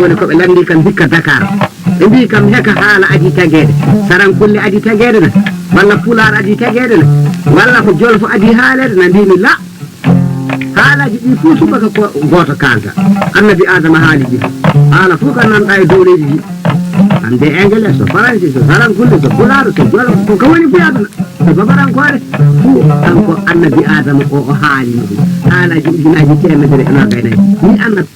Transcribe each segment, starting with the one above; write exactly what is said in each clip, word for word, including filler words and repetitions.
woni ko ɓe lanndii kam hikka Dakar. Ɓe mbii kam heka haala adii tageede, Sarankulle adii tageede na, walla Pulaar adii tageede na, walla ko Jolfo adii haaleede na, mbiimi la. Haalaaji ɗii fof subaka ko gooto kaalta. Annabi Aadama haali ɗi. Haala fof ko nanɗaa e dow leydi ndi. Hannde Engeles, so Faransi, so Sarankulle, so Pulaar, so Jolfo, ko ka woni fof aduna. So Babarankoore, fof kanko Annabi Aadama o, o haali ɗum. Haalaaji ujunaaji teemedere e noogay nayi. Ni Annabi.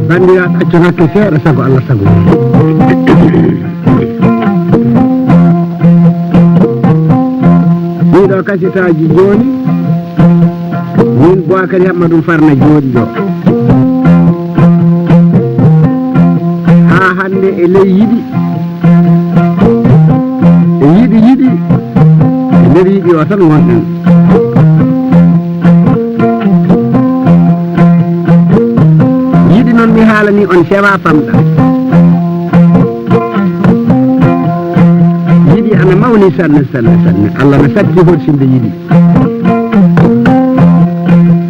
Banndiraaɓe, accon hakke seeɗa, sago Allah, sago mon. Ɗiɗo kasitaaji jooni, min Boakary Hammadou Farna jooɗi ɗo. Haa hannde e ley yiɗi, e yiɗi yiɗi, e nder yiɗi o tan wonɗen. Yiɗi noon mi haalani on sewa famɗa. Yiɗi ana mawni sanne, sanne, sanne. Allah na satti horsinde yiɗi.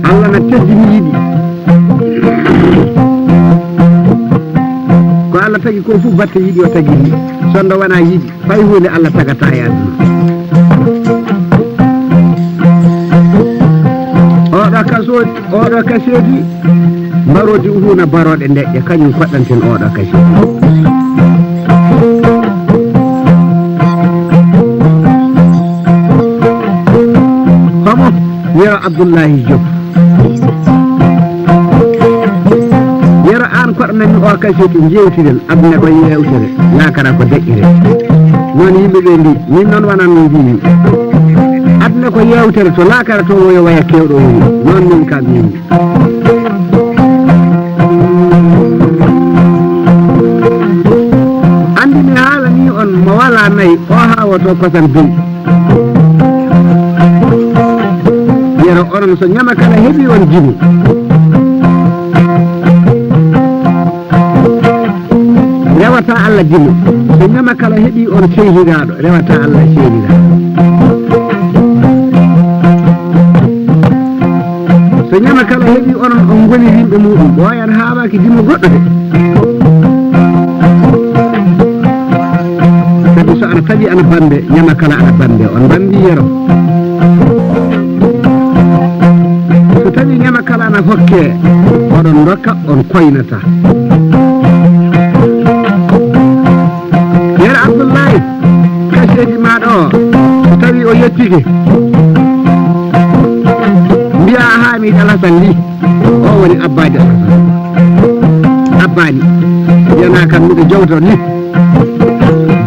Allah na teddini yiɗi. Ko Allah tagi ko fof batte yiɗi o tagiri. Sonno wona yiɗi, fay huunde Allah tagata e aduna. Oɗo kaso, oɗo kaseti, mbaroodi uhuna barooɗe ndeƴƴe, kañum koɗɗanten oɗo kaseti. Homo? Yero Abdullahi Diop. Yero aan koɗo men ni o kaseti, njeewtiren, aduna ko yeewtere, laakara ko deƴƴere. Noon yimɓe ɓe mbi, min noon wanan no mbimi. Aduna ko yeewtere, to laakara to woyo waya kewɗo woyo. Noon min kam min. Anndi mi haalani on mo walaa nayi, o haa woto kosam bimbi. Yero onon so ñama kala heɓi on jimo. Rewata Allah jimo. So ñama kala heɓi on seyhiraaɗo, rewata Allah seyhiraaɗo. So ñama kala heɓi onon on ngoni yimɓe muɗum, ɓooyan haawaaki jimo goɗɗo de. Sabi so ana tawi ana bambe, ñama kala ana bambe, on bambi yero. So tawi ñama kala ana hokke, oɗon ndokka, on koynata. Yero Abdullahi, kaseti maɗo o, so tawi o yettike, mbiya a haami Alhasan li. O woni Abbaani Alhasan. Abbaani. Mbiyanaa kam miɗo jowto ni.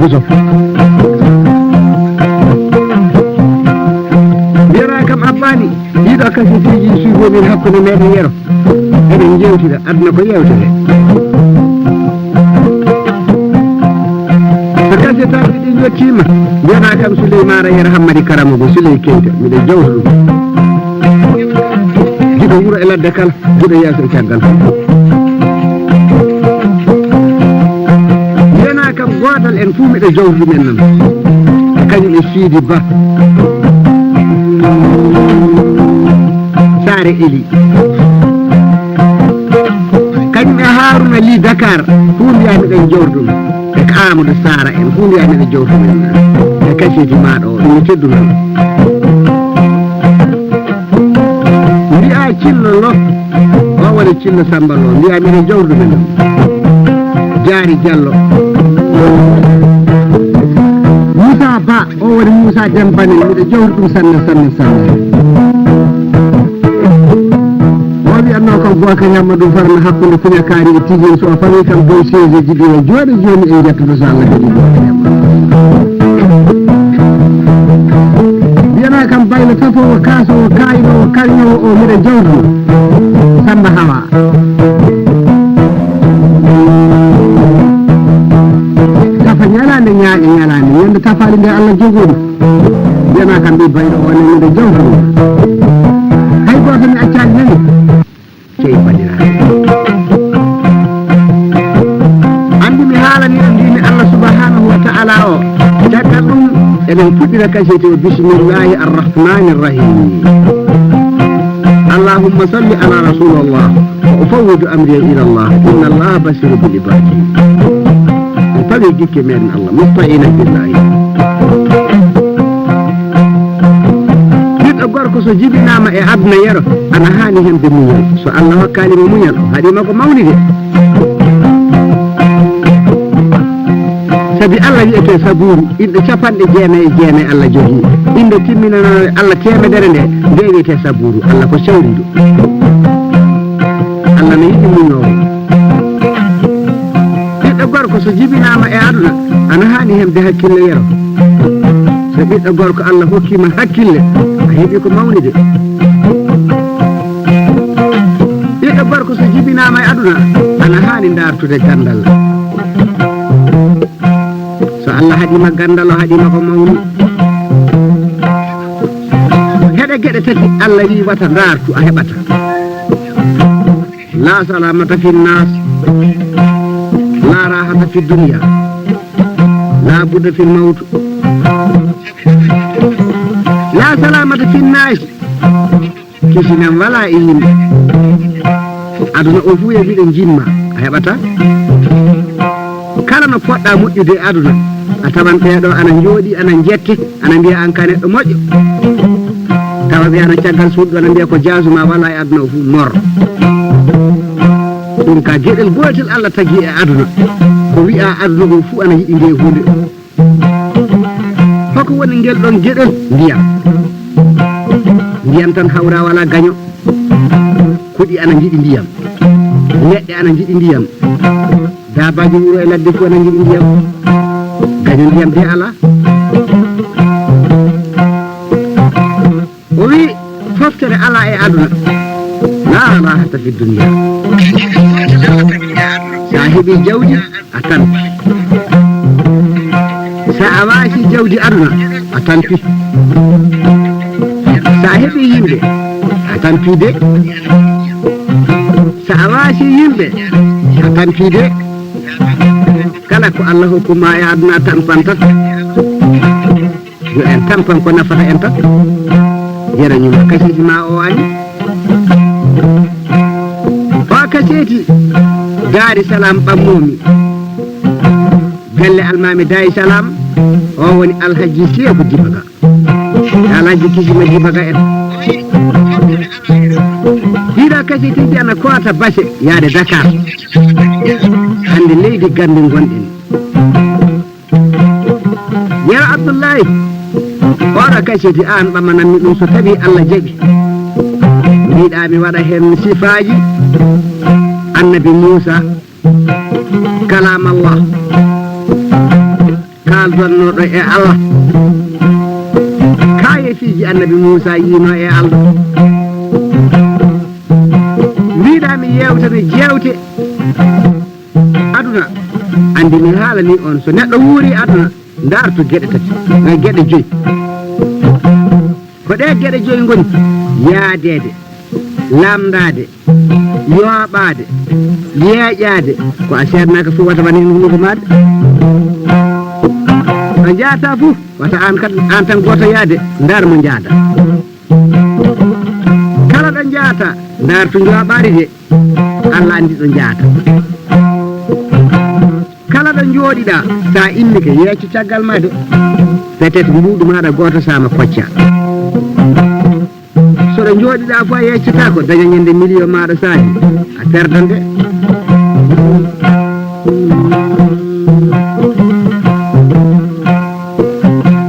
Buso. Mbiyanaa kam Abbaani. Ɗiɗo kasetiiji suufomin hakkunde meɗen yero. Eɗen njewtira, aduna ko yewtere. So kasetaaji ɗi njottiima, mbiyanaa kam Suley Maara Yero Hammadi Karamogo Suley Keita, miɗo jawta ɗum. Giɗo wuro e ladde kala, giɗo yeeso e caggal. Mbiyanaa kam gootal en fuu miɗo jawta ɗum en noon. Kañum e Siidi Ba. Saare Eli. Kañum e Haaruna Li Dakar, fuu mbiyaa miɗen jawta ɗum. E ko Amadou Sara en, fuu mbiyaa miɗen jawta ɗum en. E kaseti maɗo o, ɗum mi teddunoo. Cillo Samba Lo, mbiya miɗo jawrude men. Jaari Jallo. Moussa Ba, o woni Moussa Dembanel, miɗo jawri ɗum sanne, sanne, sanne. O wiyatnoo kam Bocar Yamma ɗum farna hakkunde Kuñakaari e Tijin, so o fawi kam dow seeseeji ɗi o jooɗi jooni en njettude so Allah jaɓi Bocar Yamma. Mbiyanaa kam baylo tafoowo, kaasoowo, kaayinoowo, kañoowo o miɗo jawrude. Samba Hawa. Tafa ñalaande, ñaaƴa ñalaande, ñande tafaali nde Allah jogori. Mbiyanaa kam ɓii bayɗo o ne miɗo jawta ɗum. Hay gooto mi accaani nani. Cey bandiraaɓe. Anndi mi haalani on mbimi Allah subhanahu wa ta'ala o. Caggal ɗum eɗen puɗɗira kaseti o bismillahi arrahmani arrahim. Allahumma salli ala rasulullah. Wa ufawwidu amri ila Allah, inna Allah basiru bil ibadi. En pawi gikke men Allah, musta'ina billahi. Ɓiɗɗo gorko so jibinaama e aduna yero, ana haani hemde muñal. So Allah hokkaali mo muñal, o haɗiima ko mawni de. Sabi Allah wiyete Saburu, inɗe capanɗe jeenayi e jeenayi Allah jogii. Inɗe timminanooɗe Allah teemedere nde, nde wiyete Saburu, Allah ko cawriiɗo. Allah no yiɗi muñoowo. Ɓiɗɗo gorko so jibinaama e aduna, ana haani hemde hakkille yero. So ɓiɗɗo gorko Allah hokkiima hakkille, a heɓi ko mawni de. Ɓiɗɗo gorko so jibinaama e aduna, ana haani ndaartude ganndal. So Allah haɗiima ganndal, o haɗiima ko mawni. Heɗe geɗe tati Allah wii wata ndaartu, a heɓata. La salamata fi nnas, la rahata fi dunya, la budda fi mawtu. La salamata fi nnas. Kisinam walaa e yimɓe. Aduna o fuu e miɗo jimma, a heɓata. Kala no poɗɗa moƴƴude e aduna, a tawan ɓeeɗo ana njooɗi, ana njette, ana mbiya an ka neɗɗo moƴƴo. Tawa ɓe ana caggal suuɗu, ana mbiya ko jaasuma walaa e aduna o fuu mor. Ɗum ka geɗel gootel Allah tagi e aduna. Ko wi'a aduna o fuu ana yiɗi nde huunde. Hoko woni ngel ɗon geɗel? Ndiyam. Ndiyam tan hawra wala gaño. Kuɗi ana njiɗi ndiyam. Leɗɗe ana njiɗi ndiyam. Daabaaji wuro e ladde fof ana njiɗi ndiyam. Gaño ndiyam de ala. O wi, foftere ala e aduna. La rahata fi dunya. Sa heɓi jawdi, a tampi. Sa a waasi jawdi aduna, a tampi. Sa heɓi yimɓe, a tampi de. Sa a waasi yimɓe, a tampi de. Kala ko Allah hokkuma e aduna, a tampan tan. Yo en tampan ko nafata en tan. Yero ñuma kaseti ma o ani. O kaseti Daari Salam ɓammomi. Galle Almami Daari Salam, o woni Alhaji Seeku Dibaga. Alhaji Kisima Dibaga en. Ɗiɗo kasetiji ana koota base yaade Dakar. Hande leydi gandi gonɗen. Yero Abdullahi, oɗo kaseti an ɓamananmi ɗum so tawi Allah jaɓi. Mbiɗa mi waɗa hen sifaaji Annabi Muusa, Kalam Allah, kaaldonnoɗo e Allah. Kaayefiiji Annabi Muusa yiino e Allah. Mbiɗa mi yewtana jewte aduna. Andi mi haalani on, so neɗɗo wuuri aduna, ndartu geɗe tati, eh, geɗe joyi. Ko ɗe geɗe joyi ngoni: yaadeede, lamndaade, yooɓaade, yeeƴaade. Ko a seednaaka fof wata wane heen hunuko maɗa. Ɗo njaata fof wata an kat, an tan gooto yaade, ndar mo njaada. Kala ɗo njaata, ndartu njooɓaari de. Allah anndi ɗo njaata. Kala ɗo njooɗiɗa, sa immike, yeecco caggal ma de. Peut-être mbuuɗu maɗa gooto sama kocca. So ɗo Jooɗiɗaa fof a yeccataako, daña ñande miliyo maaɗa saadi, a perdante.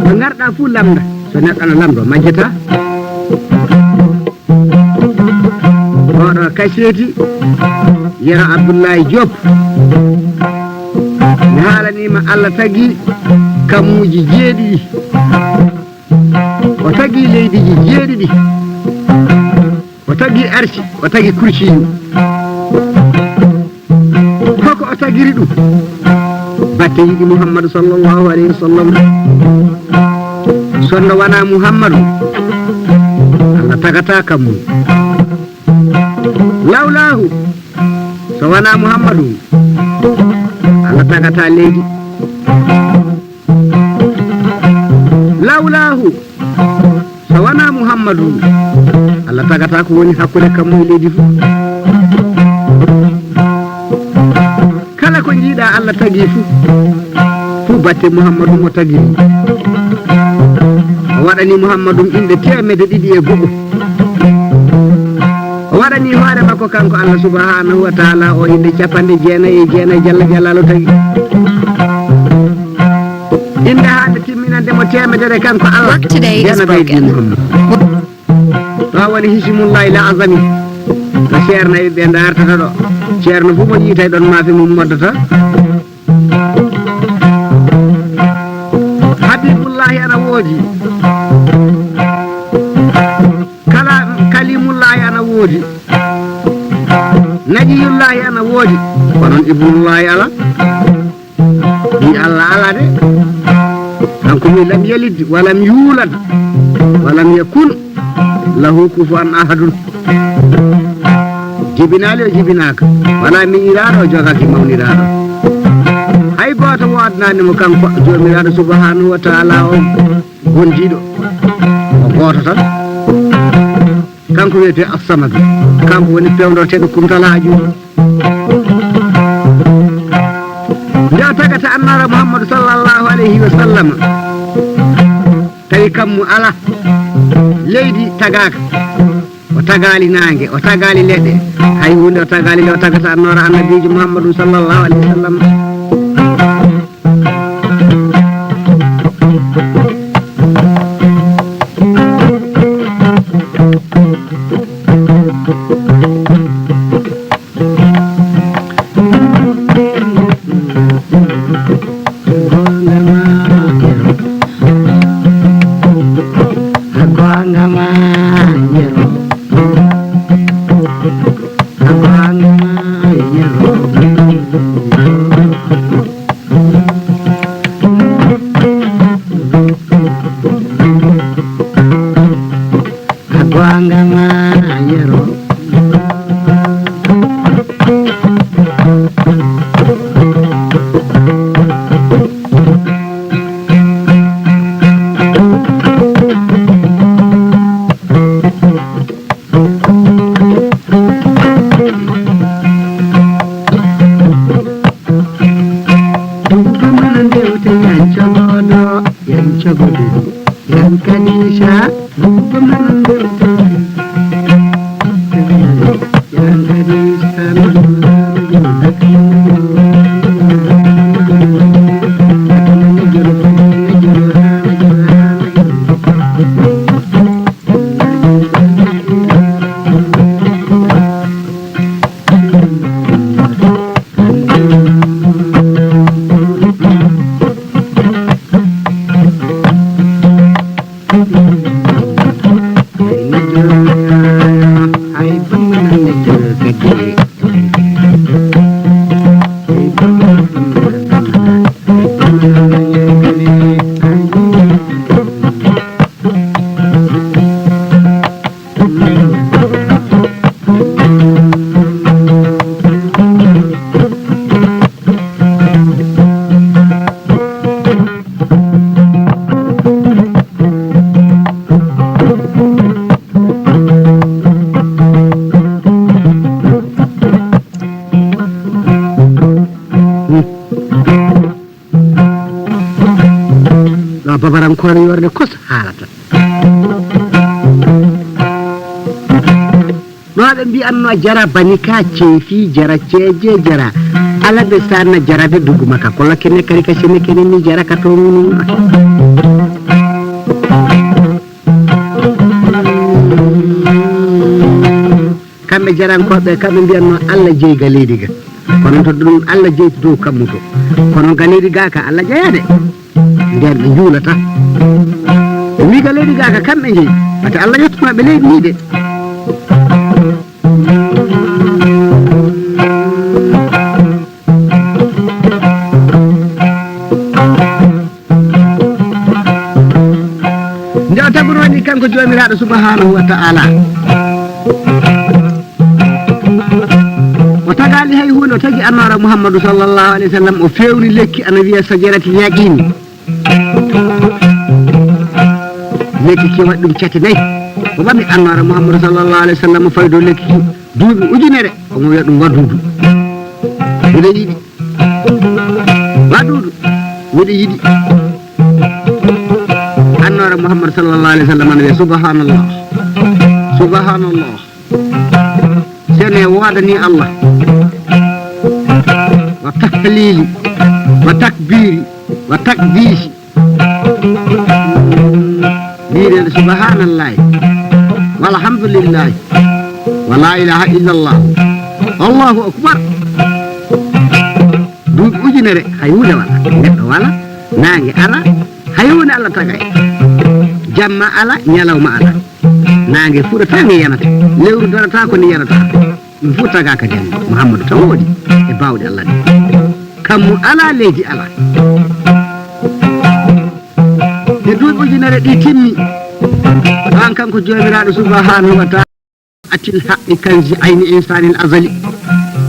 Ko ngarɗaa fof lamda, so neɗɗo ana lamdo, majjata. Oɗo kaseti, Yero Abdullahi Diop. Mi haalanima Allah tagi kammuji jeeɗiɗi. O tagi leydiiji jeeɗiɗi. O tagi arsi, o tagi kursiyu. Koko o tagiri ɗum? Batte yiɗi Muhammadu sallallahu alayhi wa sallam. Sonno wona Muhammadu, Allah tagata kammu. Lawlahu, so wona Muhammadu, Allah tagata leydi. Lawlahu, so wona Muhammadu, Allah tagata ko woni hakkunde kammu e leydi fof. Kala ko jiiɗa Allah tagi fof, fof batte Muhammadu mo tagiri. O waɗani Muhammadu inɗe teemedde ɗiɗi e go'o. O waɗani hoore makko kanko Allah subhanahu wa ta'ala o inɗe capanɗe jeenayi e jeenayi jalla jalaalu tagi. Innde hande timminande mo teemedere kanko Allah. Work today is jeenayi broken. Muhammad. Ɗo woni Hismullahi la azami. Ko ceerno e ɓe dartata ɗo. Ceerno fof mo yiitay ɗon maafe mum moddata. Habibullahi ana woodi. Kala Kalimullahi ana woodi. Najiyullahi ana woodi. Kono Ibnullahi ala. Ɓii Allah alaa de. Kanko wi lam yalid, wa lam yuulad, wa lam yakun lahu kufuwan ahadun. Jibinaali o jibinaaka. Wala miñiraaɗo o jogaaki mawniraaɗo. Hay gooto woodnaani mo kanko Joomiraaɗo subhanahu wa ta'ala o gondiiɗo. O gooto tan. Kanko wiyetee As-Samad. Kanko woni peewndorteeɗo kumtal haajuuji. Nde o tagata annaara Muhammadu sallallahu alayhi wa sallam, tawi kammu ala, leydi tagaaka, o tagaali naange, o tagaali leɗɗe, hay huunde o tagaali nde o tagata annoora annabiijo Muhammadu sallallahu alayhi wa sallam. A goonga ma, Yero. Ɗum ko mana ndewte yan cogoɗo, yan cogoɗo, yan kanisa. Ɗum ko mana ndewte yan kanisa. Ɗo babarankoore yorde kos haalata. No ɓe mbi'anno jara bani ka ceefi, jara ceeje, jara. Ala ɓe sanna jara de duguma ka. Kola kene kari ka sene kene ni jara ka to munu. Kamɓe jarankooɓe, kamɓe mbi'anno Allah jeyi ga leydi ga. Kono to ɗum Allah jeyi to dow kammu to. Kono ga leydi ga ka Allah jeya de. Nden ɓe njuulata. Ɓe mbii ka leydi gaa ka kamɓe njeyi. Wata Allah yettuno ɓe leydi ndi de. Nde o tagoroo ni kanko Joomiraaɗo subhanahu wa ta'ala. O tagaali hay huunde, o tagi annoora Muhammadu sallallahu alayhi wa sallam, o fewni lekki ana wiya sajarati yaqiini. Lekki ki waɗi ɗum cate nayi. O ɓami annoora Muhammadu sallallahu alayhi wa sallam, fawi dow lekki ki duuɓi ujunere, omo wiya ɗum wadudu. Miɗo yiɗi. Wadudu. Miɗo yiɗi. Annoora Muhammadu sallallahu alayhi wa sallam ana wiya subhanallah. Subhanallah. Sene woodani Allah. Wa tahlili, wa takbiri, wa takdisi. Mbiɗen subhanallahi, walhamdulillahi, wa la ilaha illallah, Allahu akbar. Duuɓi ujunere, hay huunde wala. Neɗɗo wala, naange ala, hay huunde Allah tagay. Jamma ala, ñalawma ala. Naange fuɗata, nge yanata. Lewru darata, ko nde yanata. Ɗum fof tagaaka janngo. Muhammadu tan woodi e baawɗe Allah ɗe. Kammu alaa, leydi alaa. Nde duuɓi ujunere ɗi timmi, an kanko Joomiraaɗo subhanahu wa ta'ala, atil haqqi kanzi ayni insanil azali.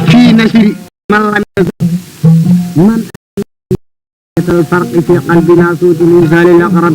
Fi nasiri man lam yazal. Man الفرق في قلب ناسوت الإنسان الأقرب.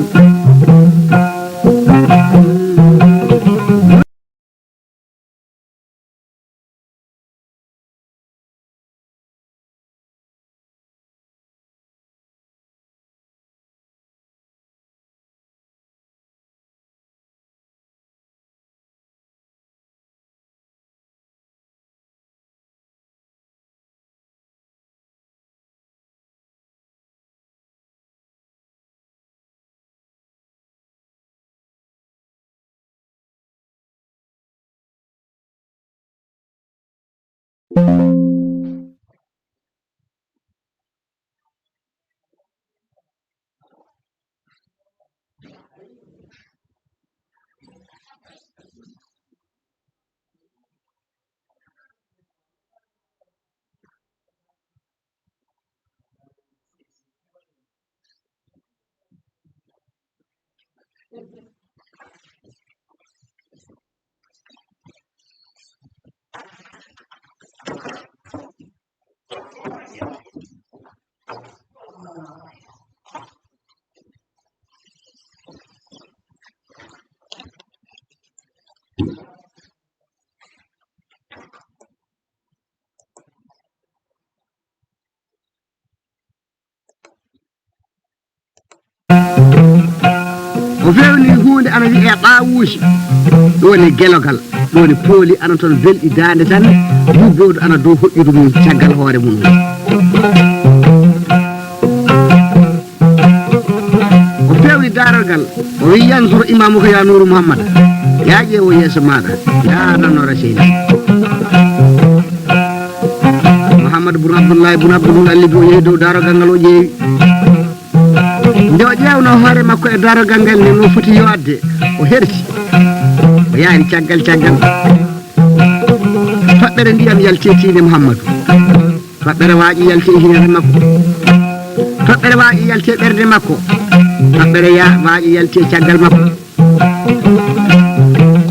O fewni huunde ana wiyee Ɗaawuusi. Ɗo woni gelogal, ɗo woni pooli ana toon belɗi daande tan, yubboodu ana dow hoƴƴudu mum caggal hoore mum. O fewni daarorgal, o wi, "Yanzur imaamuka yaa Nuuru Muhammad, yaa ƴeewo yeeso maaɗa, yaa nanora seydi." Muhammad bun Abdullahi bun Abdul Muttalib o yehi dow daarorgal ngal, o ƴeewi. Nde o ƴeewno hoore makko e daarorgal ngal, nde no foti yoorde, o hersi. O yaari caggal caggal. Toɓɓere ndiyam yalti e tiinde Muhammadu. Toɓɓere waaƴi yalti e hineede makko. Toɓɓere waaƴi yalti e ɓernde makko. Toɓɓere ya-, waaƴi yalti e caggal makko.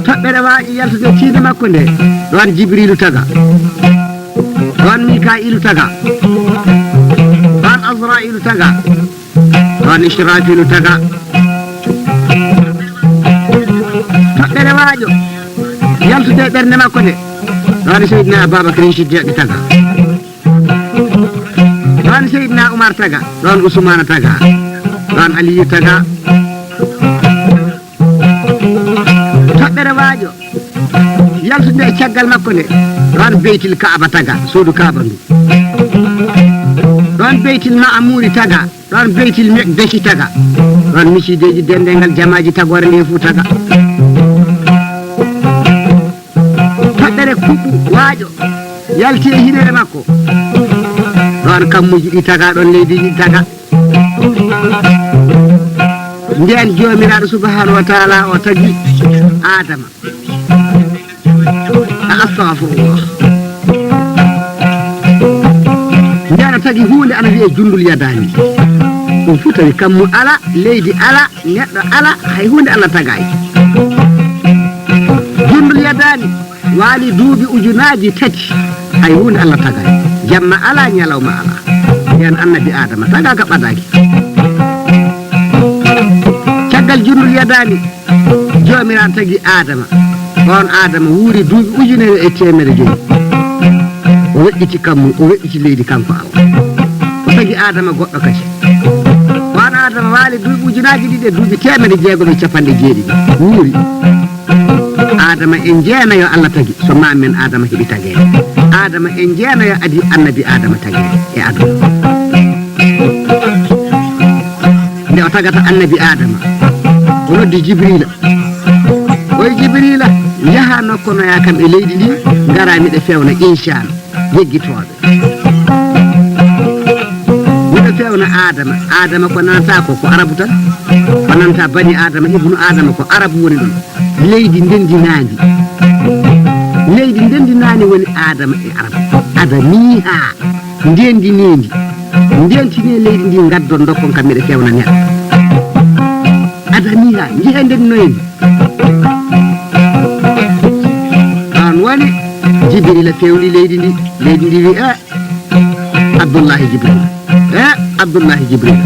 Toɓɓere waaƴi yaltude tiinde makko nde. Ɗoon Jibriilu taga. Ɗoon Mikaa'iilu taga. Ɗoon Azraa'iilu taga. Ɗoon Israafiilu taga. Toɓɓere waaƴo yaltude e ɓernde makko nde. Ɗoon Seydina Ababakar Siddiq taga. Ɗoon Seydina Umar taga. Ɗoon Usmaana taga. Ɗoon Aliyu taga. Toɓɓere waaƴo Yaltude e caggal makko nde, ɗon Beytil Kaaba taga, suudu Kaaba ndu. Ɗon Beytil Ma'amuri taga, ɗon Beytil Meqdesi taga. Ɗon misiideeji denndengal jamaaji tagoore nde fuu taga. Toɓɓere kuɓɓu waaƴo yalti e hineere makko. Ɗon kammuuji ɗi taga, ɗon leydi ndi taga. Ndeen Joomiraaɗo Subhaanahu wa Taala o tagi Aadama. A, astagfirullah. Ndeen o tagi huunde ana wiyee jundul yadaani. Ɗum fuu tawi kammu ala, leydi ala, neɗɗo ala, hay huunde Allah tagaaki. Jundul yadaani waali duuɓi ujunaaji tati, hay huunde Allah tagaaki. Jamma ala, ñalawma ala. Ndeen annabi Aadama tagaaka, ɓadaaki. Caggal jundul yadaani, Joomiraaɗo tagi Aadama. Oon Aadama wuuri duuɓi ujunere e teemedde joyi. O weƴƴiti kammu, o weƴƴiti leydi, kanko Allah. O tagi Aadama goɗɗo kadi. Oon Aadama waali duuɓi ujunaaji ɗiɗi e duuɓi teemedde jeegom e capanɗe jeeɗiɗi. Wuuri. Aadama en jeenayo Allah tagi, so maam men Aadama heɓi tageede. Aadama en jeenayo adii annabi Aadama tageede e aduna. Nde o tagata annabi Aadama, o noddi Jibriila. Oy Jibriila, yaha nokkonoyaa kam e leydi ndi, ngaraa miɗo fewna insaana, yeggitooɓe. Miɗo fewna Aadama. Aadama ko nanata ko, ko Arabu tan. Ko nanata bani Aadama, ibnu Aadama, ko Arabu woni ɗum. Leydi ndendinaandi. Leydi ndendinaandi woni Aadama e Arabu. Adamiihaa. Ndendineendi. Ndentinee leydi ndi, ngaddon ndokkon kam, miɗo fewna neɗɗo. Adamiihaa, njehee ndendinoyen ndi. Ɗon woni Jibriila fewni leydi ndi. Leydi ndi wi, "Eh, Abdullahi Jibriila. Eh, Abdullahi Jibriila.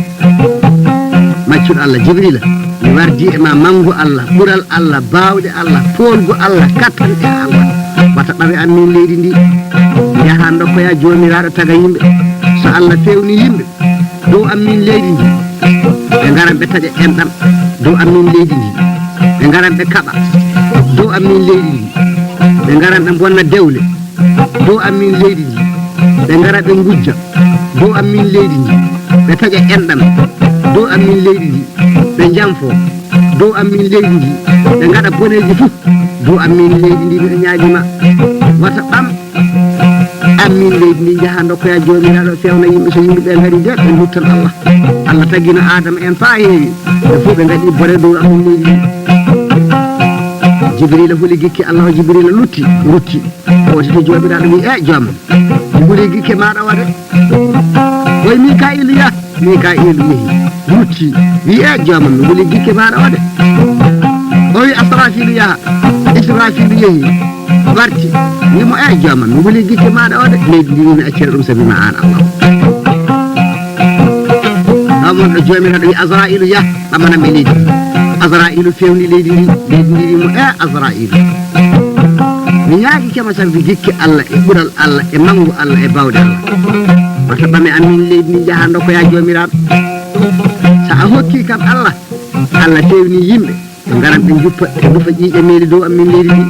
Maccuɗo Allah Jibriila, mi wardi e ma manngu Allah, ɓural Allah, baawɗe Allah, poolgu Allah, kattanɗe Allah. Wata ɓame am min leydi ndi. Njahaa ndokkoyaa Joomiraaɗo taga yimɓe. So Allah fewni yimɓe dow am min leydi ndi, ɓe ngaran ɓe taƴa enɗam dow am min leydi ndi. Ɓe ngaran ɓe kaɓa dow am min leydi ndi. Ɓe ngaran ɓe mbonna dewle dow am min leydi ndi. Ɓe ngara ɓe ngujja dow am min leydi ndi. Ɓe taƴa enɗam dow am min leydi ndi. Ɓe njanfo dow am min leydi ndi. Ɓe ngaɗa boneeji fuu dow am min leydi ndi. Miɗo ñaagi ma, wata ɓam am min leydi ndi, njaha ndokkoya Joomiraaɗo fewna yimɓe, so yimɓe ɓe ngari de, ɓe nduttan Allah. Allah tagino Aadama en faa heewi, ɓe fof ɓe ngaɗi bone dow am min leydi ndi." Jibriila huli gikke Allah o, Jibriila lutti, rutti. Woti to Joomiraaɗo wi, "E joomam, mi huli gikke maaɗa o de." Oy Mikaa'iilu, yah. Mikaa'iilu yehi, rutti, wi, "E joomam, mi huli gikke maaɗa o de." O wi, "Asraafiilu, yaha." Israafiilu yehi, warti, wi mo, "E joomam, mi huli gikke maaɗa o de." Leydi ndi wi, "Mi accira ɗum sabi ma aan Allah." Ɗo mon ɗo Joomiraaɗo wi, "Asraa'iilu, yah, ɓamanam e leydi ndi." Asraa'iilu fewni leydi ndi, leydi ndi wi mo, "E Asraa'iilu, mi ñaagike ma sabi gikke Allah e ɓural Allah e manngu Allah e baawɗe Allah. Wata ɓame am min leydi ndi, njaha ndokkoya Joomiraaɗo. So a hokkii kam Allah, Allah fewni yimɓe, ɓe ngaran ɓe njuppa, ɓe ndufa ƴiiƴe meeli dow am min leydi ndi."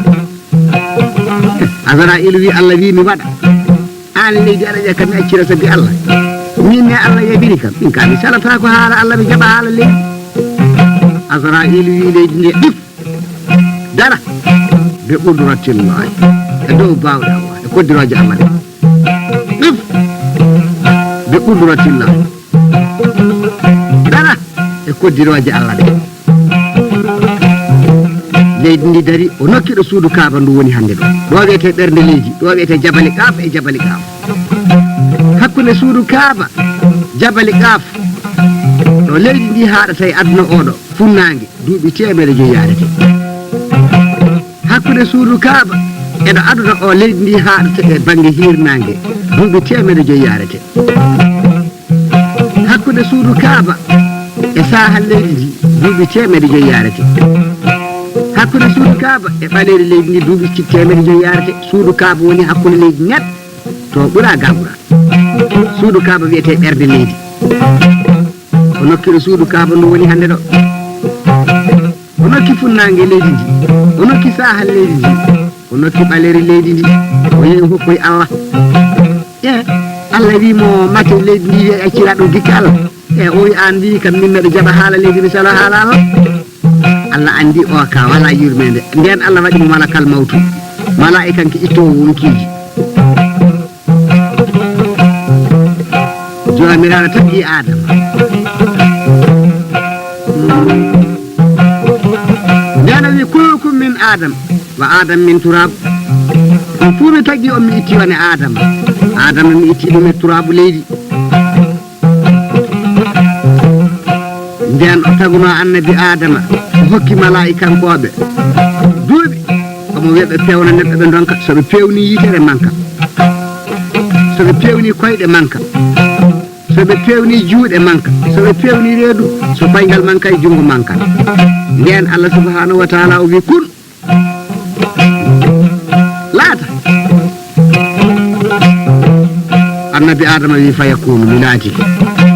Asraa'iilu wi, "Allah wi mi waɗa. Aan leydi aɗa wiya kam mi accira sabi Allah. Min ne Allah yabiri kam. Min ka mi salataako haala Allah, mi jaɓa haala leydi." Asraa'iilu wi leydi ndi, "Ɗif. Dara. Bi qudratillahi." E dow baawɗe Allah, e koddirooje Allah ɗe. Ɗif. Bi qudratillahi. Dara e koddirooje Allah ɗe. Leydi ndi dari, o nokki ɗo suudu Kaaba ndu woni hannde ɗo. Ɗo wiyetee ɓernde leydi, ɗo wiyetee Jabali Qaaf e Jabali Qaaf. Hakkunde suudu Kaaba, Jabali Qaaf, ɗo leydi ndi haaɗata e aduna o ɗo, funnaange, duuɓi teemedde joyi yaarete. Hakkunde suudu Kaaba e ɗo aduna o leydi ndi haaɗata e bannge hiirnaange, duuɓi teemedde joyi yaarete. Hakkunde suudu Kaaba e saahal leydi ndi, duuɓi teemedde joyi yaarete. Hakkunde suudu Kaaba e ɓaleeri leydi ndi, duuɓi ci-, teemedde joyi yaarete. Suudu Kaaba woni hakkunde leydi net, to ɓura ga ɓura. Suudu Kaaba wiyetee ɓernde leydi. O nokki ɗo suudu Kaaba ndu woni hannde ɗo. O nokki funnaange leydi ndi. O nokki saahal leydi ndi. O nokki ɓaleeri leydi ndi, o yehi o hokkoyi Allah. E Allah wi mo, "Mate leydi ndi, wiya accira ɗum gikke Allah." E o wi, "An wi kam min meɗa jaɓa haala leydi, mi sala haala Allah." Allah andi o ka wala yurmende. Nden Allah waɗi mo malakal mawtu. Malaa'ikan ki ittoowo wonkiiji. Joomiraaɗo tagi Adama. Nden o wi, "Kullukum min Adam, wa Adam min turab." On fuu mi tagi on, mi itti on e Adama. Adama mi itti ɗum e turaabu leydi. Nden o taguno annabi Adama, o hokki malaa'ikankoɓe duuɓi. Omo wiya ɓe pewna neɗɗo, ɓe ndonka. So ɓe pewni yitere manka, so ɓe pewni koyɗe manka, so ɓe pewni juuɗe manka, so ɓe pewni reedu, so koyngal manka e junngo manka. Nden Allah subhanahu wa taala o wi, "Kun." Laata. Annabi Adama wi, "Fayakunu," mi laati.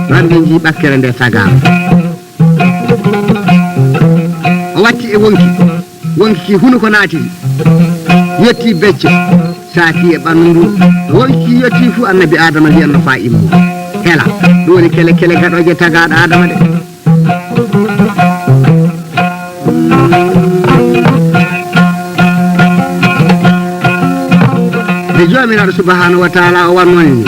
Ɗon min njii ɓakkere nde tagaama. O watti e wonki. Wonki ki hunuko naatiri. Yotti becce. Saati e ɓanndu ndu. Wonki ki yotti fu, annabi Adama wiyan no faa immo. Hela. Ɗum woni kele kele gaɗooje tagaaɗo Adama ɗe. Nde Joomiraaɗo subhanahu wa taala o wanno en ni.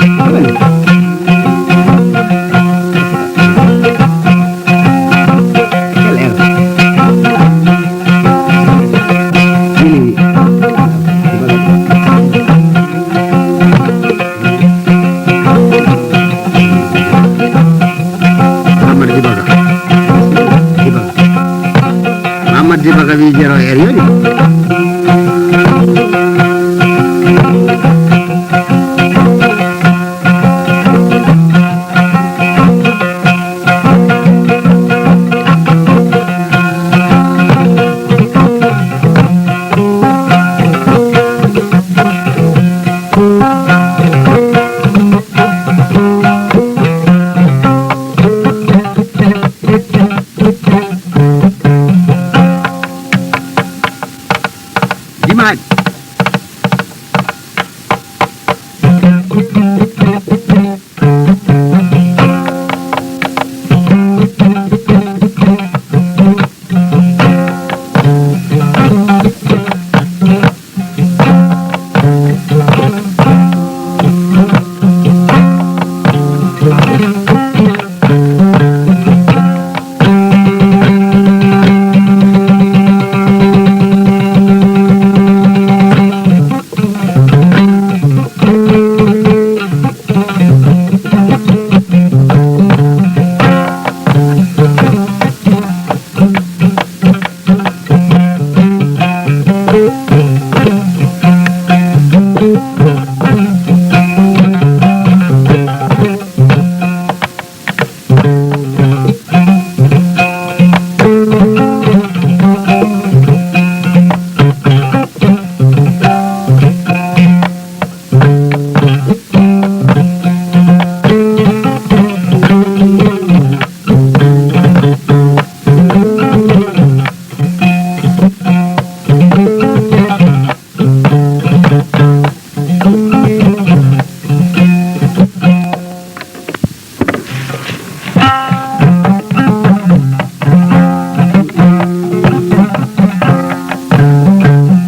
Mamadou Dibaga. Dibaga. Mamadou Dibaga wi zéro heure yoni. Dimaɗi.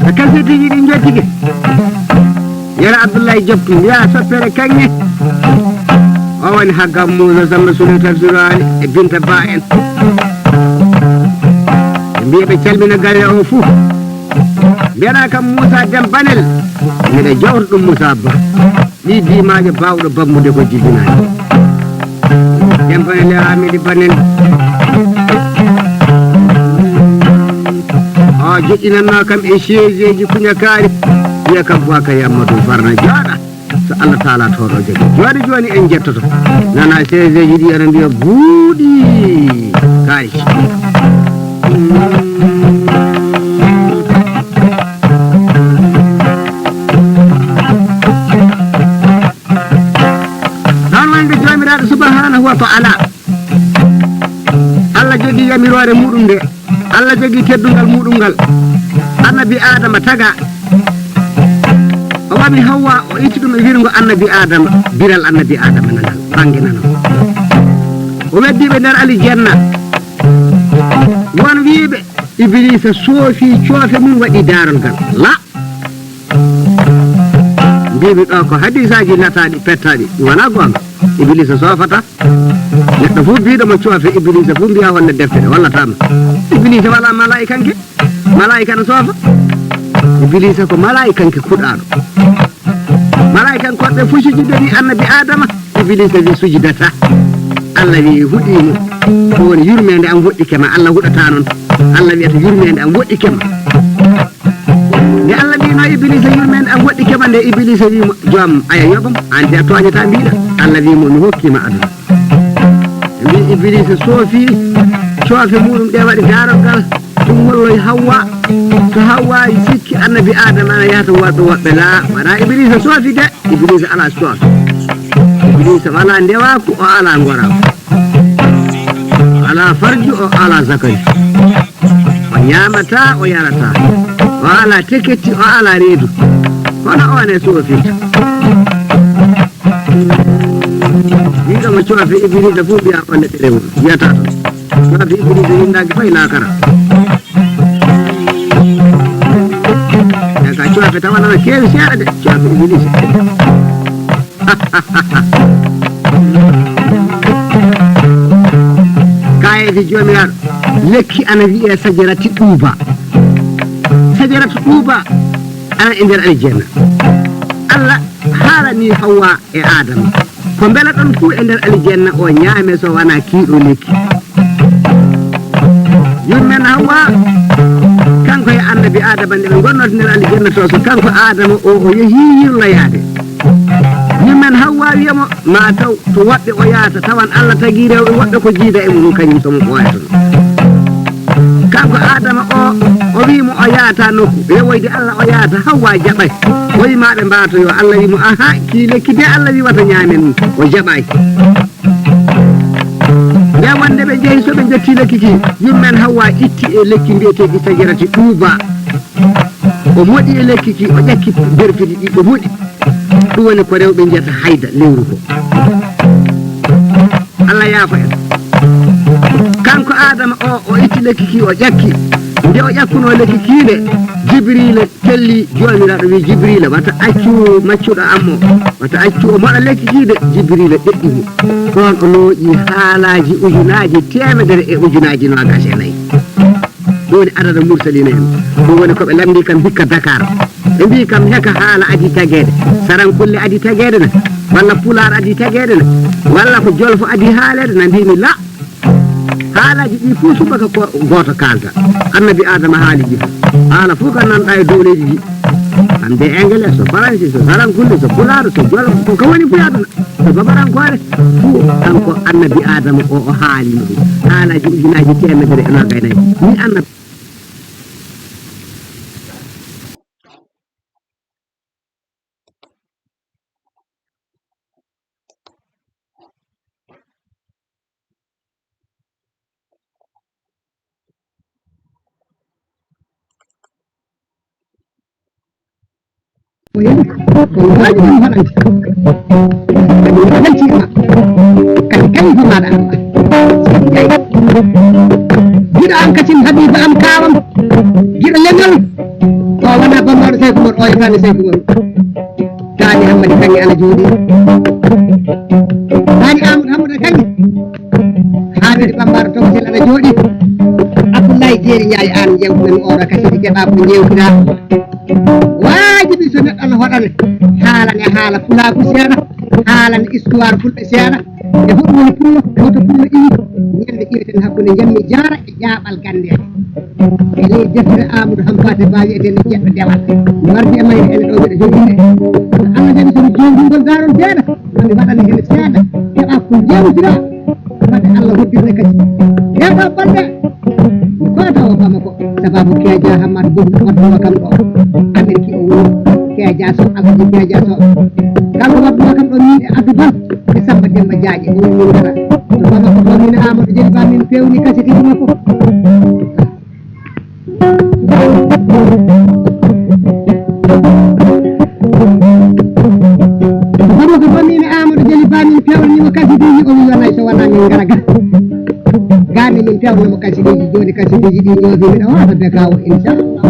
E kasetiji ɗi njottike. Yero Abdoulaye Diop mbiya soppere kaŋŋe. O woni Haggam Moussa Samba Souley Tafsir Ali e Binta Ba en. Ɓe mbiya ɓe calmina galle o fuu. Mbiyanaa kam Moussa Dem Banel. Miɗa jawta ɗum Moussa Ba. Ɗi diimaajo baawɗo bammude ko jibinaani. Dem Banel e Hamidi Banel. O joɗɗinannoo kam e chaise ji kuñakaari. Wiya kam Boubacar Yammadou Farna jooɗa. So Allah Taala tooɗo jagi. Jooni jooni en jettoto. Nana chaise ji ɗi ena mbiya buuɗi. Kaari. Ɗon wonde Joomiraaɗo subhanahu wa ta'ala, Allah jogii yamiroore muɗum nde, Allah jogii teddungal muɗum ngal. Annabi Aadama taga, Ami Hawwa, o itti ɗum e wirngo Annabi Aadama, biral Annabi Aadama nanal, bannge nanal. O weddi ɓe nder Alijanna. Won wiiɓe, Ibiliisa soofi coofe mum, waɗi daarol ngal. La! Mbiimi ɗo ko hadiisaaji lataaɗi, pettaaɗi. Ɗum wonaa goonga. Ibiliisa soofata. Neɗɗo fof biiɗo mo coofe, Ibiliisa fof mbiya holle deftere, hollataama. Ibiliisa walaa malaa'ikanke. Malaa'ika no soofa. Ibiliisa ko malaa'ikanke kuɗaaɗo. Malaa'ikankoɓe fof sujidani Annabi Aadama. Ibiliisa wi sujidata. Allah wi huɗii mo. Ko woni yurmeende am woɗɗike ma. Allah huɗata noon. Allah wiyata yurmeende am woɗɗike ma. Nde Allah wiino Ibiliisa yurmeende am woɗɗike ma nde, Ibiliisa wi mo, joom, aya yoɓam, aan de a tooñataa mbiɗa. Allah wi mo, mi hokkii ma aduna. Mbi Ibiliisa soofi coofe muɗum ɗe waɗi daarogal ɗum holloy Hawwa. To Hawwa sikki Annabi Aadama ana yahata woɓɓe woɓɓe laa, wona Ibiliisa soofi de. Ibiliisa alaa coofe. Ibiliisa walaa ndewaaku, o alaa ngoraaku. O alaa farju, o alaa zakari. O ñaamataa, o yarataa. O alaa teketti, o alaa reedu. Kono oon e soofirta. Wiɗo mo coofe Ibiliisa fof mbiya on e ɗerewol. Wiyata to. Coofe Ibiliisa yindaaki fay laakara. Eka coofe tawa nana keewi seeɗa de, coofe Ibiliisa. Kayeefi Joomiraaɗo, lekki ana wiyee sajarati ɗuuba. Sajarati ɗuuba ana e nder aljanna. Allah haalani Hawwa e Aadama. Ko mbela ɗon fuu e nder aljanna o ñaame so wonaa kii ɗoo lekki. Yummen Hawwa, kanko e Annabi Aadama nde ɓe ngonnoo nder aljanna to, so kanko Aadama o, o yehii yirloyaade. Yummen Hawwa wiya mo, maa taw to woɓɓe o yahata, tawan Allah tagii rewɓe woɓɓe ko jiida e mum, kañum so mo ɓooya toon. Kanko Aadama o, o wii mo o yahata nokku, rewoyde Allah o yahata, Hawwa jaɓay. O wii maa ɓe mbaato yo Allah wii mo, aha, kii lekki de Allah wii wata ñaamen, o jaɓay. Nde wonde ɓe njehi, so ɓe njetti lekki ki, yummen Hawwa itti e lekki mbiyeteeki sajarati ɗuuba. O moɗi e lekki ki, o ƴakki berfeji ɗi, o moɗi. Ɗum woni ko rewɓe njiyata hayda lewru ko. Allah yaafo en. Kanko Aadama o, o itti lekki ki, o ƴakki. Nde o ƴakkunoo lekki ki nde, Jibriila telli, Joomiraaɗo wi Jibriila, wata accu maccuɗo am o, wata accu o moɗa lekki ki de. Jibriila ɗeɗɗi mo. Ɗoon o looƴi haalaaji ujunaaji teemedere e ujunaaji noogaas e nayi. Ɗum woni adada mursaliina en. Ɗum woni ko ɓe lamndii kam hikka Dakar. Ɓe mbii kam heka haala adii tageede. Sarankulle adii tageede na? Walla Pulaar adii tageede na? Walla ko Jolfo adii haaleede na? Mbiimi la. Haalaaji ɗii fof subaka ko gooto kaalda. Annabi Aadama haali ɗi fof. Haala fof ko nanɗaa e dow leydi ndi. Kam de Engele, so Faransi, so Sarankulle, so Pulaar, so Jolof, ko ka woni fof e aduna. So Babarankoore, fof kanko Annabi Aadama o, o haalino ɗum. Haalaaji ujunaaji teemedere e noogay nayi. Ni Annabi. Ko yoni ko waaji ɗum haɗante. Kadi weltiima. Kadi kalifa maaɗa Amma. Seydi Njaay. Giɗo am katin Habiba am kaawam. Giɗo leñol. O wonaa bammaaɗo Sayku Umar, o yetaani Sayku Umar. Taani Hammadi Kaŋŋe ana jooɗii. Taani Amadou Hammadi Kaŋŋe. Haamidi Bambaɗo Togotel aɗa jooɗi. Abdullahi Jeeri Njaay, aan jewtuɗen oɗo kasidi keɓa ko jewtira. Waajibi so neɗɗo ana hoɗane, haalane haala pulaaku seeɗa, haalane histoire fulɓe seeɗa. E hoɗum woni pullo, hoto pullo iwi? Ñande iweten hakkunde Jammi Jaara e Jaaɓal Ganndeere. E ley deftere Amadou Hampate Ba wiyetee nde Jeɗɗo Dewal. Mi wardi e mayre ene ɗo mbiɗa jogii nde. Kono Allah jaɓi somi jowdingol daarol seeɗa. Woni waɗani heen seeɗa, heɓa ko jewtira, fade Allah hoddira kadi. Heɓa balɗe, ko tawa Bamako, sababu Keeja Hammad Boom waɗnoo kam ɗo. Amirki o woni Keeja Sow, Alaji Keeja Sow. Kanko waɗnoo kam ɗo miin e Abdou Ba, e Samba Demba Jaaƴe, o woni min ngara. To Bamako ɗo min Amadou Jeli Ba min pewni kasetiji makko. Pewnanimo kasidiiji, o wi wonay so wonaa min ngara ga. Ga ne min pewnanimo kasidiiji, jooni kasidiiji ɗi ñoofi miɗa hoota be kawo, inchallah.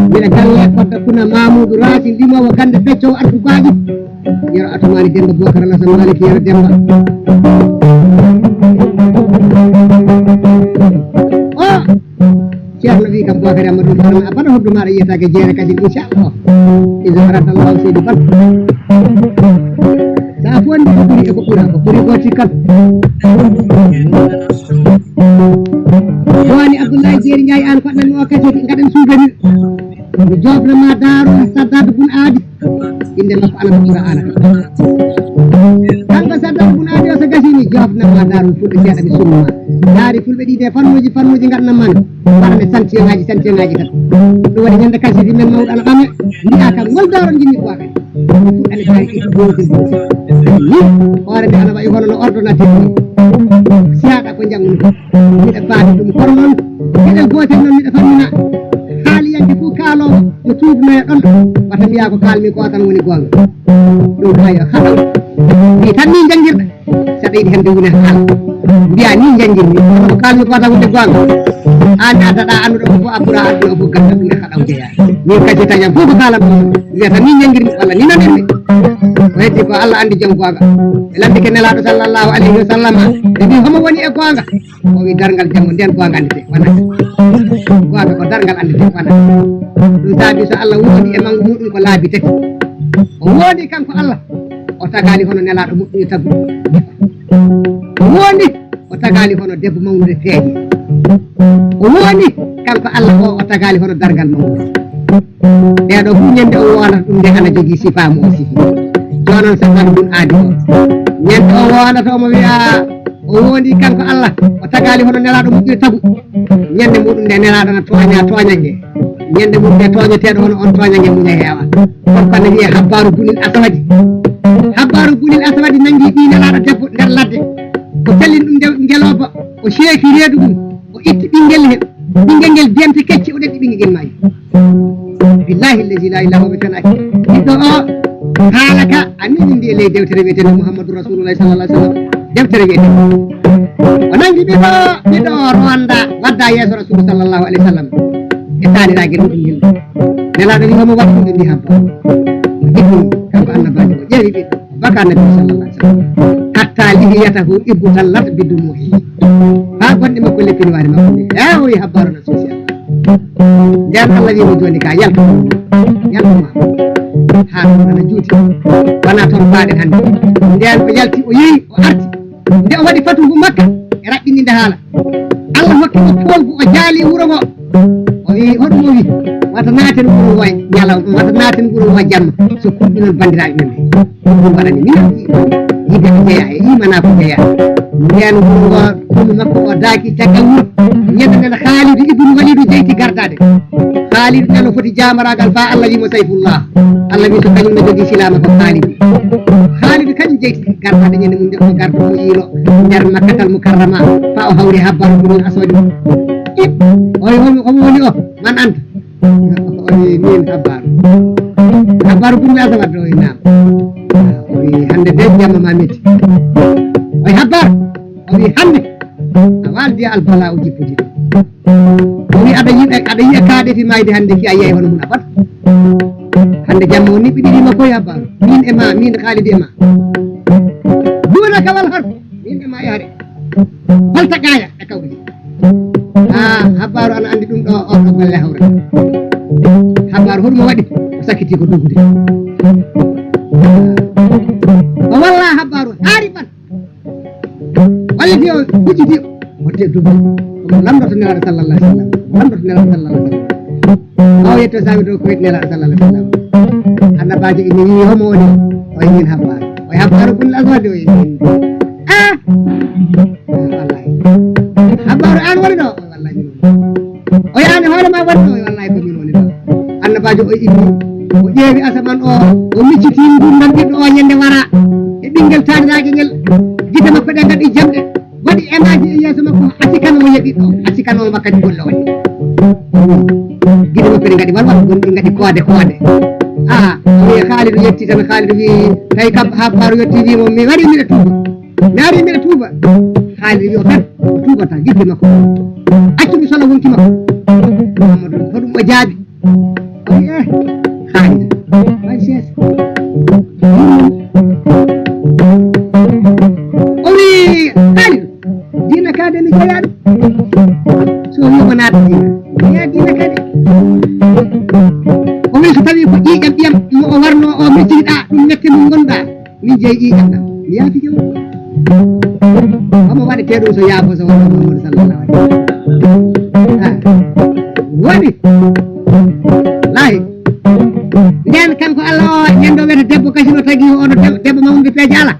Miɗa galle kodda kuna Mamoudou Racine, ndimowo gannde peccowo artugaaji. Yero Atoumani Demba Bokar Alassane Malick Yero Demba. O Ceerno wi kam Bokar Amadou Farma abada hoddu maɗa yiyata ke jeere kadi inchallah. Iso arata Allah seydi Bal. Sa fondi ko ɓuri e ko ɓura ko ɓuri ko cikkan. Woni Abdoulaye Jeeri Ndiaye an koɗɗan o kadi gaɗan souvenir. Mi jofna ma daaro Saddad Bun Aadi. Inde makko ana ko ɓura ana. Kanko Saddad Bun Aadi o so gasini jofna ma daaro fulɓe seeɗa mi sunna. Daari fulɓe ɗi de fannuji fannuji gaɗna man. Mbaɗane santiyoŋaaji santiyoŋaaji tan. Ɗum waɗi ñande kadi si men mawɗo ana ɓame. Mbiya kam ngol daaro jinni ko amen. Ɗum fu ene tawi itti gootel gootel. Ni hoore nde ana wayi hono no ordonnateur ni. Siyaɗa ko jannguno. Miɗa faami ɗum kono noon geɗel gootel noon miɗa fammina. Haaliyanke fof kaaloowo no tuubnoya ɗon. Wata mbiya ko kaalmi ko tan woni goonga. Ɗum hayo haɗa. Mbi tan ni janngirɗa. Saɗa yiɗi hende woni haala. Mbiya ni janngirmi kono ko kaalmi ko tan woni goonga. An a daɗa annduɗo ko fof a ɓura aduna o fof ganda ɗum e haɗa o jeeya. Min kadi tañam fof ko kaalam ɗum. Wiyata ni janngirmi walla ni nanirmi. O heddi ko Allah anndi jom goonga. E landike Nelaaɗo sallallahu alayhi wa sallam. Ɓe mbi homo woni e goonga. O wi darngal janngo nden goonga anndete wona. Goonga ko darngal anndete wona. Ɗum saabi so Allah woodi e mangu muɗum ko laabi tati. O woodi kanko Allah. O tagaali hono Nelaaɗo moƴƴude tagu. O woodi o tagaali hono debbo mawnude feeñe. O woodi kanko Allah o o tagaali hono darngal mawnude. Ɓeeɗo fof ñande o wonata ɗum nde ana jogii sifaa mo o sifi. Jonon safan ɗum aadi o. Ñande o wonata omo wiya o wondi kanko Allah o tagaali hono Nelaaɗo moƴƴude tagu. Ñande muɗum nde Nelaaɗo na tooña tooñange. Ñande mum nde tooñeteeɗo hono on tooñange muña heewa. Kon kane wiye Habbaaru Bunil Aswadi. Habbaaru Bunil Aswadi nangi ɓii Nelaaɗo debbo nder ladde. O tellini ɗum nde ngelooba o seeki reedu mum. O itti ɓinngel heen. Ɓinngel ngel denti kecci o ɗeɗɗi ɓinngel ngel maayi. Billahi allazi la ilaha illa huwa tan aki. Ɓiɗɗo o haala ka a nini ndi e ley dewtere wiyetende Muhammadu Rasulullahi sallallahu alaihi wasallam. Dewtere wiyetende o nangi ɓiɗɗo ɓiɗɗo o ronda wadda yeeso Rasulu sallallahu alaihi wasallam. E taniraagel muɗum ngel Nelaaɗo wi homo waɗi ɗum ɓe mbi habba. Ɗiɗum kanko annabaajo o ƴeewi ɓiɗɗo. Baka Nabi sallallahu alaihi wasallam. Hatta lihiyatahu ibtallat bidumuhi. Ha gonɗi makko leppini waari makko ni. Ewoy habbaaru na sosiya. Nden Allah wi mo joni ka yalto. Yalto ma. Ha ɗum ana juuti. Wona toon mbaɗen hannde. Nden o yalti o yehi o arti. Nde o waɗi fatuhu Makka e raɗɗininde haala. Allah hokki mo poolgu o jaali wuro ngo. O wi hoɗum o wi wata naaten wuro ngo e ñalawma wata naaten wuro ngo e jamma so kulɓi noon banndiraaɓe men ɓe ɗum ɗum waɗani min yidde ko jeeya e imana ko jeeya. Nden wuro ngo ɗum makko o daaki caggal wuro. Ñande nden Haalidu ibnu Walidu jeyti gardaade. Haalidu nden o foti jaamaragal fa Allah wi mo Sayfullah. Allah wi so kañum no jogii silaama ko Haalidu. Haalidu kañum jeyti gardaade ñande mum nde o gardo o yiilo nder Makkatal Mukarrama fa o hawri Habbaaru bunul Aswadi. Oy homo homo woni o man anta? O wi min Habbaaru. Habbaaru bunul Aswadi o wi naam. O wi hannde de jamma ma metti. Oy Habbaaru o wi hannde a waldi albala o jippude. O wi aɗa yiɗa aɗa yiya kaaɗe fi mayde hannde ki a yiyay hono mum abada. Hannde jamma o niɓɓi ɗiɗi makko e Habbaaru min e ma min Kaalidi e ma. Duuna kawal har min e ma e hare. Holta gaaya e kawri. A Habbaaru ana anndi ɗum ɗo o ɗo golle hawre. Habbaaru hoɗum o waɗi o sakkiti ko doggude. O walla Habbaaru haari ɓan. Walliti o hucciti o te dubu omo lamdoto Nelaaɗo sallallahu alaihi wasallam omo lamdoto Nelaaɗo sallallahu alaihi wasallam. Ɓaawo yetto saabi to ko wiyte Nelaaɗo sallallahu alaihi wasallam. Annabaajo ina wiyi homo woni o yi min Habbaaru o yi Habbaaru bun Aswadi o yi min a wallahi Habbaaru an woni ɗo o wallahi min woni o yaani hoore ma woni ɗo o wallahi ko min woni ɗo. Annabaajo o inni o ƴeewi asaman o o micciti ngurdam ɓiɗɗo o ñande wara e ɓinngel taaniraajo ngel gite makko ɗe ngaɗi jamɗe waɗi emaaji e yeeso makko o acci kan o yeɓi ɗo acci kan o wakkati golle waɗi gite makko ɗe ngaɗi wal wal gonɗi ngaɗi koode koode Aha, o wiyi Khalidou yetti tan, Khalidou wiyi, tawi kam habbaaru yetti, wiyi mo, mi wari miɗa tuuba. Mi ari miɗa tuuba. Khalidou wiyi o kat, o tuubata, gidde makko. Accu mi solo wonki makko. Mamadou, ko ɗum o jaabi. O wiyi, eh, Khalidou, waɗi seesa. O wiyi, Khalidou, diina ka de mi jeeyaa ɗum. So o wiyi mo naata diina, mi jeeyaa diina ka de. O wiyi so tawii ko ƴiiƴam ɓiyam mo o warno o mettiriɗa, ɗum mette mum ngonɗa, min jeeyi ƴiiƴam ɗam, mi yaafike mo. Homo waɗetee ɗum so yaafo so wonno Muhammadu sallallahu alaihi wasallam. Ha. Woni. Lahi. Nden kanko Allah o, nden ɗo wiyata debbo kasino tagi o, ono deb-, debbo mawnude peeje ala.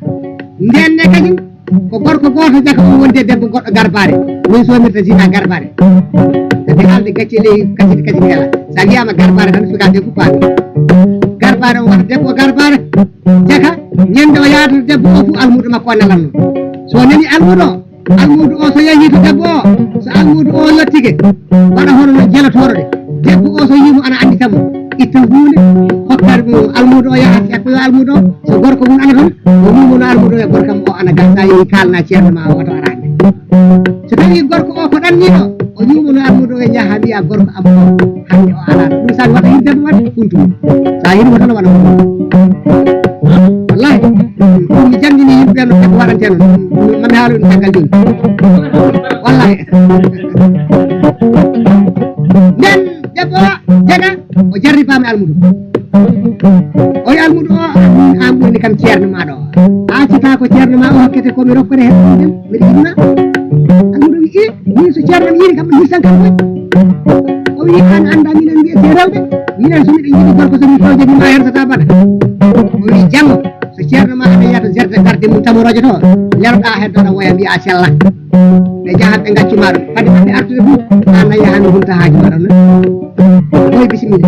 Nden ne kañum ko gorko gooto jaka on wondi e debbo goɗɗo garbaare. Min somirta zina garbaare. Kadi haalde gacce ley kasidi kasidi hela. Sa wiyama garbaare tan sukaaɓe fof paami. Garbaare on wata debbo garbaare. Jaka ñande o yaata debbo o fof almuudo makko o nelanno. So nani almuudo o, almuudo o so yehi to debbo o, so almuudo o yottike, waɗa hono no jelotooɗo de. Debbo o so yimo ana andi tan mo. Itta huunde, hokkata ɗum almuudo o yaha, si akko yo almuudo o, so gorko mum ana toon, o wimo no almuudo o e gorko am o ana ga, sa yehi kaalna ceerno ma o, oto araade. So tawi gorko o ko ɗanniiɗo, o yuumono almuudo o, yaha wiya gorko am o, hannde o alaano. Ɗum saabi wata hirde mo waɗde kuntu mum. Sa hirimo tan o waɗa ko. Wallahi, ɗum mi janngini yimɓe ɓe no ɓe waɗante noon. Mami haala ɗum caggal ɗum. Wallahi. Nden debbo o, jaga, o jarribaama e almuudo. Oye almuudo o, an, an ɓurani kam ceerno maɗo o. A accata ko ceerno ma o hokkete ko mi rokkore hen ɗum ɗum, miɗo yiɗi ma. Almuudo wi, i, min so ceerno mi yiɗi kam, mi hirsan kam koy. O wi, an anda minen wiyete rewɓe, minen so miɗen yiɗi gorko so mi fewjani ma hersata bada. O wi, jango, so ceerno ma ana yiyata zerde garde mum tamorojo to, leloɗa heddoɗa woya mbiya a sella. Ɓe jahat ɓe gaccu ma ɗum. Fadi maɓɓe artude fof, an a yahan hunta haaju ma ɗon. Oye bisimilla.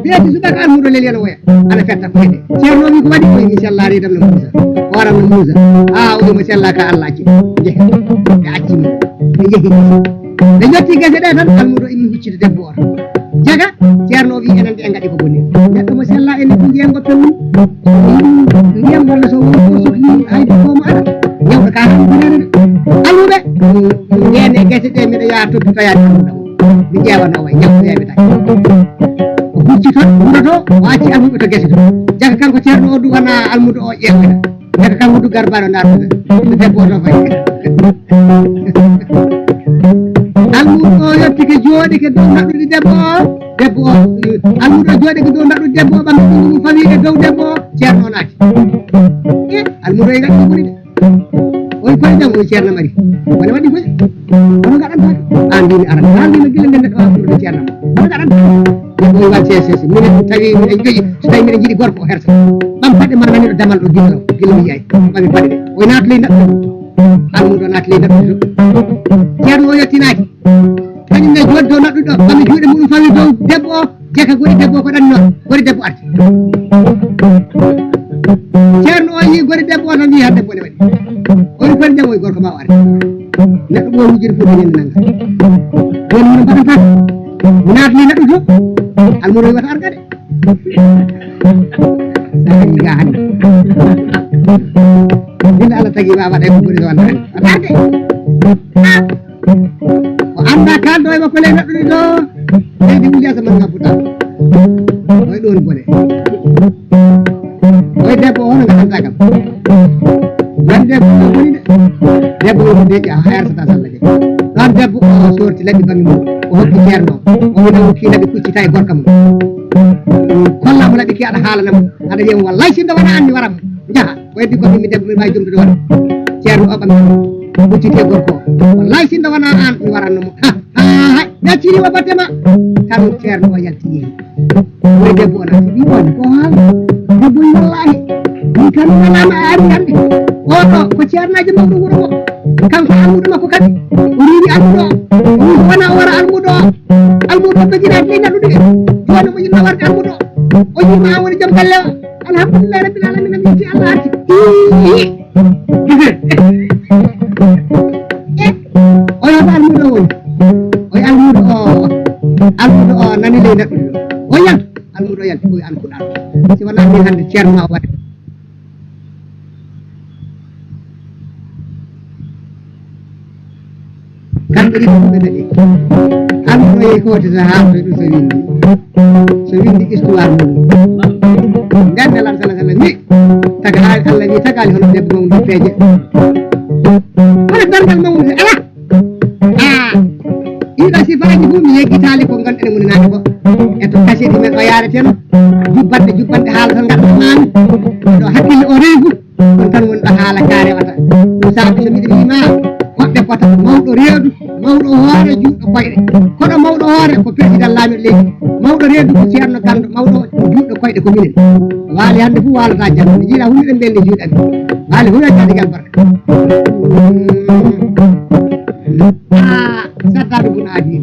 Ɓeeti subaka almuudo leli ana woya. Ana fetta ko hede. Ceerno wi ko waɗi? Oye mi sella reedam no muusa. Hooram no muusa. A oye mo sella ka Allah acci. Jehe. Ɓe acci mo. Ɓe jehi. Ɓe jotti gese ɗe tan almuudo immi huccita debbo o tan. Jaga, ceerno o wi enen ɗe ngaɗi ko boni. Neɗɗo mo sella ene ko jeyango pewum. Ndiyam walla so woni ko sokli hayde ko mo ara. Ñawɗo ka tan ko rere. Almuuɓe, ndene gese ɗe miɗo yaha toppitoyaade almuudo. Mi ƴeewa no way, ñawɗo yeeɓe tawi. O hucci toon, wuro to, o acci almuuɓe to gese to. Jaga kanko ceerno o du wona almuudo o ƴeewoyta. Neɗɗo kam hudu garbaɗo dartude. Debbo o to fayi. Almuudo o yottike jooɗike dow naɗɗude debbo o. Debbo o, almuudo o jooɗike dow naɗɗude debbo o, ɓamti ɗum fawi e dow debbo o. Ceerno o naati. E, almuudo e ngaɗi ko ɓuri de. Oy koye jam, oy ceerno mari. Wala waɗi koye. Kono ngaɗanta. An mbimi aran. An mbimi gila nden neɗɗo o almuudo ceerno. Kono ngaɗanta. Ɗum ɗum waɗ sese, minen so tawi miɗen jogi, so tawi miɗen jiɗi gorko o hersa. Ɓam paɗe ma nani ɗo damal ɗo gila, gila mi yiyay. Ɓami paɗe ɗe. O naati ley naɗɗude ɗum. Almuudo naati ley naɗɗude ɗum. Ceerno o yettinaaki. Kañum ne jooɗi dow naɗɗude ɗo. Ɓami juuɗe muɗum fawi dow debbo o. Jaka gori debbo o ko ɗanno. Gori debbo arti. Ceerno o yii gori debbo o tan yii hande bone waɗi. O wi gori debbo o gorko ma o arti. Neɗɗo ɗum o wujiri fof ko ñande nanga. Joni mino mbaɗata. Naatni neɗɗo to. Almuudo wata arga de. Sahani ga hande. Billa Allah tagi ma waɗa ko ɓuri wonde hande. Wata arde. O anda kaldo e makko ley neɗɗo ɗo. Leydi wuli asa man ngabbuta. Oy ɗon bone. Oye debbo o hono ngaɗanta kam. Won debbo o boni de. Debbo o ko deƴƴa, o hersata salla de. Ɗon debbo o sorti laɓi bangi mum. O hokki ceerno. O wona o hokki laɓi kuccita e gorka mum. Kolla mo laɓi ki aɗa haalana mo. Aɗa wiya mo wallahi sinno wona an mi waram. Jaha. O heddi ko mi debbo mi wawi jomdude wona. Ceerno o ɓami. Hucciti e gorko. Wallahi sinno wona an mi waranno mo. Ha, ha, ha. Mi acciri o batte ma. Tan ceerno o yalti yehi. Woni debbo o naati wi woni ko haala. Debbo wi wallahi. Min kam mi welama a ari hande. Oɗo ko ceernaajo mawɗo wuro ngo. Kanko almuudo makko kadi. O riiwi almuudo o. O wi ko wona o wara almuudo o. Almuudo o dogiraade ley naɗude. Joni mo yinno warde almuudo o. O yima an woni joom galle o. Alhamdulillahi rabbil alamina mi yetti Allah arti. Ii. Gise. Eh, o yo ko almuudo o woni. O yo almuudo o. Almuudo o nani ley naɗude o. O yan. Almuudo Yalti ko an kuɗal. Si wonaa min hannde ceerno ma o waɗi. Kamɓe ɗiɗo ɗum ɓe daɗi. An ɗo yehi hoote sa haalde ɗum so winndi. So winndi histoire mum. Nden Nelaɗo sala sala wi, tagaali Allah wi, tagaali hono debbo mum ɗum peeje. Hono darngal mum ɗum ala. Ah, ɗiɗo sifaaji fof mi yeggitaali ko ngonɗen e mum naati ko. E to kaseeji men o yaareten. Jubbanɗe, jubbanɗe haala tan ngarɗa maami. Ɗo hakkille o rewi fof. Ɗum tan woni ɗo haala ka rewata. Ɗum saabi so miɗo wiima, hoɗɓe pota, mawɗo reedu, mawɗo hoore, juutɗo koyɗe. Kono mawɗo hoore ko président laamiiɗo leydi. Mawɗo reedu ko ceerno ganndo, mawɗo juutɗo koyɗe ko minen. Waali hannde fof waalata janngo. Mi jiiɗa fof miɗen mbelni juuɗe amen. Waali fof yo jaadigal barka. Ah, Saddadu bun Adi.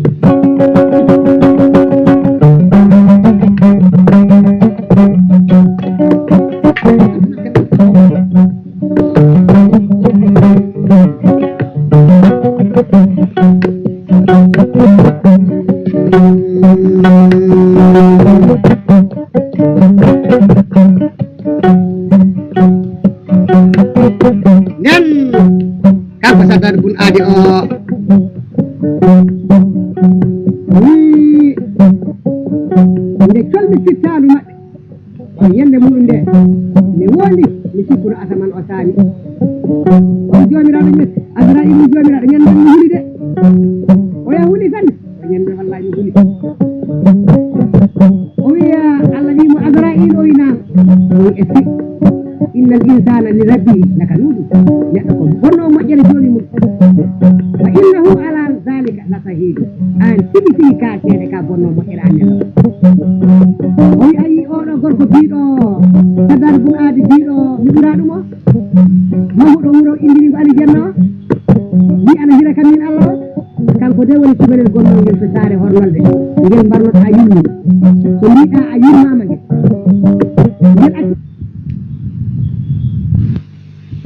Nden kanko Saddadu bun Adi o wii, nde colmi fittaandu maɓɓe, e ñande muɗum nde, mi woondi, mi sikkuno asaman o saami. O Joomiraaɗo ƴetti, Asra'iilu Joomiraaɗo, ñande mi huli de. O ya huli tan, o ñande wallahi mi huli. O wiya, Allah wii mo, Asra'iilu, o wii naam. O wii, e si, innal insaana li rabbihi lakanuudu. Neɗɗo ko bonnoo moƴƴere joomi mum. Wa innahu ala zalika la sahiidu. Aan tigi tigi ka seede ka bonnoo moƴƴere aan neɗɗo. O wi, a yii oɗo gorko biiɗo, Saddadu bun Adi biiɗo, mi ɓuraa ɗum o. Mahuɗo wuro indiri ko alijanna o. Wi ana hira kam min Allah o. Kanko de woni cukalel gonnol ngel to saare hornolde. Ngel mbarnoɗaa yummude. So mbiɗa a yurmaama ngel. Ngel accu.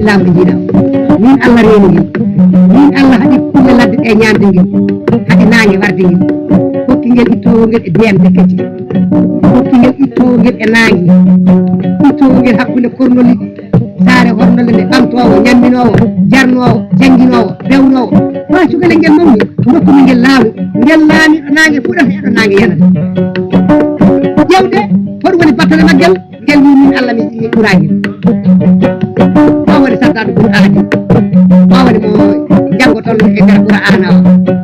Laamu jiiɗa. Min Allah reeni ngel. Min Allah haɗi kulle ladde ɗe ñaamde ngel. Haɗi naange warde ngel. Hokki ngel ittoowo ngel e D M de kecce. Hokki ngel ittoowo ngel e naange. Ittoowo ngel hakkunde kornoli. Saare hornole nde ɓamtoowo, ñamminoowo, jarnoowo, jannginoowo, bewnoowo. Haa cukalel ngel mawni, nokku min ngel laamu. Ngel laamiiɗo naange fuɗata, heɗo naange yanata. Ƴeewde, hoɗum woni battane maggel? Ngel wii, min Allah mi, mi ɓuraa ngel. O woni Saddadu bun Adi. O woni mo janngoton e nder Qur'aana o.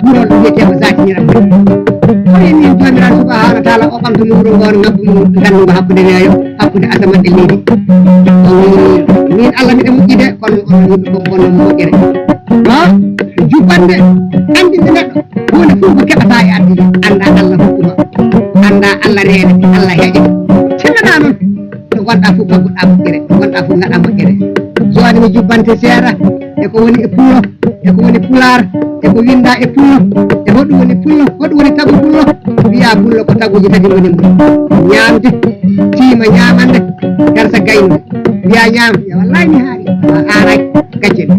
Wuro ɗum wiyetee ko Zaati Ñiram. O wi min Joomiraaɗo Subhaanahu wa Taala o ɓamtumi wuro ngoo, ngabbu ngu, ngannu ngu hakkunde weeyo, hakkunde asaman e leydi. O wi, min Allah miɗo moƴƴi de, kono onon yimɓe fof bonno moƴƴere. No jubbande anndinde neɗɗo, huunde fof ko keɓata e aduna, annda Allah hokkuma, annda Allah reene, Allah heƴe. Sinnaɗa noon, to gonɗa fof kagguɗa moƴƴere, to gonɗa fof ngaɗa moƴƴere. Jooni mi jubbante seeɗa e ko woni e pullo, e ko woni pulaar, e ko winnda e pullo, e hoɗum woni pullo, hoɗum woni tagu pullo. Wiya pullo ko taguuji tati ngoni mum. Ñaamde, tiima ñaamande, garsa gaynde. Wiya ñaam, wiya wallahi mi haari. A haaray, gacce ɗe.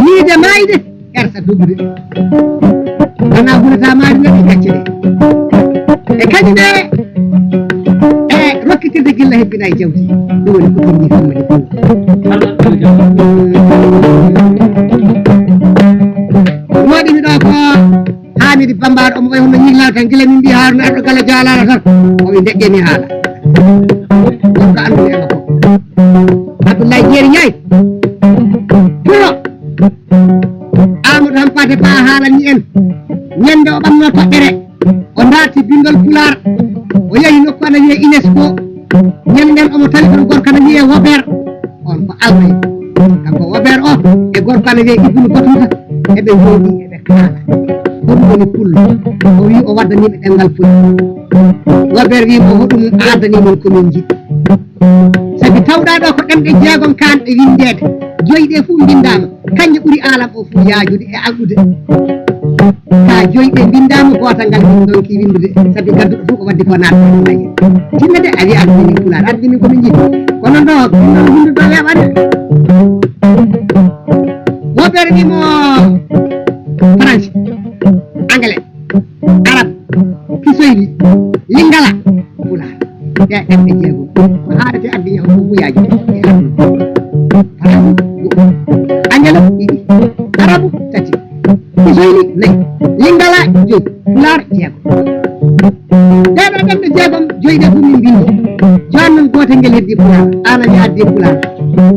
Yiide maayde, garsa dugude. Wona hulata maayde, gacce ɗe. E kañum e, e rokkitirde gilla hebbina e jawdi. Ɗum woni ko ɗum ni famma de ɗum. Waɗi mi ɗo ko Hamidi Bambaɗo omo wayi hono ñillaaka tan gila min mbi Haruna arɗo gala jaalala tan. O wi deƴƴe mi haala. Ɗum ko anndu e makko. Abdoulaye Jeeri Ñaay. Puro. Amadou Hampate Ba haalani en. Ñande o ɓamno toɓɓere. O naati bindol pulaar. O yehi nokku ana wiyee UNESCO. Ñande nden omo tawi toon gorko ana wiyee Wober. On ko almay. Kanko Wober o e gorko ana wiyee Ibnu Batuta. Eɓe njooɗi eɓe kaala. Hoɗum woni pullo? O wi o waddani ɓe ɗemngal pullo. Wober wi mo hoɗum addani mon ko min njiɗi. Sabi tawɗaa ɗo ko ɗemɗe jeegom kaanɗe winndeede. Joyi ɗe fof mbinndaama. Kanje ɓuri aalam o fof yaajude e alɗude. Ka joyi ɗe mbinndaama, gootal ngal min ndonki winndude. Sabi gadduɗo fof ko waddi ko naatde e mayre. Tinno de a wiyaani min pulaar, addi min ko min njiɗi. Kono ɗo, ɗo winndude ɗo weeɓaani. Woɓɓere wii mo Faransi, Angale, Arab, Kiswahili, Lingala. ɗe ɗemɗe jeegom. Ko haalete addiya o fof wuyaaji ɗe addiya. Faransi, go'o. Angelo, ɗiɗi. Arabu, tati. Kiswahili, nayi. Lingala, joyi. Pulaar, jeegom. Ɗee ɗoo ɗemɗe jeegom, joyi ɗee fof min mbinndi. Jooni noon gootel ngel heddii Pulaar. Aan a addi Pulaar.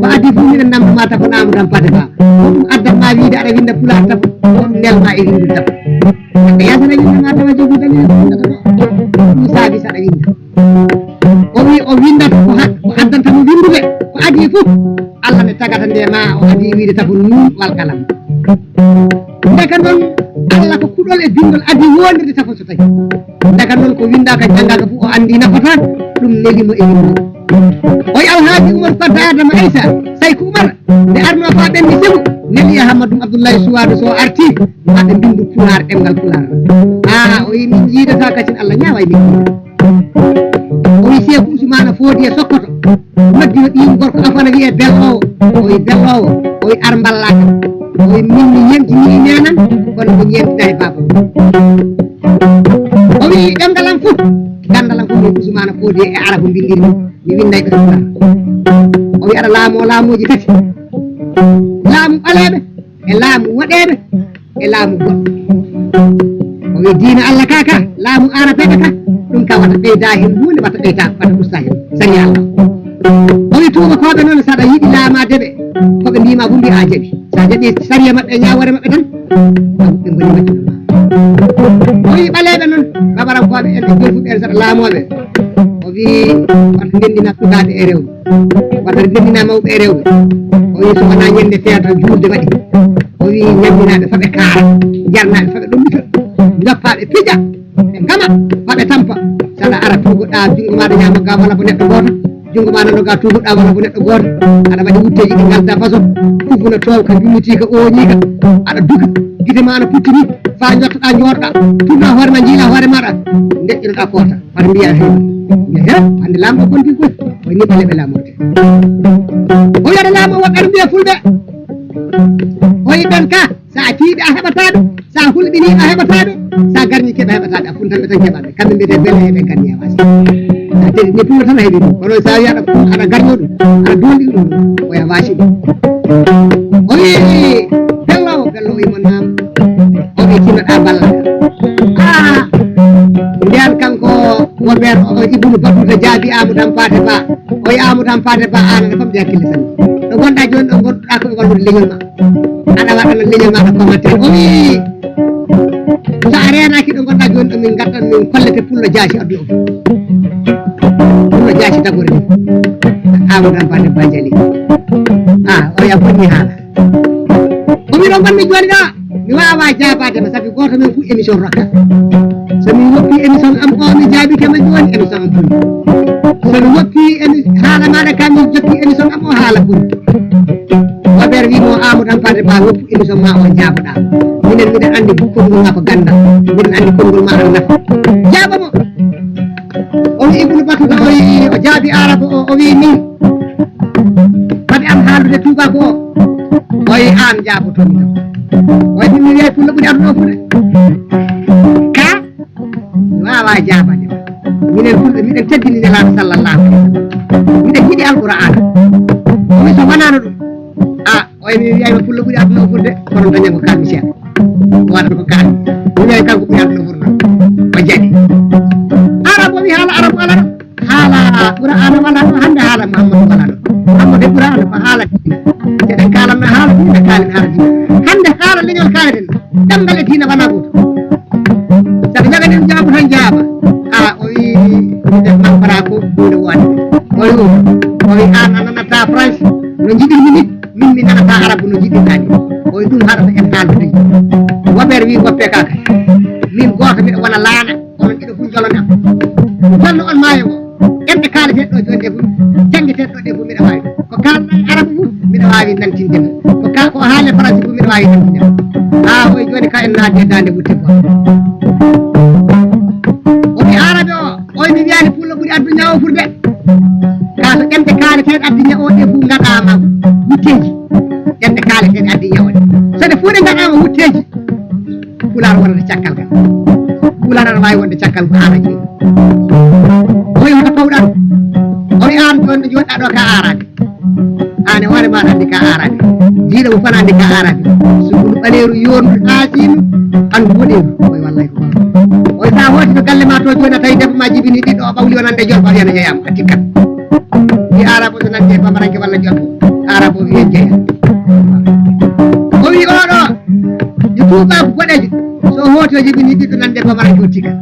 Ko adii fof miɗen namndo ma tafo naamu tan pate ba. Ko ɗum addan ma wiyde aɗa winnda Pulaar tafo, ko ɗum nel ma e winndude tafo. Neɗɗo yeeso aɗa winnda ma tawa jogii tan ene windata ko. Ɗum saabi saɗa winnda. O wi o winndata ko ha-, ko addanta mo winndude, ko adii fof. Allah ne tagata nde ma o adii wiyde tafo nuun wal kalam. Ndeka noon, Allah ko kuɗol e binndol adii wondirde tafo so tawi. Ndeka noon ko winndaaka janngaaka fof o anndi nafataa, ɗum neli mo e winnde. Oy Alhaaji Umar Fanta Adama Aysa, Sayku Umar, nde arnoo faa ɓenndi segu, neli Ahmadu Abdullahi Suwaadu so artii, maa ɓe mbinndu Pulaar, ɗemngal Pulaar. Aa, o wi min njiidataa kacin Allah ñaawa e min njiida. O wi Seeku Usmaana Foodi e Sokoto, noddi no ɓiyum gorko afana wiyee Belloowo, o wi Belloowo, o wi ar mballaa kam. O wi min mi ñeemtinii e neenam, kono mi ñeemtinaa e baabam. O wi ɗemngal am fof, ganndal am fof min Usmaana Foodi e Arabu mbinndir mi, mi winnday ɓe Pulaar. O wi aɗa laamoo laamooji tati, laamu ɓaleeɓe, e laamu woɗeeɓe, e laamu goɗɗo. O wi diina Allah ka, ka, laamu aarabeeɓe ka, ɗum ka wata ɓeyda heen huunde, wata ɓeyda, wata usta heen. Sariya Allah. O wi tuubakooɓe noon, saɗa yiɗi laamaade ɓe, ko ɓe mbiima fof mbiya a jaɓi. Sa jaɓi sariya maɓɓe e ñaawoore maɓɓe tan, ɓe ngoni waɗtude ma. O wi ɓaleeɓe noon, babarankooɓe en ɓe jolfuɓe en saɗa laamooɓe. O wi wata ndenndina sukaaɓe e rewɓe. Wata ndenndina mawɓe e rewɓe. O wi so wonaa ñande feeto juulde waɗi. O wi ñamminaaɓe faa ɓe kaara, jarnaaɓe faa ɓe ɗommita, njoppaaɓe pija, ɓe ngama, faa ɓe tampa. Saɗa ara tuugoɗaa junngo maaɗa ñaamo ga walla ko neɗɗo gooto, junngo ma nano ga tuugoɗaa walla ko neɗɗo gooto. Aɗa waɗi wutteeji ɗi ngaldaa façon, tufuna toowka, jummitiika, ooñiika, aɗa duka, gite ma ana puttini, faa njottoɗaa njooɗoɗaa, tunna hoore ma, njiila hoore maaɗa, ndeƴƴinoɗaa koota. Aɗa mbiya he, mbiya he, hannde laamɗo konti koy, o ni ɓaleeɓe laamorde. O wiya aɗa laamoo woɓɓe aɗa mbiya fulɓe. O yi ɓen ka, sa a tiiɗi a heɓataa ɓe, sa a hulɓinii a heɓataa ɓe, sa a garñike ɓe a heɓataa ɓe, a funtanɓe tan keɓaa ɓe. Kamɓe mbiyetee bele heɓe garñi a waasi. Sa teɗi ni pullo tan a heɓi ɗum. Kono sa wiya aɗa, aɗa garño ɗum, aɗa duwonɗini ɗum, o ya waasi ɗum. O wi, bello o, bello o wimo naam. O wi, tinnoɗaa balla. Ah, nden kanko Robert o, Ibnu Batuta jaabi Amadou Hampate Ba. O wi Amadou Hampate Ba, aan aɗa famɗi hakkille sanne. Ɗo ngonɗaa jooni, ɗo ngonɗaa ko e wallude leñol ma. Aɗa waɗana leñol ma ɗo commentaire. O wi, so a reenaaki ɗo ngonɗaa jooni ɗo, min ngaddan, min kollete pullo jaasi aduna o. Pullo jaasi dagore ni. Amadou Hampate Ba Jali. Ah, o ya bonni haala. Ko miɗo ngonmi jooni ɗo, mi waawaa jaabaade ma, sabi gooto men fof émission rokka. So mi woppi émission am o, mi jaabike ma jooni, émission am boni. So mi woppi émi-, haala maaɗa ka, mi jokki émission am o, haala boni. Robert wi mo, Amadou Hampate Ba, woppu émission ma o, jaaboɗaa. Minen miɗen anndi konngol ma ko ganndal. Miɗen anndi konngol ma ana nafa. Jaabo mo. O wi Ibnu Batuta, o wi, o jaabi Aarabu o, o wi min. Fade am haaldude tuubaaku o. O wi aan jaabotoomi kam. O wi min mi wiyay pullo ɓuri aduna o fof de. Ka mi waawaa jaabaade ma. Minen fulɓe, miɗen teddini Nelaaɗo sallallahu alaihi wasallam. Miɗen yiɗi Alqur'aana. O wi so wanaano ɗum, a, o wi mi wiyay ma pullo ɓuri aduna o fof de, kono dañan ko kaalmi seeɗa. O waɗata ko kaalmi. Mi wiyay kanko ɓuri aduna o fof noon. O jaɓi. Aarabu o wi haala Aarabu alaa ɗo. Haala Qur'aana wala ɗo, hannde haala Muhammadu wala ɗo. Muhammadu e Qur'aana ko haala diina. Eɗen kaalanno haala diina, kaalen haala diina. Hannde haala leñol kaaleten, ɗemngal e diina wonaa gooto. Sabu njaga nen jaabu tan jaaba. A, o wi, minen man fara ko huunde wonde. O wi, o wi, aan a nanataa France no njiɗirmi ni, min mi nanataa Arabu no njiɗirɗaa ni. O wi, ɗum haɗata en haaldude. Woɓeere wi woppe ka kay. Min gooto miɗo wona laana. Onon ɗiɗo fof njolonee am. Jolno on maayo ngo. Ɗemɗe kaalateeɗe ɗo jooni ɗe fof, janngeteeɗe ɗo ɗe fof, miɗa waawi ɗum. Ko kaalɗaa e Arabu fof, miɗa waawi nantinde mo. Ko ka-, ko haale Faransi fof, miɗa waawi nantinde mo. Haa oye jooni ka en naati e daande wutte goo. O wi Aarabe o, oye mi wiyaani pullo ɓuri adduña o furde. Kaa so ɗemɗe kaalateeɗe adduña o ɗe fof ngaɗaama wutteeji. Ɗemɗe kaalateeɗe adduña o ɗe. So ɗe fof ɗe ngaɗaama wutteeji. Pulaar wonata caggal ngal. Pulaar aɗa waawi wonde caggal ko haala jeyi. Oy hoto pawɗa ɗum. ɗo ka aaraade. Aan e hoore maaɗa anndi ka aaraade. Jiiɗo mo fana anndi ka aaraade. Sukkundu ɓaleeru yoorndu aasiinu, ɓanndu woɗeeru. Oy wallahi ko. Oy sa hooti to galle ma to jooni a tawi debbo ma jibini ɓiɗɗo o ɓawli wonande jolfo a wiyana jeyaama a tikkat. Wi aarabo so nande bamaranke walla jolfo. Aarabo wiye jeya. O wi oɗo. Yo tuubaaku boɗeejo. So hooti o jibini ɓiɗɗo nande bamaranke o tikkat.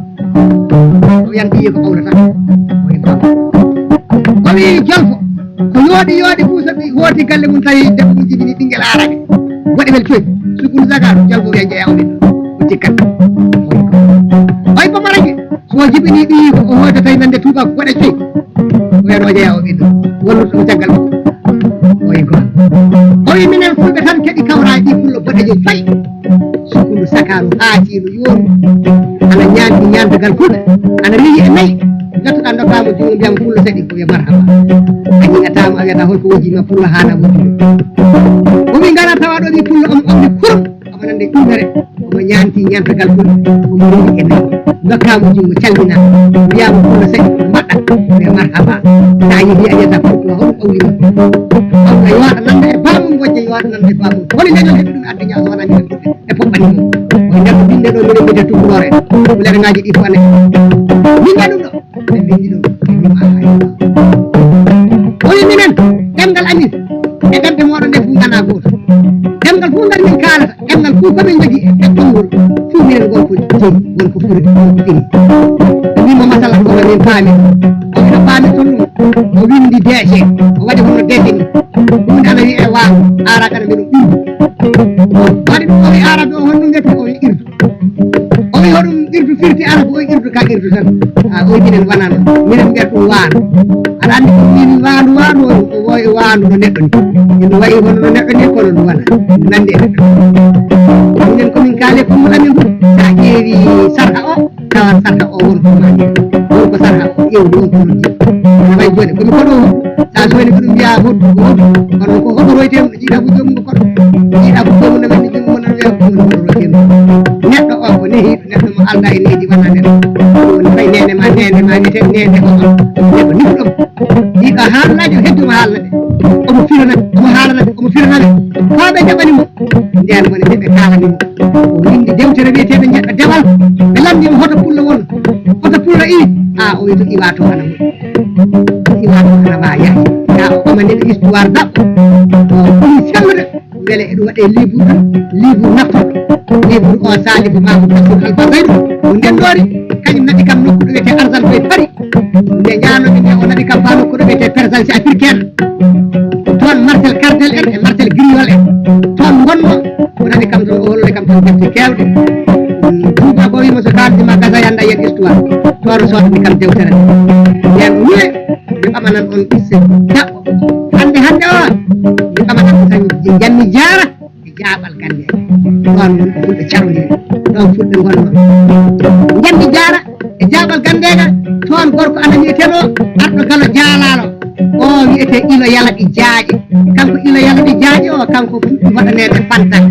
O wiyan ɓiyi ko ɓawlata. O wi baba. O wi jolfo. Ko yooɗi yooɗi fuu so ɓi hooti galle mum tawi debbo mum jibini ɓinngel aaraɓe. Waɗi wel coy. Sukkundu zakaru jolfo wiya jeeya o ɓiɗɗo. O tikkat. Oy bamaranke. So jibini ɓiyi ko o hoota tawi nande tuuba ko waɗa coy. O wiyan o jeeya o ɓiɗɗo. Wonno ɗum caggal. Oy ko. O wi minen fulɓe tan keɗi kawra ɗi pullo boɗejo fay. Sukkundu sakaru haatiiɗo yoori. Ana ñaanti ñaantagal fulɓe. Ana rewi e nayi. Ngattuɗaa ndokkaama junngo mbiyam fullo saɗi ko wiya marhaba. A yiɗataama a wiyata holko wojji ma fullo haana wojjude. O wi ngara tawa ɗo wi fullo omo omni kurum. Omo nande ɗumere. Omo ñaanti ñaantagal fulɓe. Omo rewi e nayi. Ndokkaama junngo calminaa. Wiyaama fullo saɗi ko mbaɗɗa. Ko wiya marhaba. Sa yehi a wiyata fullo hoɗum ɓawli ma. Ɓawla yo waɗa nande e baamum wojja yo waɗa nande e baamum. Holi leñol heɓi ɗum adduña so wonani e poɓɓani mum. Ko nder ko binde ɗo minen mbiyata tukulore. Kuleer ngaji ɗi fof ane. Binde ɗum ɗo. Ɓe bindi ɗum. O wi minen ɗemngal amin e ɗemɗe moɗon ɗe fof ngana gooto. Ɗemngal fof ngal min kaalata ɗemngal fof ko min jogii e konngol fof minen ngon ko jeyi won ko furi won ko ɗini. Ɓe mbimo masala kono min paami o ina paami to ɗum o windi deece o waɗi hono deece ni ɗum ana wiyee waaw aara kana mbiɗo ɓindi. Waɗi ɗum o wi aara ɓe o honno mbiyata o wi irdu. O wi hoɗum irdu firti ara ko o irdu ka irdu tan. A o minen wanano minen mbiyat ɗum waano. Aɗa anndi ko min waandu waandu o wowi waandu no neɗɗo ni ino wayi hono no neɗɗo ni kono ɗum wona nandi e neɗɗo. Minen komin kaali e konngol amin fof sa ƴeewi sarha o tawa sarha o won ko maani won ko sarha o ƴeewdi won ko noddi. Aɗa wayi jooni komi koɗo o sa soyni ko ɗum mbiya hoddu ko hoddu kono ko hoɗoroyte ɗum jiiɗa ko joomum ko koɗo jiiɗa ko joomum no wenni joomum wonano wiya ko ɗum hoɗoroyte ɗum. Neɗɗo o ko nehiiɗo neɗɗo mo alda e nehdi wona neɗɗo woni fay nene ma nene ma wiyete nene o neɗɗo nifɗo. Yiɗo haalnajo hedduma haalnade omo firana omo haalana omo firanaɓe faa ɓe jaɓani mo. Nden woni nde ɓe kaalani mo o windi dewtere wiyeteɓe jeɗɗo dewal ɓe lanndimo hoto pullo won hoto pullo iwi a o wi to iwa to ana woni iwa to ana ma yahi ya o ɓama nde ɓe histoire daɓɓo o ɓuri sellude. Mbele eɗum waɗe livre tan livre naftorɗo livre o salifu mamu tafsir alfasaydu o ndenɗori kañum naɓi kam nokku ɗo wiyete arsal koye pari nde ñaanomi nde o naɓi kam fa nokku ɗo wiyete présence africaine toon martel cartel en e martel griol en toon ngonno o naɓi kam toon o hollude kam toon defte kewɗe duuba ko wimo so kaldi ma gasa yanda yen histoire toon sodani kam dewtere nde yen wiye mi ɓamanan on ɓisse daɓɓo hannde hannde o mi ɓamanan on tan janmi jaara e jaaɓal gannde ɗon woni ko fulɓe carondiri ɗon fulɓe ngonno janmi jaara e jaaɓal ganndeega toon gorko ana wiyeteno arɗo galo jaalaalo o wiyete ilo yala ɗi jaaƴe kanko ilo yala ɗi jaaƴe o kanko fuɗɗi waɗaneede fantan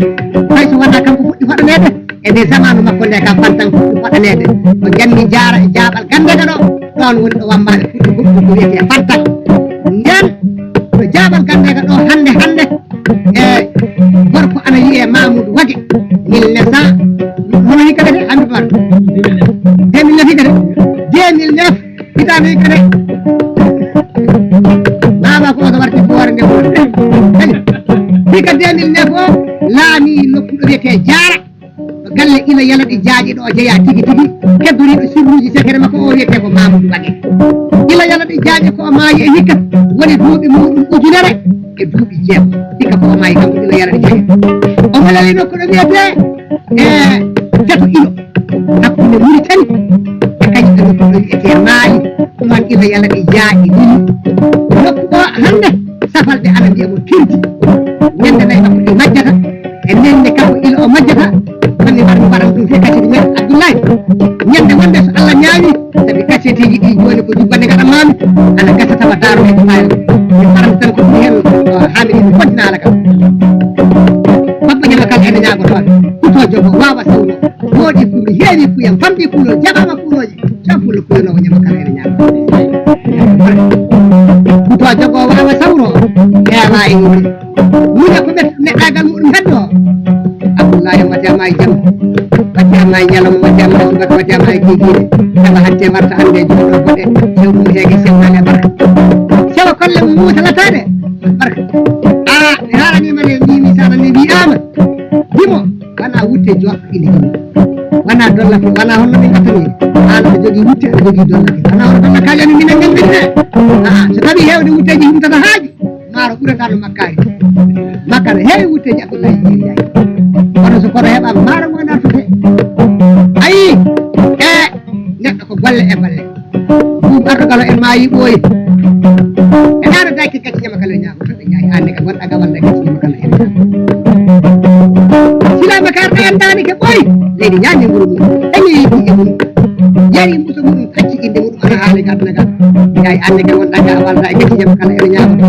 hay so wona kanko fuɗɗi waɗaneede e nde zamanu makko nde kam fantan fuɗɗi waɗaneede o janmi jaara e jaaɓal ganndeega ɗo ɗon woni ɗo wammaade fuɗɗi huɗɗi ko wiyetee fantan nden no jaaɓal ganndeega ɗo hannde hannde e gorko ana wiyee mamoudou wage mille neuf cent hono hikka kadi hambi bar deux mille neuf hikka de deux mille neuf hitaande hikka de mama ko oto warti boore nde won hikka deux mille neuf o laami nokku ɗo wiyetee jaara ɗo galle ila yala ɗi jaaƴi ɗo jeeya tigi tigi keddoriɗo sirruji sekere makko o wiyete ko mamoudou wage ila yala ɗi jaaƴi ko o maayi e hikka woni duuɓi muɗum ujunere e duuɓi jeego hikka ko o maayi kanko ila yala ɗi jaaƴi omo lali nokku ɗo wiyete e jato ilo hakkunde muritani e kañum e nokku ɗo wiyete maali ɗuman ila yala ɗi jaaƴi lili nokku o hannde safalɓe ana mbiya mo tirdi ñande nayi makko ɗi majjata e nenne kanko ila o majjata manni mbar mi mbaran ɗum fe kasidi men abdoullahi ñande wonde so allah ñaawi sabi kaseteji ɗi joni ko jubbande gaɗa mami ana gasa tawa daro e ko fawi mi mbaran tan ko ɗum hen hami ɗi mi foddina ala kam babba ñama kala ene ñaago toon kuto jogo wawa sawno wooɗi fu mi heewi fuyam famɗi kulo jaɓama kuloji Campol ko no wanya makara ina ñaama. Kuto Ko jogo wawa sawro, heewa e yimɓe. Muña ko ɓe neɗɗagal muɗum heddo. Abdullahi, wati ama e jam, wati ama e ñalawma, wati ama e sumbaka, wati ama e kiikiiɗe. Tawa hante warta ande joɗo boɗe, sewɗum heege sewnaale barka. Sewa kolle mum muusalatade barka. A, mi haalanima de, mbimi sala mi wi'ama. Dimo, wona wutte joɗɗo ine himo. Wona dolla ko, wona honno min gattani. An aɗa jogii wutte, aɗa jogii dolla ko. Wona hono dolla kaja min minen ngandiri de. Aa, so tawi heewde wutteeji humtata haaji, maaro ɓurata no makkaari. Makka no heewi wutteeji Abdullahi Jeeri Njaay. Kono so kono heɓaama, maaro ngo dartete. Ayi, e neɗɗo ko golle e golle. Ɗum arɗo galo en maayi ɓooyi. E ɗaano dayke gacce jama kala ñaago to ɓe ñaayi. Aan ne ka gonɗa gawal da gacce jama kala en. Silama ka arɗa en daani ke ɓooyi. Leydi ñaami nguru mum. Dañi yiɗi e mum. Yari mbuso mum tacci inde mum ana haali gadna gad. Ñaayi aan ne ka gonɗa gawal da gacce jama kala en ñaago to.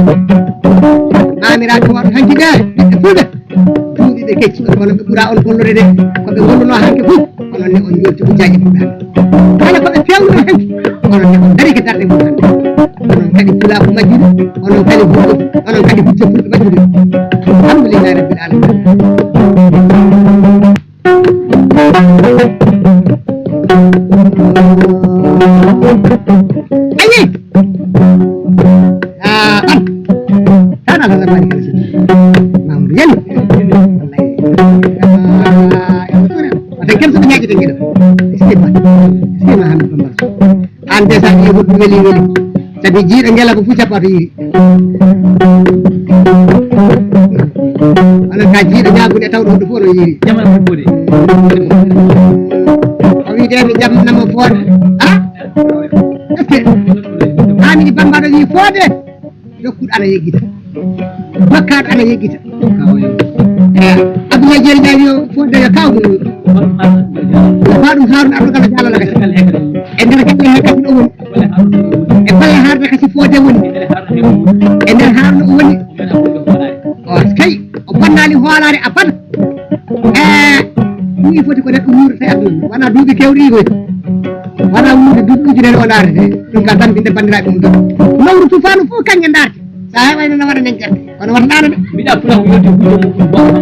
Mamiraaɓe waɗo hanki de. Ɓiɓɓe fulɓe. Duuɓi ɓe kecci on, kono ɓe ɓura on gollore de. Ko ɓe golluno hanke fof, onon ne on jolti ko jaaƴe fuɗɗaande. Kala ko ɓe pewnuno hanke, onon ne on dari ko darɗe mum hannde. Onon kadi pulaaku majjude, onon kadi hujjo, onon kadi hujjo fulɓe majjude. Alhamdulillahi rabbil alamin. Ayi! Ah, an. Tan Alhaji Malick Kane Sidi. Mamoudou Yani. Wallahi. Ah, wata ken so ñaaji de ngeɗo. Excuse-moi. Excuse-moi, Hamidou Bambara. An de sa ni ko weli weli. Sabi jiiɗo ngela ko fu cappato yiri. Onon ka jiiɗo ñaagude tawɗo hoɗo fof no yiri. Jamal ko ɓuri. O wi de mi jamnama foode. Ah? Est-ce que? Hamidou Bambara wi foode. Jokkuɗo ana yeggita. Bakkaɗo ana yeggita. Eh, Abdoulaye Dieng Ndiaye yo fof daña kaw ɗum. Yo fa ɗum Haruna Abdou Gala Diallo Lagasi. E nder galle he kasi ɗo woni. E golle Haruna kasi foode woni. E nder Haruna o woni. O kay, o bonnali hoolaare abada. Eh, ɗum foti ko neɗɗo wuurata e aduna. Wona duuɓi kewɗi koy. Wona wuurde duuɓi ujunere o laarete. Ɗum ka tambinde banndiraaɓe mum tan. Lowru tufaanu fof kañum ndaarte. Sa heɓayno no waɗa nen gerte. Kono wata ndaano de. Mbiɗa pulaar ko yewti hujjo mum ɗum goto.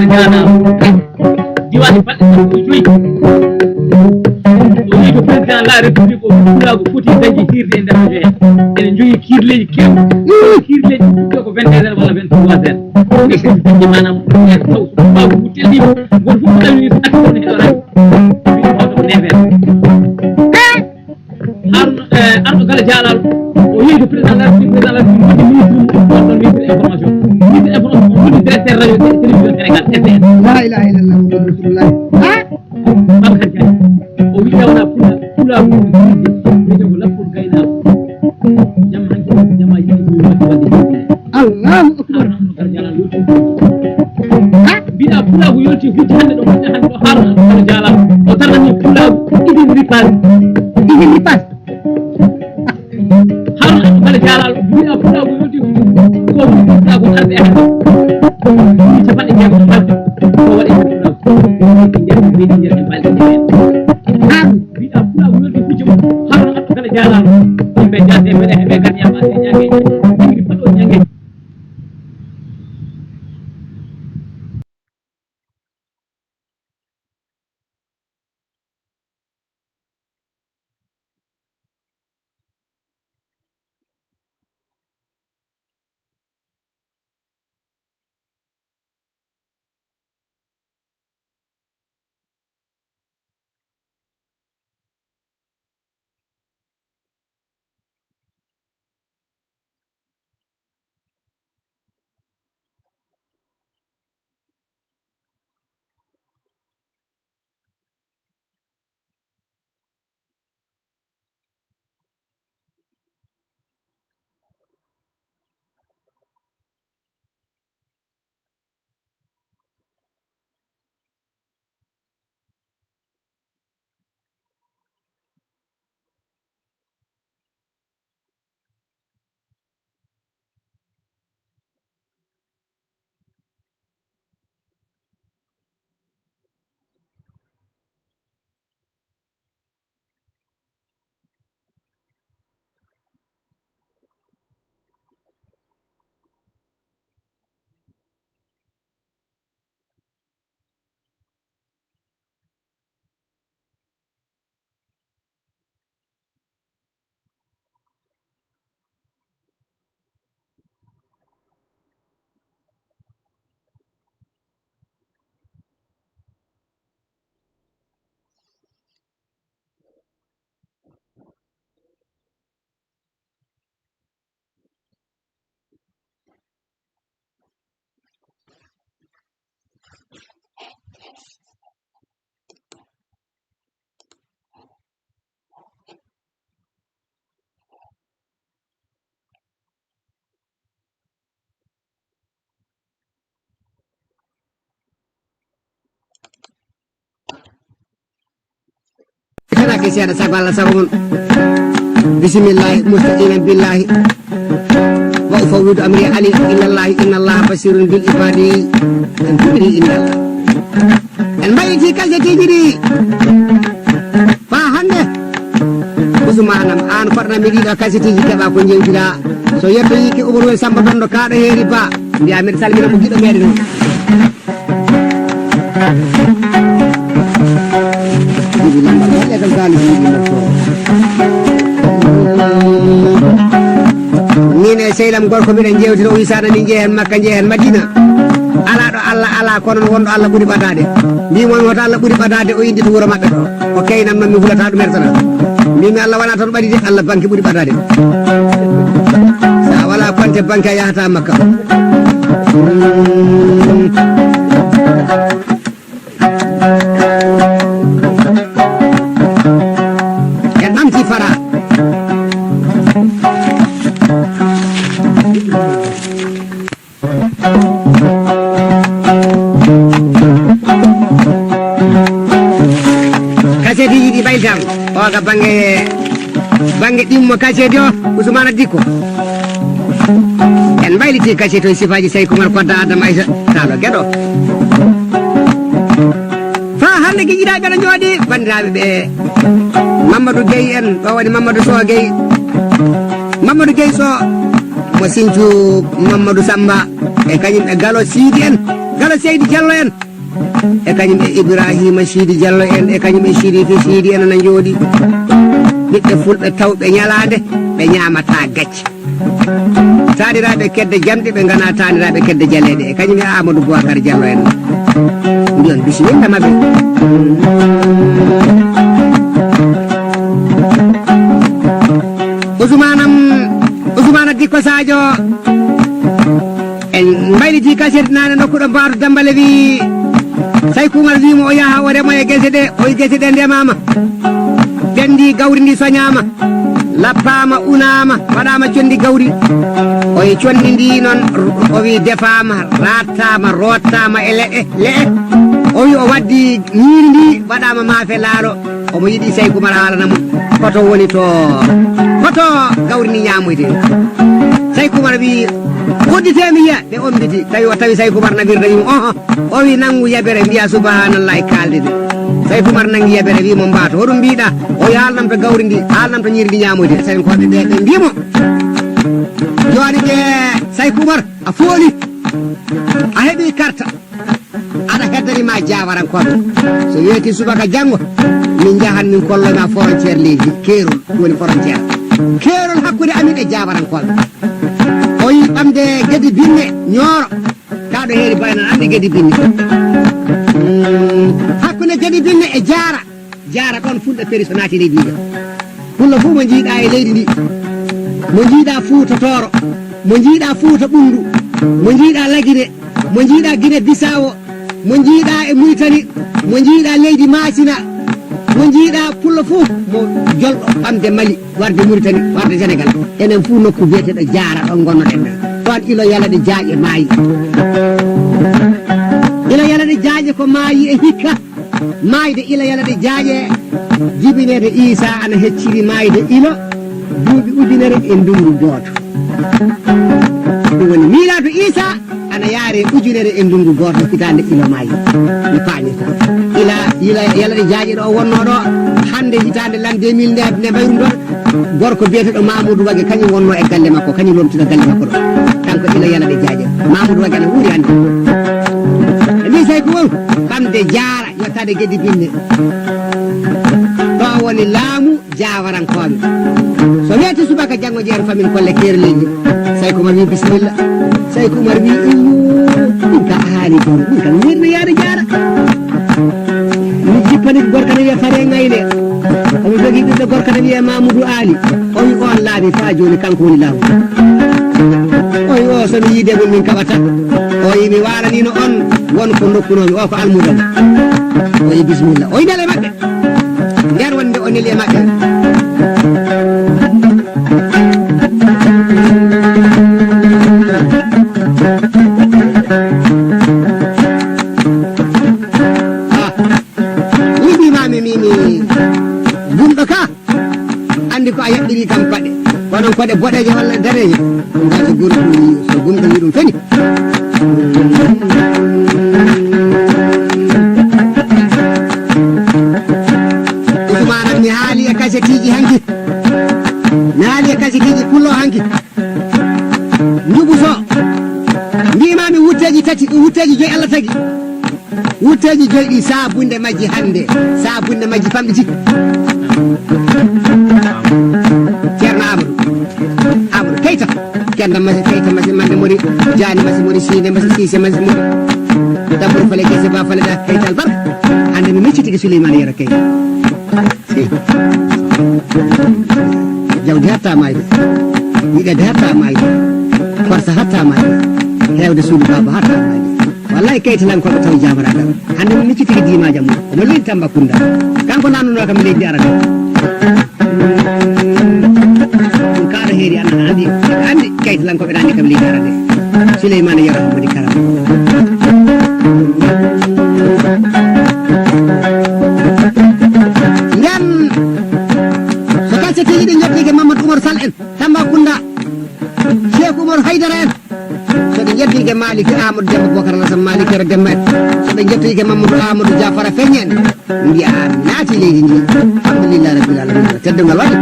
Jaana. Diwaani balɗe sappo e joyi. O wii to président la république o pulaagu foti dañde hiirde e nder région he. Ene jogii kiirleeji keewɗi. Kiirleeji ɗi puɗɗo ko vingt-deux heures walla vingt-trois heures. Ɗum ko dañde maanaam heure taw so pulaagu ngu telliima. Gooto fof ko ɗawi so accident ne heɗoraani. Ɗum ko neuf heures. Haruna, eh, arɗo Gala Jaalaal, o yehi to président de la République, président de la République noddi ministre mum, on ɗon ministre information. Ministre information, o noddi directeur radio et télévision Sénégal, R T S. La ilaha illallah, Muhammadu Rasulullah. Ha? Babacar Diagne. O wi'i wona pula, pula ko yidde, wiyete ko lappol gaynaaɓe. Jam hanki, jama yiɗi ko yumma ko wadde. Allahu akbar. Arɗo Gala Jaalaal yewti. Ha? Mbiɗa pulaagu yonti hujja hannde ɗo, hannde hannde ɗo Haruna Abdou Diallo o darnani pulaagu idin ripas. Idin ripas. Haruna Abdou Diallo mbiɗa pulaagu yonti hujja ko woni pulaagu arde e hannde. Ɗum capanɗe jeego balɗe ko waɗi pulaagu. Nder nder nder balɗe nder. Haruna mbiɗa pulaagu yonti hujja mum. Haruna Abdou Diallo yimɓe jaate mbeɗa heɓe gan yama e ñaage. Yimɓe paɗo ñaage. Seeɗa sago Allah sago mon. Bisimillahi, mustaqinan billahi. Wa ufawwidu amri ali ilallahi, inna allaha basirun bil ibadi. En kuɓiri inna Allah. En mbayti kaseteeji ɗi. Faa hannde. Usmanam, aan koɗana mi ɗiɗo kaseteeji keɓa ko njewtiɗa. So yettoyiike Umaru e Samba Dondo kaaɗo heeri ba. Mbiya miɗo salmina ko giɗo meɗen o. Jibi lambal waɗi e kam gaali jibi mofto. Min e sehlam gorko miɗen jewtino o wi sana min jehen Makka jehen Madina. Ala ɗo Allah ala kono no wonɗo Allah ɓuri ɓadade. Mbimo mi hoto Allah ɓuri ɓadade o indi to wuro maɓɓe to. O keynam noon mi hulata ɗum hertana. Mbimi Allah wona toon ɓaɗi de Allah banke ɓuri ɓadade. Sa wala konte banke a yahata Makka. En ɓamti fara. Kaseeteeji ɗi mbaylitam o ga bannge bannge ɗimmo kaseedi o. Usmana Dikko. En mbayliti kaseto e sifaaji Seyku Umar Kodda Adama Aysa Taalo Geɗo. Faa hannde giƴiraaɓe no njooɗi banndiraaɓe ɓe Mamadou Gueye en ɗo woni Mamadou Sow Gueye. Mamadou Gueye Sow mo Sinthiou Mamadou Samba e kañum e Galo Sidi en, Galo Seydi Diallo en e kañum e Ibrahima Sidi Diallo en e kañum e Sirifi Sidi en ana njooɗi. Ɓiɓɓe fulɓe tawɓe ñalaande ɓe ñaamata gacce. Taaniraaɓe kedde jamɗe ɓe ngana taaniraaɓe kedde jaleeɗe e kañum e Amadou Boubacar Diallo en. Mbiyon bisimilla maɓɓe. Usmanam Usmana Dikko Sadio. En mbayliti kaset nane nokkuɗo mbaatu Dambale wi Sayku Umar wi mo o yaha o remo e gese ɗe, o yi gese ɗe ndemama. Ɓendi gawri ndi soñama, lappama, unama, waɗama condi gawri. O yi condi ndi noon o wi defama, rattama, rottama e leɗɗe, leɗɗe. O wi o waddi ñiiri ndi waɗama maafe laalo. Omo yiɗi Sayku Umar haalana mo hoto woni to, hoto gawri ndi ñaamoyde. Sayku Umar wi uddite mi yiya. Ɓe ombiti tawi o tawi Sayku Umar nabirta yimo oho. O wi nangu yabere mbiya subhanallahi kaalde de. Sayku Umar nangi yabere wi mo mbaato hoɗum mbiɗa. O wi haalnam to gawri ndi, haalnam to ñiiri ndi ñaamoyde. Sayku Umar ɓe ɓe mbimo joni de Sayku Umar a fooli a heɓi karta. Aɗa heddani ma jawarankooɓe. So weeti subaka janngo min njahan min kolloy ma frontiére leydi Keerol woni frontiére Keerol hakkunde amin e jawarankooɓe. O yi ɓamde Gedi Binne Ñooro. Kaɗo heeri baynan ande Gedi Binne. Mm, hakkunde Gedi Binne e Jaara. Jaara ɗon fulɓe peri so naati leydi ndi. Pullo fuu mo njiiɗa e leydi ndi, mo njiiɗa Fuuta Tooro, mo njiiɗa Fuuta Ɓunndu, mo njiiɗa Lagine, mo njiiɗa Gine Bisawo, mo njiiɗa e Muritani, mo njiiɗa leydi Maasina, mo njiiɗa pullo fuu mo jolɗo ɓamde Mali warde Muritani warde Senegal. Enen fuu nokku biyeteɗo Jaara ɗon ngonnoɗen ɗon ilo yalade jaaƴe maayi. Ilo yalade jaaƴe ko maayi e hikka. Maayde ila yalade jaaƴe jibinede Iisa ana hecciri maayde ilo duuɓi ujunere e ndungu gooto. Ɗum woni miilaadu Iisa ana yaare ujunere e ndungu gooto hitaande ilo maayi. Mi paamita ila ila yalade jaaƴe ɗo wonno ɗo hannde hitaande lan deux mille nde nde mbayrum ɗon gorko biyeteɗo Mamoudou Wage kañum wonno e galle makko kañum lomtino galle makko ɗo kanko ila yalade jaaƴe Mamoudou Wage ana wuuri hannde. Ɓe mbi Sayku Umar ɓamde jaara. Yettade Gedi Binne. Ɗo woni laamu jaawarankooɓe. So weeti subaka janngo jeeru famin kolle keerleeji. Sayku Umar wi bisimilla. Sayku Umar wi iyo min ka ahaali goon min kam mirno yaade jaara. Mi jippani ko gorko ne wiya fare ngayne. Omo jogii ɓiɗɗo gorko ne wiya Mamoudou Ali. O wi on laabi faa jooni kanko woni laamu. O wi o so mi yiide mum min kaɓata. O wi mi waalanino on won ko dokkunoomi o ko almudam. O wi bisimilla o wi nel e maɓɓe. Nder wonde o neli e maɓɓe. Ah. Min mbimami mimi. Gum Iri kam paɗe. Kono koɗe boɗeeje walla daneeje. Ɗum gaa so gumɗo wi, so gumɗo wi ɗum feni. Usmaana, mi haali e kasetiji hanki. Mi haali e kasetiji pullo hanki. Njuɓu so. Mbiima mi wutteeji tati, wutteeji joyi Allah tagi. Wutteeji joyi ɗi, saabunde majji hannde, saabunde majji famɗiti. Ceerno Amadou, Amadou Keita, Kenda Masi Keita, Masi Mande Mori, Jaani Masi Mori, Siine Masi Siise Masi Mori. Dabburu fale gese ba fale da Keita Albarka. Hannde mi miccitike Souleymane Yero Keita. Jawdi hatta mayde. Yiɗede hatta mayde. Korsa hatta mayde. Heewde suudu baaba hatta mayde. Wallahi kaytilankooɓe taw jaabaraɗam. Hannde mi miccitike diimaaji am. Omo leydi Tambacounda. Kanko naannunoo kam leydi Arabie. Ɗum kaaɗo heeri an aɗa anndi, aɗa anndi kaytilankooɓe aɗa anndi kam leydi Arabie. Souleymane Yero Hammadi Kara. Nden so kaseteeji ɗi njottike Mamadou Oumar Sall en, Tambacounda, Cheikh Oumar Haydara en, so ɓe njettike Maliki Amadou Demba Bocar Alassane Maliki Yero Demba en, so ɓe njettike Mamadou Amadou Diafara Feñe en, mbiya a naati leydi ndi. Alhamdulillah rabbil alamin. Teddungal waɗi.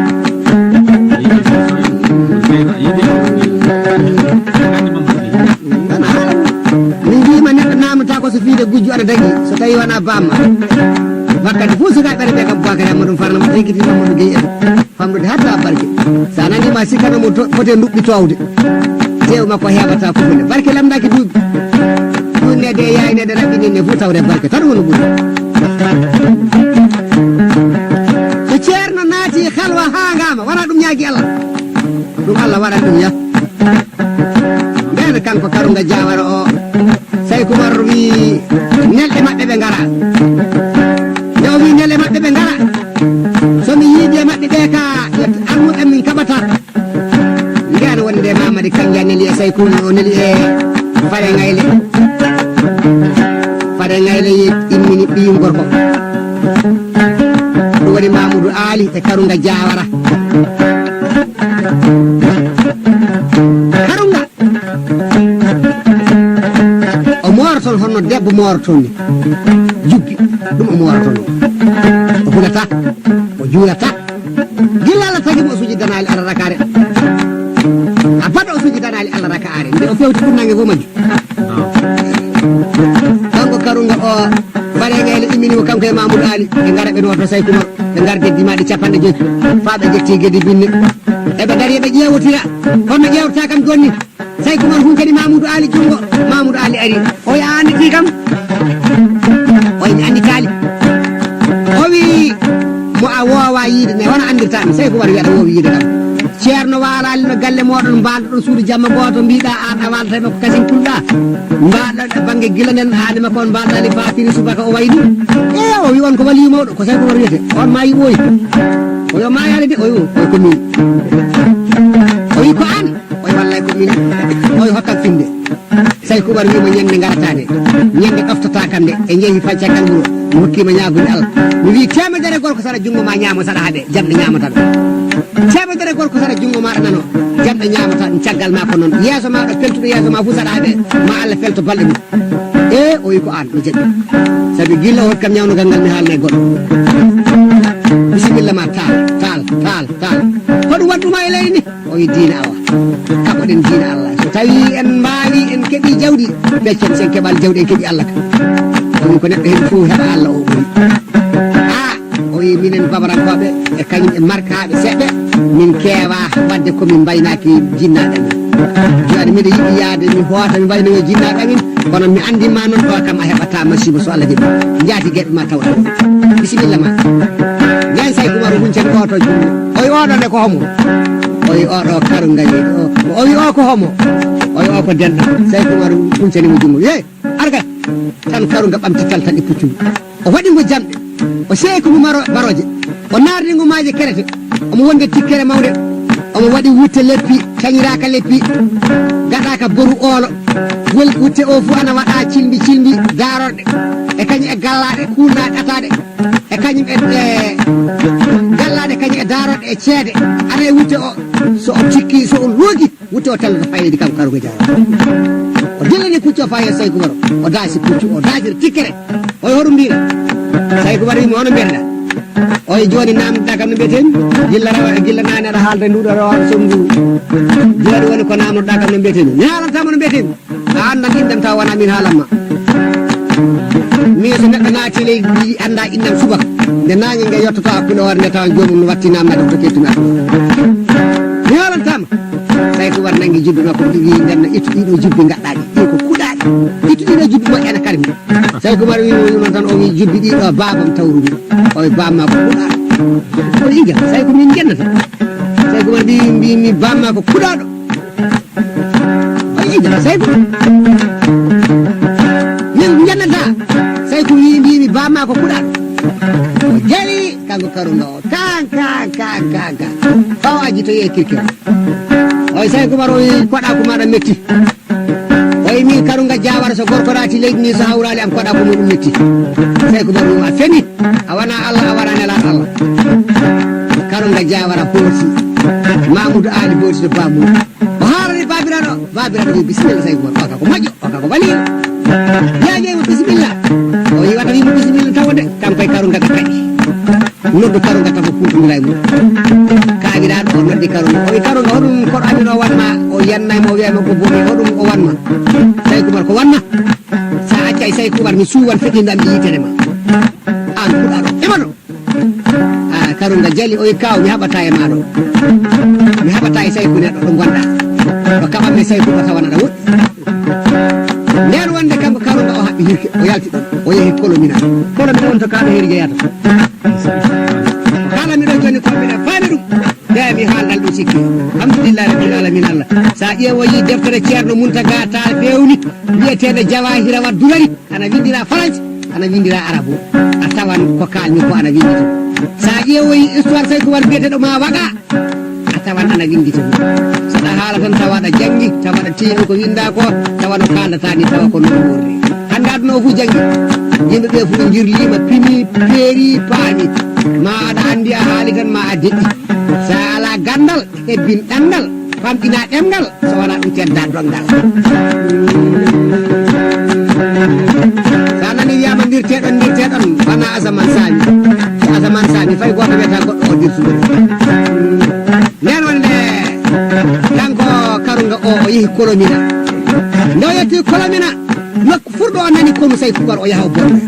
Min mbiima neɗɗo naamnata ko so fiide gujjo aɗa dañi, so tawi wona bamma. Wakkati fof sukaaɓe ɓe kam Bocar Amadou Farna mo tekkiti Mamadou Gueye en. Famɗude hatta barke. Sa nani ma sikkano mo to-, fote nduɓɓi towde. Tew makko heɓata kufune. Barke lamdaki duuɓi. Ɗum ne de yaynede raɓɓininde fof tawde barke tan woni ɓuri. So ceerno naati halwa haa ngaama, wona ɗum ñaagi Allah. Ɗum Allah waɗan ɗum ya. Nden kanko Karunga Jawara o, Sayku Umar wi, "Nelɗe maɓɓe ɓe ngara." Nde o wi, "Nelɗe maɓɓe ɓe ngara. So mi yiidi e maɓɓe ɓe ka, yo armuɓe min kaɓata." Nden wonde Mamadi Kanja neli e Sayku, o neli e Fare Ngayle. Fare Ngayle yi-, immini ɓiyum gorko. Ɗum woni Mamoudou Ali e Karunga Jawara. Karunga. O mooroton hono debbo mooroton ni. Jubbi. Ɗum o mooroton. O hulata. O juulata. Gila Allah tagi mo o suji danaali Allah rakaare. Abada o suji danaali Allah rakaare. Nde o fewti ɗum nange fof majju. Kanko Karunga o, Fare Ngayle immini mo kanko e Mamoudou Ali. Ɓe ngara ɓe noota Sayku Umar. Ɓe ngar geddi maɗi capanɗe joyi. Faa ɓe ƴetti geddi binne. Eɓe dari eɓe ƴeewotira. Kono ƴeewta kam jonni. Sayku Umar huncani Mamoudou Ali junngo. Mamoudou Ali ari. O wi a annditi kam? O wi mi annditaali. O wi mo a woowa yiide ne, wona anndirta mi. Sayku Umar wi aɗa woowi yiide kam. Ceerno waalali no galle mooɗon, mbaaldoɗon suudu jamma gooto, mbiɗa aan a waalata e makko kasin kulɗa. Mbaalɗon e bannge gila nden, aan e makko on mbaaldaali faa fini subaka o wayi ni. E o wi on ko waliyu mawɗo, ko Sayku Umar wiyete, on maayi ɓooyi. O wi o maayaali de, o wi o, o wi ko min. O wi ko aan, o wi wallay ko min. O wi hokkam finde. Sayku Umar wi mo ñande ngarata nde, ñande ɗoftata kam nde, e njehi fa caggal wuro, mi hokkima ñaagude Allah. Mi wi temedere gorko saɗa junngo ma ñaamo saɗa haɓe, jamɗe ñaamata ɗum. Temedere gorko saɗa junngo maɗa nano, jamɗe ñaamata ɗum caggal ma ko noon. Yeeso ma ɗo peltuɗo yeeso ma fof saɗa haɓe, ma Allah felto balɗe mum. E o wi ko aan mi jaɓi. Sabi gilla o hokkam ñawnugal ngal mi haalna e goɗɗo. Bisimilla ma taal, taal, taal, taal. Ko ɗum waɗɗuma e leydi ndi? O wi diina awa. Kaɓoɗen diina Allah. So tawi en mbaawi, en keɓi jawdi, peccen sen keɓal jawdi, en keɓi Allah ka. O wi ko neɗɗo heɓi fof heɓa Allah o ɓuri. A, o wi minen Bamarankooɓe e kañum e Markaaɓe seeɗa, min keewa waɗde ko min mbaynaaki jinnaaɓe men. Jooni miɗo yiɗi yahde mi hoota mi mbaynoyo jinnaaɓe amin, kono mi anndi ma noon ɗo kam a heɓataa masiibo so Allah jaɓi. Njaati geɓe ma tawɗa. Bisimilla ma. Nden Sayku Umaru huncani oto junngo. O wi oɗo nde ko homo? O wi oɗo Karunga nde. O, o wi o ko homo? O wi o ko denɗo. Sayku Umaru huncani mo junngo. Ye, arga. Tan Karunga ɓamti taltal e puccungu. O waɗi mo jamɗe. O seeki mo maro-, barooje. O naarni mo maaje kerete. Omo wonde tikkere mawnde. Omo waɗi wutte leppi, cañiraaka leppi, gaɗaaka boru oolo. Wol wutte o fof ana waɗa cilmbi cilmbi daarorɗe. E kañum e gallaaɗe kuulnaaɗe ataaɗe. E kañum e, e gallaaɗe kañum e daarorɗe. e ceede, ara e wutte o, so o tikki, so o loogi, wutte o tellata fayde kam Karunga Jaara. O dillani puccu o faa yeeso Sayku Umar, o daasi puccu, o daasiri tikkere. Oy, hoɗum mbiɗa? Sayku Umar wi'i mo, "Hono mbiɗa?" Oy, "Jooni naamnoɗaa kam no mbiyetee-mi? Gilla rawa, gilla naane aɗa haalda e nduuɗo rawa sonngu. Jooni woni ko naamnoɗaa kam no mbiyetee-mi? Mi haalantaa ma no mbiyetee-mi. A anndan innde am tawa wonaa min haalan ma. Min so neɗɗo naati leydi ndi anndaa innde am subaka, nde naange nge yottoto hakkunde hoore nde tawan joomum no watti naamnaade ko kettumi aduna. Mi haalantaa ma." Sayku Umar nanngi jubbi makko ɗiɗi, wi'i, "Nden no ittu ɗiɗo jubbi ngaɗɗaa ɗi. Ɗi ko kuɗaaɗi. Ittu ɗiɗo jubbi moƴƴa na karmi." Sayku Umar wi'i mo, wi'i mo tan, o wi'i, "Jubbi ɗiɗo baabam tawrumi." O wi'i, "Baam maa ko kuɗaaɗo." O wi'i, "Iga, Sayku min jennata." Sayku Umar mbi'i, mbi'i, "Mi baam maa ko kuɗaaɗo." O yiɗa Sayku. Min jannata. Sayku wi-, mbiimi baam maa ko kuɗal. O jali, kanko Karunga o. Kan, kan, kan, kan, kan. Fawa aji to yehi kirkiro. Oy Sayku Umar o wi, "Koɗa ko maɗa metti." O wi, "Min Karunga Jawara, so gorko naati leydi ni, so hawrali am koɗa ko muɗum metti." Sayku Umar wi, "A feni. A wona Allah, a wona nelaɗo Allah." Karunga Jawara hooti. Mamoudou Ali hooti to Bamou. O haarani baabiraaɗo, baabiraaɗo wi, "Bisimilla, Sayku Umar, o ka ko moƴƴo, o ka ko waliiɗo." Yaajey mo, "Bisimilla." O wi, wata wi mo, "Bisimilla tawo de, kanko e Karunga ɓe kaɗi." Noddu Karunga tawo kuutondiraa e mum. Kaagiraaɗo o noddi Karunga. O wi, "Karunga, hoɗum koɗo amin o wanma?" O yannay mo, o wi'ay mo ko boni, "Hoɗum o wanma?" Sayku Umar, "Ko wanma? Sa accay Sayku Umar, mi suuwan fetinde am yitere ma. An kuɗaaɗo, ƴeɓano." A, Karunga jali, o wi, "Kaaw, mi haɓataa e maa ɗo. Mi haɓataa e Sayku neɗɗo ɗo ngonɗaa. Ɗo kaɓammi Sayku ɗo tawana ɗa woɗɗi." Nden wonde kanko Karunga o haɓɓi hirke, o yalti ɗon, o yehi Kolomina. Kolomina on to kaaɗo heeri jeyata. Kala miɗo joni ko miɗa faami ɗum. Ɓe mi haaldal ɗum sikki. Alhamdulillahi rabbil alamin Allah. Sa ƴeewoyi deftere Ceerno Muntaga Taal fewni, wiyeteende Jawahira wa Durari. Ana winndira Faransi, ana winndira Arabu. A tawan ko kaalmi ko ana winndi toon. So a ƴeewoyi histoire Sayku Umar biyeteeɗo Ma Waga, a tawan ana winndi toon. So ɗa haala tan tawa aɗa janngi, tawa aɗa teeŋi ko winndaa ko, tawa no kaaldataa ni, tawa ko noon wuurri. Hannde aduna o fof janngi. Yimɓe ɓe fof njirliima, pini, peeri, paami. Ma aɗa anndi a haali tan, ma a deƴƴi. So a alaa ganndal, hebbin ɗanngal, famɗina ɗemngal, so wonaa ɗum tedda donngal. So a nani wiyama ndirteɗon, ndirteɗon, wona asaman sami. So asaman sami, fay goto wiyata goɗɗo o dirtude. Nden wonde kanko Karunga o, o yehi Kolomina. Nde o yetti Kolomina, nokku furɗo o nani konu Sayku Umar o yaha o bonne.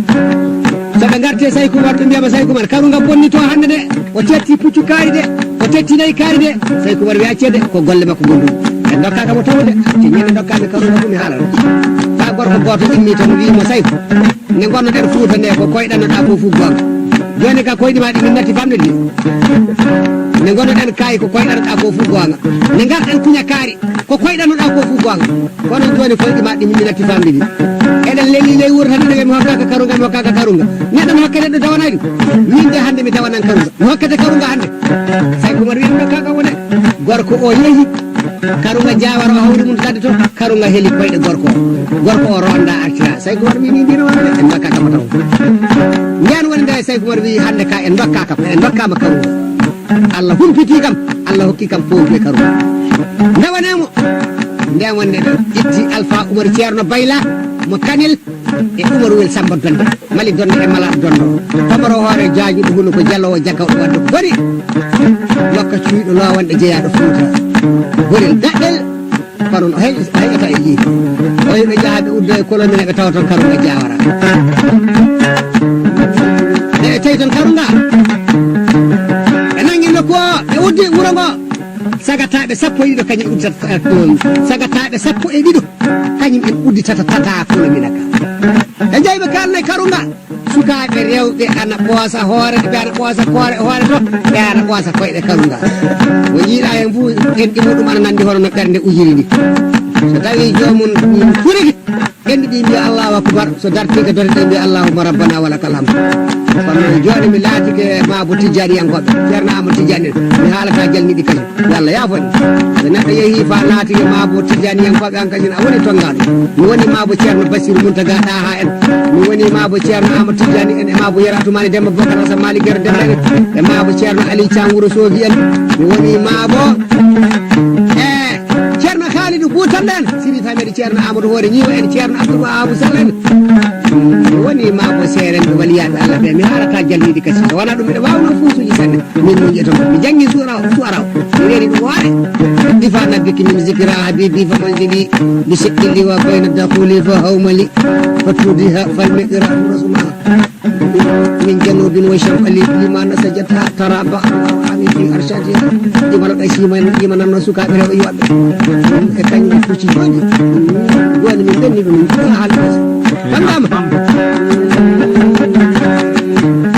So ɓe ngarte Sayku Umar, ɓe mbiyama Sayku Umar, Karunga bonni to hannde de, o tetti puccu kaari de, o tetti nayi kaari de. Sayku Umar wi, "Accee de, ko golle makko gonɗum. En ndokkaaka mo tawo de, acce ñande ndokkaami Karunga ɗum mi haalana." Fa gorko gooto immi tan wi mo, "Sayku, nde ngonnoɗen Fuuta nde, ko koyɗannoɗa ko fof goonga. Jooni ka koyɗi ma ɗi min natti famɗude. Nde ngonnoɗen Kaayi ko koyɗannoɗa ko fof goonga. Nde ngarɗen Kuña Kaari, ko koyɗannoɗa ko fof goonga. Kono jooni koyɗi ma ɗi min natti famɗude. Eɗen lelli ley wuro tan, mi hokkaaka Karunga, mi hokkaaka Karunga. Neɗɗo mi hokka neɗɗo dawanay ɗum. Min de hannde mi dawanan Karunga. Mi hokkete Karunga hannde." Sayku Umar wi, "En ndokkaaka wone." Gorko o yehi. Karunga Jawara o hawri mum kadi to. Karunga heli koyɗe gorko o. Gorko o ronda artira. Sayku Umar wi, "Min mbino wonde en ndokkaaka mo taw." Nden woni nde Sayku Umar wi, "Hannde ka en ndokkaaka, en ndokkaama Karunga." Allah humpiti kam, Allah hokki kam poolgu e Karunga. Ndewanemo, nden wonde ɓe itti Alfa Umar Ceerno Bayla mo Kanel e Umar Wel Samba Donde, Mali Donde e Mala Donde. Pamaro hoore jaajuɗo hunu ko jaloowo jaggawɗo wadde ko boni. Lokka cuuyɗo lowande jeyaaɗo Fuuta. Gorel daɗɗel. Kono no hay, hay ata e yiide. O wiɓe jaha ɓe udda e Kolomina ɓe tawa toon Karunga Jawara. Ɓe tawi toon Karunga. Ɓe nangi nokku o, ɓe uddi wuro ngo. Sagataaɓe sappo e ɗiɗo kañum udditata, eh, sagataaɓe sappo e ɗiɗo kañum en udditata tata Kolomina ka. Ɓe njahi ɓe kaalna e Karunga. Sukaaɓe rewɓe ana ɓoosa hoore, ɓe ana ɓoosa koore, hoore to, ɓe ana ɓoosa koyɗe Karunga. Mo jiiɗa heen fof, enɗi muɗum ana nanndi hono no ɓernde ujiri ni. So tawi joomum, mm, furiki, Enɗi ɗi mbiya Allahu Akbar, so dartiiɓe dote ɗe mbiya Allahumma rabbana wa lakal hamd. Kono jooni mi laatike maabo Tijjaaniyankooɓe, Ceerno Amadou Tijjaani en, mi haalata jalniiɗi kañum. Yo Allah yaafo en. So neɗɗo yehii faa laatike maabo Tijjaaniyankooɓe, aan kañum a woni tonngaaɗo. Mi woni maabo Ceerno Basiiru Muntaga Ɗaaha en. Mi woni maabo Ceerno Amadou Tijjaani en e maabo Yero Atumaani Demba Bokar Hasan Maalik Yero Demba en. E maabo Ceerno Aliyu Caam Wuro Soogi en. Mi woni maabo, eh, Ceerno Haalidu Buutanɗo en, Sirif Amedu Ceerno Aamadu Hoore Ñiiwa en, Ceerno Abdul Wahaabu Sall en. Mi woni maabo seerenɓe waliyaaɓe Allah ɓe, mi haalataa jalniiɗi kasi. So wonaa ɗum, miɗo waawnoo fuusuuji sanne. Min mo njiyaton, mi janngi suwara, suwara o. Mi reeni ɗum hoore. Difa nabbiki min zikira habibi fa manzili. Bi sikki li wa bayna dakhuli fa hawmali. Fa tudiha fal miqra rasuma. Min janubin wa shamali lima nasajata tara ba ami fi arshadi. Ɗi mala ɗa sima, ɗi mana no sukaaɓe rewɓe yiwaɓe. E kañum fuci jooni. Jooni min ɓenni ɗum. Ɗum haalde. Bamdama.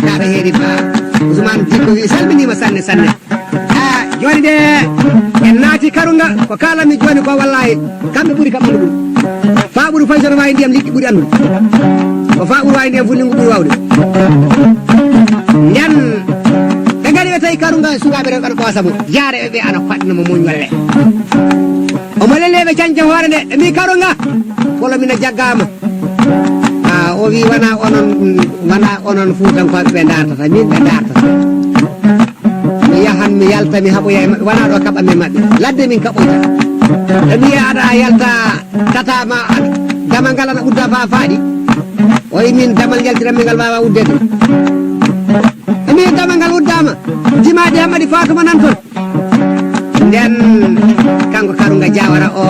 Kaɓe heeri ba. Ousmane Dicko wi salminima sanne sanne. Ah, jooni de, en naati Karunga, ko kaalanmi jooni ko, wallahi, kamɓe ɓuri kam anndude ɗum. Faa ɓuri fay so no waawi ndiyam, liɗɗi ɓuri anndude. Ko faa ɓuri waawi ndiyam, fu linngu ɓuri waawde. Nden, ɓe ngari ɓe tawi Karunga, sukaaɓe rewɓe ana ɓoosa mo. Jaareeɓe ɓe ana faɗɗina mo moñolle. Omo lellee ɓe cañca hoore nde, ɓe mbii, "Karunga, kolo mina jaggaama." Ah, o wii, "Wanaa onon, wanaa onon Fuutankooɓe ɓe ndaartata, min ɓe ndaartata." Mi yahan, mi yalta, mi haɓoya e maɓɓe. Wonaa ɗo kaɓɓanmi e maɓɓe. Ladde min kaɓɓoyta. Ɓe mbiya aɗa yalta tata ma, damal ngal ana udda faa faaɗi. O wi min damal njaltiranmi ngal waawaa uddeede. Ɓe mbiya damal ngal uddaama. Jimaadi Hammadi Faatuma nan toon. Nden kanko Karunga Jawara o,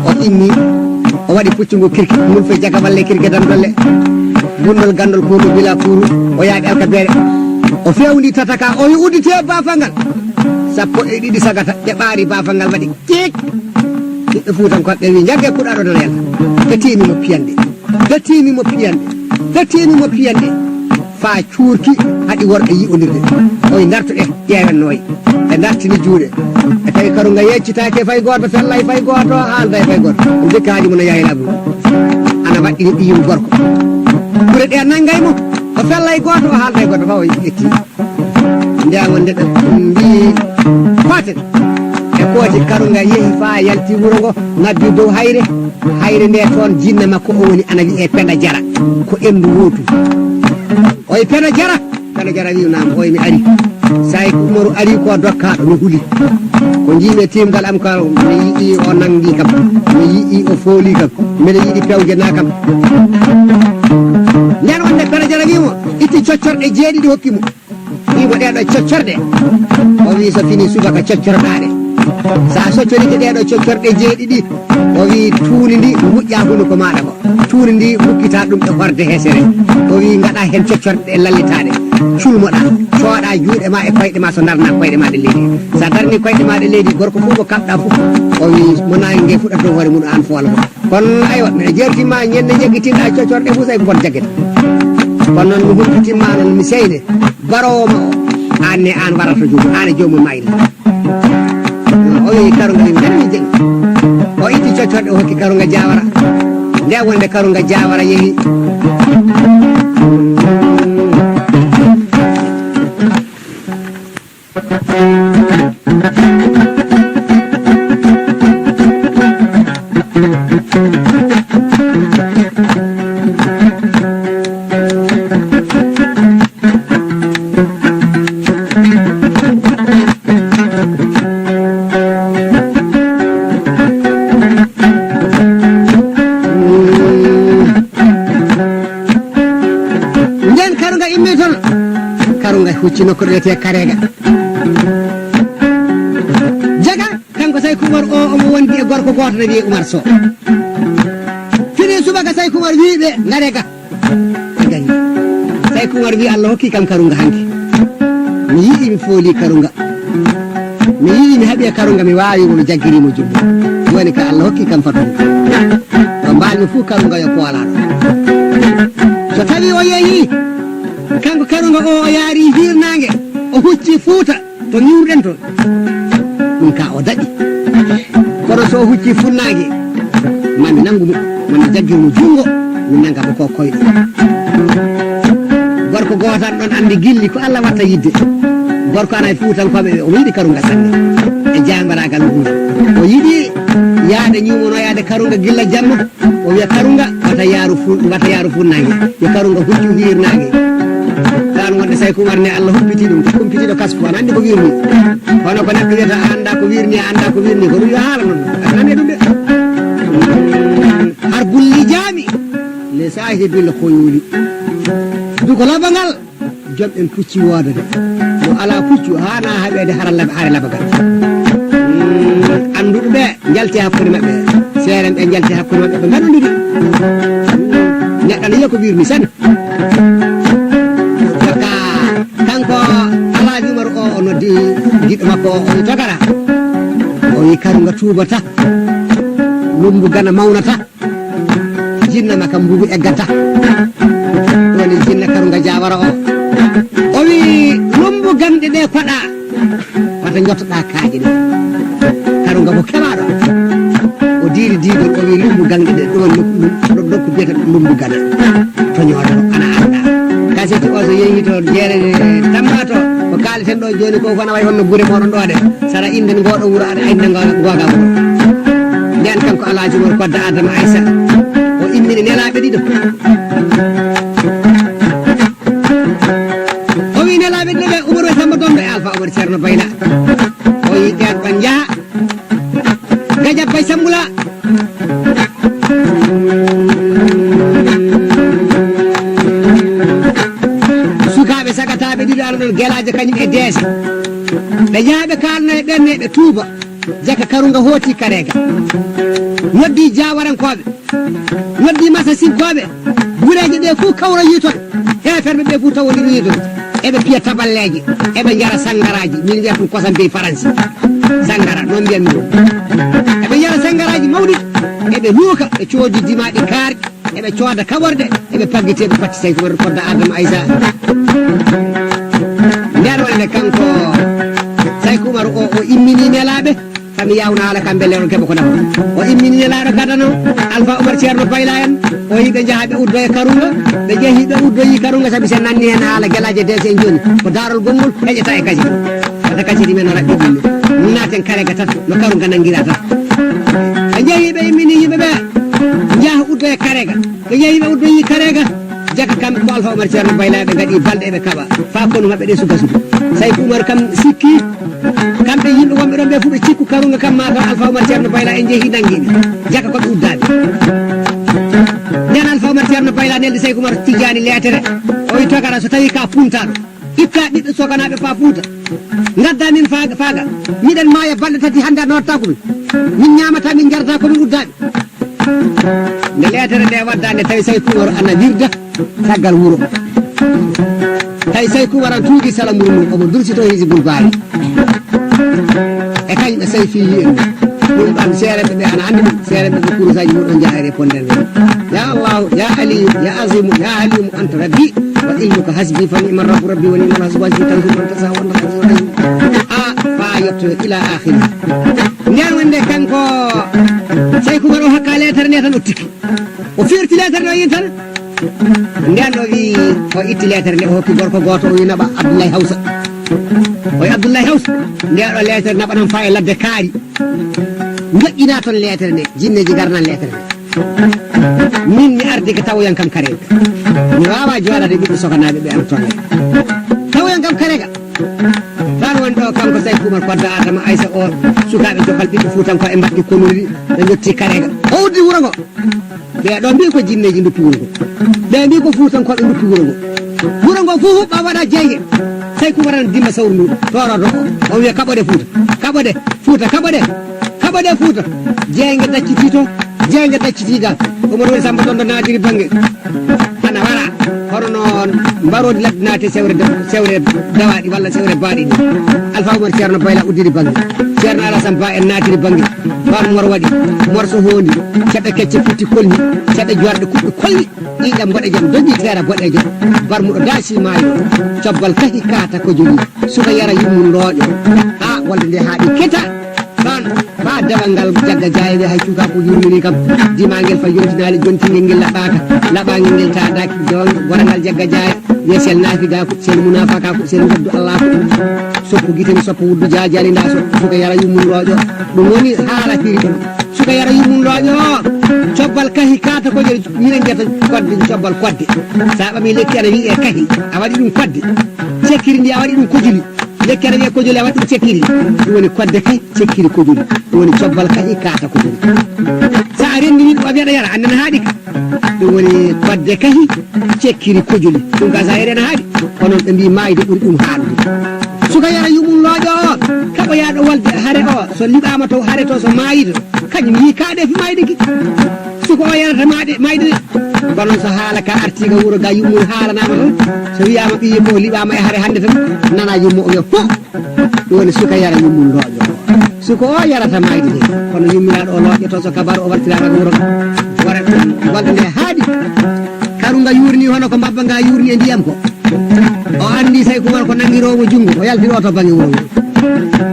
o immi, o waɗi puccungu kirki, mun fe jagaballe kirke dan dolle. Gundol gandol kuru bila kuru, o yaaɓi alkabeere. O fewndi tataka, o wi udditee baafal ngal. Sappo e ɗiɗi sagata, ɓe ɓaari baafal ngal waɗi kik. Ɓiɓɓe Fuutankooɓe ɓe wi, "Njagge kuɗaaɗo nana yalta." Ɓe tiimi mo piyanɗe. Ɓe tiimi mo piyanɗe. Ɓe tiimi mo piyanɗe. Faa cuurki haɗi worɓe yi'ondirde. Oy, "Ndarto ɗe, ƴeewen no wayi." Ɓe ndartini juuɗe. Ɓe tawi Karunga yeccitaake fay gooto, fellay fay gooto, haalday fay gooto. Ɗum dikka haaju mum no yaha e laaɓuɗo. Ana waɗɗini ɓiyum gorko. Ɓure ɗe nanngay mo. O fellay gooto, o haalday gooto, faa o ƴetti. Nde wonde ɓe mbii kooten. Ɓe kooti, Karunga yehi faa yalti wuro ngo, ngabbi dow hayre. Hayre nde toon jinne makko o woni ana wiyee Penda Jara. Ko enndu wootu. Oy Penda Jara. Penda Jara wi naam, oy mi ari. Sayku Umaru ari ko dokkaaɗo no huli. Ko njiimi e tiimgal am ka mi yi'i o nanngi kam. Mi yi'i o fooli kam. Mbeɗa yiɗi pewje na kam. Nden wonde Penda Jara wi mo, itti coccorɗe jeeɗiɗi hokki mo. Wi mo ɗee ɗoo coccorɗe. O wi so fini subaka coccorɗaa ɗe. So a soccorike ɗee ɗoo coccorɗe jeeɗiɗi, o wi tuundi ndi moƴƴa hunuko maaɗa ko. Tuundi ndi mukkita ɗum e horde hesere. O wi ngaɗa heen coccorɗe ɗe lallitaaɗe. Culmoɗa, cooɗa juuɗe ma e koyɗe ma so darna koyɗe ma ɗe leydi. So a darni koyɗe ma ɗe leydi, gorko fof ko kaɓɗa fof. O wi mo naange nge fuɗata dow hoore mum aan foola ko. Kono aywa, miɗo jeertima ñande jaggitinɗa coccorɗe fof, tawi ko koto jaggete. Kono noon mi hulɓitima noon, mi seyne. Baroowo ma o, aan ne aan warata joomum, aan e joomum mayri. O yehi Karunga, wi, "Mbeɗa mi jeyi." O itti coccorɗe, o hokki Karunga Jawara. Nde wonde Karunga Jawara yehi. Nden Karunga immi toon. Karunga hucci nokku ɗo wiyetee Karega. Jaga, kanko Sayku Umar o, omo wondi e gorko gooto no wiyee Umar Sow. Fini subaka Sayku Umar wii ɓe, "Ngaree ga." Ɓe ngari. Sayku Umar wii, "Allah hokki kam Karunga hanki. Mi yi'i mi fooli Karunga. Mi yi'i mi haɓi e Karunga, mi waawi mo, mi jaggiri mo junngo. Jooni ka Allah hokki kam fatude. Ɗo mbaal-mi fuu Karunga yo poolaaɗo." So tawi o yehi, kanko Karunga o, o yaari hiirnaange, o hucci Fuuta. To ñiwruɗen toon, ɗum ka o daɗi. Kono so o huccii funnaange, Mami nanngu mo, mami jaggir mo junngo, mi nannga mo ko koyɗo. Gorko gooto an ɗon anndi gilli ko Allah watta yidde. Gorko ana e Fuutankooɓe ɓe, omo yiɗi Karunga sanne. E jaambaraagal nguuru. O yiɗi yaade ñuumono yaade Karunga gilla jamma. O wiya Karunga wata yaaru fu-, wata yaaru funnaange. Yo Karunga huccu hiirnaange. Tan wonde Sayku Umar ne Allah humpiti ɗum, ko humpitiiɗo kasku, ana anndi ko wirni. Kono ko neɗɗo wiyata a annda ko wirni, a annda ko wirni, ko ɗum yo haala noon. A nani ɗum de. Harbul lijaami li saahibil khuyuuli. Duko labangal, jom en pucci woodani. Mo alaa puccu, haana haɓeede haralla, haare labangal. Mm, annduɓe ɓe njalti hakkunde maɓɓe. Seeren ɓe njalti hakkunde maɓɓe, ɓe ngaɗondiri. Neɗɗo ne yiya ko wirni sanne. Saka kanko Alhaji Umaru o, o noddi giɗɗo makko o, o wi Tokara. O wi Karunga tuubata. Lumbu Gana mawnata. Jinna ma kam mbugu eggata. Woni jinna Karunga Jawara o. O wi lumbu ganɗe ɗe koɗa. Wata njottoɗa kaaƴe ɗe. Karunga ko keɓaɗo. O diiri diigol, o wi lumbu ganɗe ɗe, ɗo nokku, ɗo nokku biyata ɗum lumbu Gana. To ñooɗo ana arda. Kaseti o so yehi to jeere Tamba to, ko kaaleten ɗo jooni ko fana way honno gure moɗon ɗo de. Sara inden ngoɗo wuro aɗa inda ngo-, ngoga wuro. Nden kanko Alhaji Umar Kodda Adama Aissa. O immini nelaɓe ɗiɗo. O wi nelaɓe ɗiɗo ɓe Umaru e Samba Dondo e Alfa Umar Ceerno Bayla. O wi ɓen ɓen njaha. Gajab Bay Sambula. Sukaaɓe sagataɓe ɗiɗo ana ɗon gelaje kañum e deese. Ɓe njaha ɓe kaalna e ɓen ne ɓe tuuba. Jaka Karunga hooti Karega. Noddi Jawarankooɓe. Noddi Masasinkooɓe. Gureeje ɗe fuu kawra yiitoɗe. Heeferɓe ɓe fuu tawondiri yiitoɗe. Eɓe piya taballeeje. Eɓe njara sanngaraaji. Min mbiyata ɗum kosam dey Faransi. Sanngara, noon mbiyatmi ɗum. Eɓe njara sanngaraaji mawɗi. Eɓe nuuka. Ɓe coodi dimaaɗi kaarɗi. Eɓe cooda kaɓorɗe, eɓe paggiti, eɓe patti Sayku Umar Kodda Adama Aissa. Nden wonde kanko Sayku Umar o, o immini nelaaɓe, kam yawna haala kam belle on keɓa ko nafa. O immini nelaaɗo gadano, Alfa Umar Ceerno Bayla en, o yiɓe njaha ɓe uddo e Karunga, ɓe jehi ɓe uddoyi Karunga sabi sen nanni hen haala gelaje de sen joni. Ko daarol gonngol heƴata e kaji. Wata kasiri men o raɓɓiɗinno. Naten Karega tan, no Karunga nangira tan. Ɓe njehi ɓe immini yimɓe ɓe. Njaha uddo e Karega. Ɓe njehi ɓe uddoyi Karega. Jaka kamɓe ko Alfa Umar Ceerno Bayla ɓe ngaɗi balɗe eɓe kaɓa. Faa konu maɓɓe ɗe suka suka. Sayku Umar kam sikki. Kamɓe yimɓe wonɓe ɗon ɓe fuu ɓe cikku Karunga kam mataw Alfa Umar Ceerno Bayla en njehi nangi ɓe. Jaka ko ɓe uddaɓe. Nden Alfa Umar Ceerno Bayla neldi Sayku Umar Tijjaani leetere. O wi tokara so tawi ka puntaɗo. Itta ɓiɓɓe sokanaaɓe faa Fuuta. Ngadda min faaga, faaga. Miɗen maaya balɗe tati hannde a nootataa ko min. Min ñaamataa, min njarataa ko min uddaaɓe. Nde leetere nde waddaa nde tawi Sayku Umar ana wirda caggal wuro. Tawi Sayku Umar ana tuugi sala mburu mum, omo dursitoo Hizbul Baari. E kañum e Sayfi en. Ɗum ɗon seereɓe ɓe ana anndi ɗum. Seereɓe ɓe kurusaaji muɗum njaha e répondre nde. Ya Allahu, ya Aliyu, ya Azimu, ya Halimu, anta Rabbi, wa ilmuka hasbi, fa ni'ma Rabbu Rabbi, wa ni'mal hasbu, hasbi, tanzuru man tasha, wa anta Azizun Rahim. A, fa yetto ila akhiri. Nden wonde kanko Sayku Umar o hokka leetere nde tan o tikki. O firti leetere nde o yintan. Nden o wi, o itti leetere nde o hokki gorko gooto o wi naɓa Abdullahi Hawsa. O wi Abdullahi Hawsa, nde ɗo leetere naɓa nan fa e ladde kaari. Njoƴƴinaa toon leetere nde, jinneeji ngarnan leetere nde. Min mi ardi ko tawoyan kam Karega. Mi waawaa jooɗaade ɓiɓɓe sokanaaɓe ɓe ana toon. Tawoyan kam Karega. Tan woni ɗo kanko Sayku Umar Kodda Adama Aysa o, sukaaɓe Jokkal ɓiɓɓe Fuutankooɓe mbaɗti konnuɗi, ɓe njotti Karega. O uddi wuro ngo. Ɓe ɗo mbii ko jinneeji nduppi wuro ngo. Ɓe mbii ko Fuutankooɓe nduppi wuro ngo. Wuro ngo fof huɓɓa waɗa jeeyge. Sayku Umar ana dimba sawru ndu, tooroto o. O wiya kaɓoɗe Fuuta. Kaɓoɗe Fuuta, kaɓoɗe. Kaɓoɗe Fuuta. Jeeyge daccitii toon. Jeeyge daccitii ga. Umar woni Samba Dondo naatiri bannge. Ana wara. Hono noon mbaroodi ladde naati sewre de-, sewre dawaaɗi walla sewre baaɗi ni. Alfa Umar Ceerno Bayla uddiri bannge. Ceerno Alasan Ba en naatiri bannge. Baan Mor waɗi. Morso hoondi. Ceɓe kecce putti kolli. Ceɓe joorɗe kuɓɓe kolli. Ƴiiƴam mboɗeejam, dogi teera boɗeejo, barmuɗo daasi maayo, cobbal kahi kaata ko jogii, suka yara yummu looƴo, haa wolde nde haaɗi keta, ɗon, ba Dewal ngal Jagga Jaaya wi hay cuka ko yurmini kam. Dimangel fa yontinaali jontingel ngel laɓaaka. Laɓangel ngel taadaaki. Dewal gorangal Jagga Jaaya wi sel naafigaaku, sel munaafakaaku, sel ngaddu Allaaku. Soppu gite mi soppu wuddu jaajali nda so suka yara yummum looƴo. Ɗum woni haala firi ɗum. Suka yara yummum looƴo. Cobbal kahi kaata ko jeri minen mbiyata kodde cobbal kodde. Sa ɓami lekki ana wiye kahi a waɗi ɗum kodde. Cekkiri ndi a waɗi ɗum kojuli. Lekki ana wiye kojuli a waɗi ɗum cekkiri. Ɗum woni kodde kahi. Cekkiri kojuli ɗum woni cobbal kahi kaata kojuli. Sa a renndi min ɗo a wiyaɗa yara anndana haaɗi ka. Ɗum woni kodde kahi cekkiri kojuli ɗum ka sa yari ana haaɗi. Kono ɓe mbi maayde ɓuri ɗum haaɗude. Suka yara yumum looƴo o kaɓoyaaɗo walde hare o so liɓaama to hare to so maayido kañum yii kaaɗe fi maayde ki. Suka o yarata maayde maayde. Kono so haala ka artii ka wuro ga yummum haalanaama tan so wiyaama ɓiyi ko liɓaama e hare hannde tan nana yummo o wiya fof. Ɗum woni suka yara yummum looƴo. Suka o yarata maayde de kono yummiraaɗo o looƴoto so kabaru o wartiraama ɗum wuro wara walde nde haaɗi. Karu nga yuurni hono ko mbabba nga yuurni e ndiyam ko. O anndi say kumar ko nanngiroowo junngo o yaltiri o to bannge wuro ngo.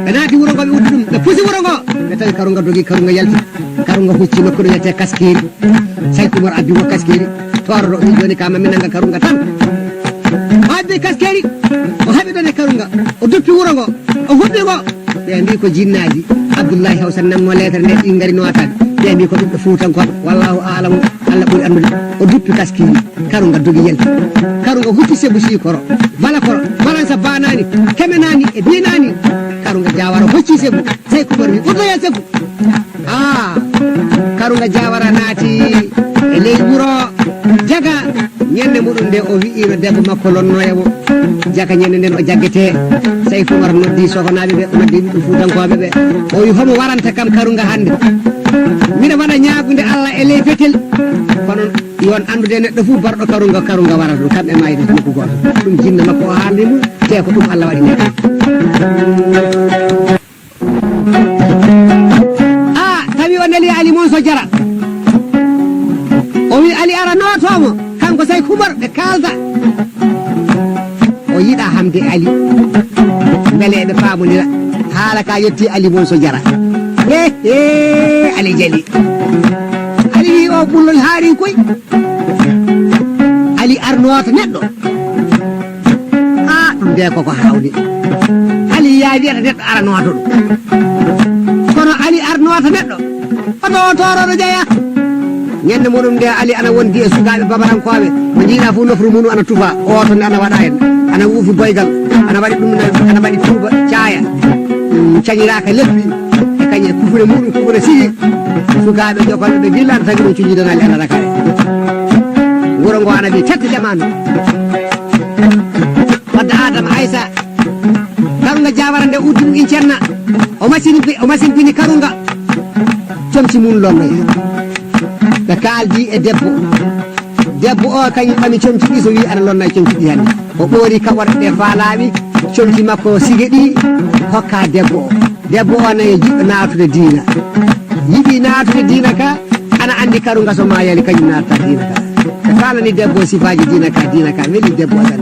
Ɓe naati wuro ngo ɓe uddi ɗum ɓe pusi wuro ngo. Ɓe tawi karu nga dogi karu nga yalti. Karu nga hucci nokku ɗo wiyetee kaskeeri. Say kumar abbi mo kaskeeri. Tooroɗo wi jooni ka mami nannga karu nga tan. O abbi kaskeeri. O haɓi ɗon e karu nga o duppi wuro ngo. O huɓɓi ngo. Ɓe mbi ko jinnaaji. Abdullahi hawsa nanmo leetere nde ɗi ngari nootaade. Ɓe mbi ko ɓiɓɓe fuutankooɓe wallahu alamu. Allah ɓuri anndude. O duppi kaski karu nga dogi yalti. Karu nga hutti sebu sikoro bala koro balansa banani kemenani e binani. Karu nga jawara hocci sebu. Sey kumar wi ɓurtoya sebu. A karu nga jawara naati e ley wuro jaga. Ñande muɗum nde o wi'ino debbo makko lonnoya mo. Jaka ñande nden o jaggete. Sey kumar noddi sokonaaɓe ɓe o noddi ɓiɓɓe fuutankooɓe ɓe. O wi homo waranta kam karu nga hannde. Miɗa waɗa ñaagude allah e ley fetel. Kono yon anndude neɗɗo fof barɗo karu nga karu nga warata ɗum kam e mayde nokku gooto. Ɗum jinna makko o haalni mum te ko ɗum allah waɗi neɗɗo. A tawi o neli ali mon so jara. O wi ali ara notomo kanko say kumar ɓe kalda. O yiɗa hamde ali. Beele eɓe pamonira. Haala ka yetti ali mon so jara. He he. Ali jali. Ali wi o ɓullol haari koy. Ali arnowata neɗɗo. A ɗum nde koko hawni. Ali ya wiyata neɗɗo arano ato ɗum. Kono ali arno ato neɗɗo. Oto o toroɗo jeeya. Ñande muɗum nde ali ana wondi e sukaaɓe babarankooɓe mo jiiɗa fof nofru mum ana tufa oto nde ana waɗa hen. Ana wuufi boygal. Ana waɗi ɗum ana waɗi tuuba caaya. Cañiraka leppi. E kañe kufune muɗum kufune sigi. Sukaaɓe jokolɓe ɓe gillata tagi ɗum cuji donali ana rakare. Wuro ngo ana ɓe tette jamanu. Wadda adama aysa. Karunga jawara nde uddi ɗum in cenna. O masini o masin bini karunga. Comci mum lonnoya. Ɓe kaldi e debbo. Debbo o kañum ɓami comci ɗi so wi ana lonna e comci ɗi hannde. O ɓoori kaɓorɗe ɗe faalaaɓi. Comci makko sige ɗi. Hokka debbo o. Debbo o nayi jiɗɗo naatude diina. Yiɗi naatude diina ka. Ana anndi karu nga so maayali kañum naata diina ka. Ɓe kaalani debbo sifaaji diina ka diina ka weli debbo tan.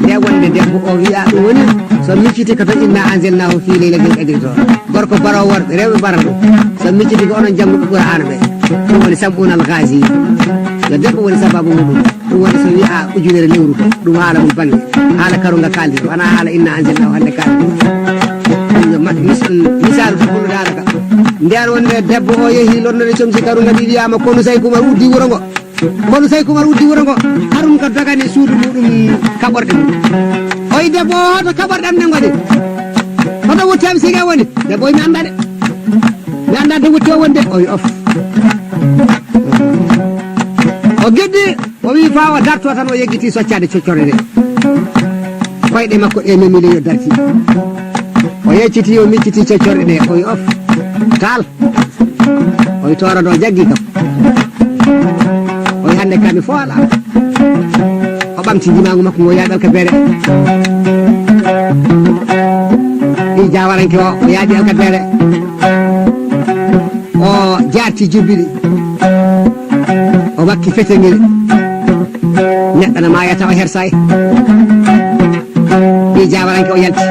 Nde wonde debbo o wiya ɗum woni so micciti ko to inna anzelnahu fi leylatil qadri to. Gorko baro worɓe rewɓe bara ɗum. So micciti ko onon jannguɓe qur'ana ɓe. Ɗum woni sam'un al ghazi. Yo debbo woni sababu muɗum. Ɗum woni so wiya ujunere lewru ko ɗum haala mum bange. Haala karu nga kaldi wona haala inna anzelnahu hannde kaldi. Ɗum yo ma- mis- misaalu to bulu daraka. Nden wonde debbo o yehi lonnode comci karu nga ɗi wiyama konu say kumar uddi wuro ngo. Konu say kumar uddi wuro ngo. Harum ka dogani suudu muɗum kaɓorɗe mum. Oyi debbo o hoto kaɓorɗe am ɗe ngoni. Hoto wutte am sige woni debbo oyi mi annda de. Mi annda de wutte o wonde oyi of. O geddi. O wi fa o darto tan o yeggiti soccade coccorde nde. Koyɗe makko ɗe memile yo darti. O yecciti o micciti coccorde nde o wi of. Taal. O wi torado jaggi kam. O wi hannde kami fo ala. O ɓamti jimagu makko ngo yaɓel ka bere. Ɗi jawaranke o o yaaɓi alka bere. O jaarti jubbiɗi. O wakki fetengel. Neɗɗo no maaya tawa hersay. Ɗi jawaranke o yalti.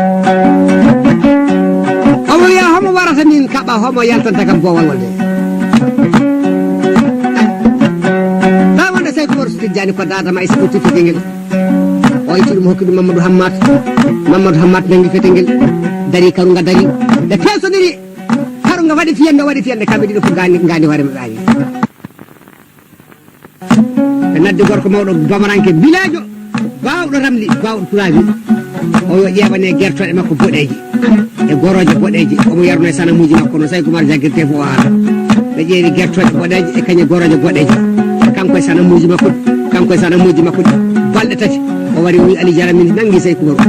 Omo wiya homo wara. Min kaɓa homo yaltanta kam boowal wonde. Tawa wonde Seyku Umar so Tijjaani ko daada ma e sibu tufugel ngel. O itti ɗum hokki ɗum Mamadou Hammat. Mamadou Hammat nangi fete ngel. Dari karu nga dari. Ɓe feesoniri. Karu nga waɗi fiyande, o waɗi fiyande. Kamɓe ɗiɗo fof gaani, gaani hoore maɓɓe awi. Ɓe naddi gorko mawɗo bamaranke bilajo, baawɗo ramli, baawɗo turabi. O yo ƴeewane gertoɗe makko boɗeeje e gorooje boɗeeje. Omo yarno e sanamuuji makko no Sayku Umar jaggirte fof o haala. Ɓe ƴeewi gertoɗe boɗeeje e kañe gorooje boɗeeje. Kanko e sanamuuji makko, kanko e sanamuuji makko balɗe tati. O wari o wi Ali Jara min nangi Sayku Umar.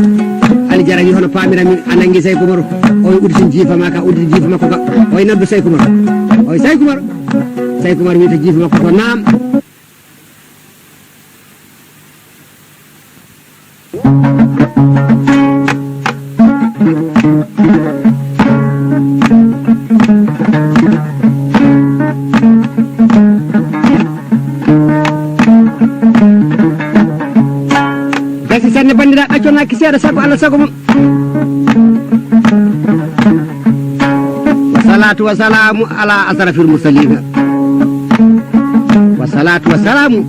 Ali Jara wi hono paamiran min a nangi Sayku Umar. O wi udditin jiifa ma ka, udditi jiifa makko ka. O wi noddu Sayku Umar. O wi Sayku Umar. Sayku Umar wi to jiifa makko to naam. Gasi sanne banndiraaɓe, acconaaki seeɗa sago Allah sago mon. Wa salatu wa salamu ala asrafil mursalin. Wa salatu wa salamu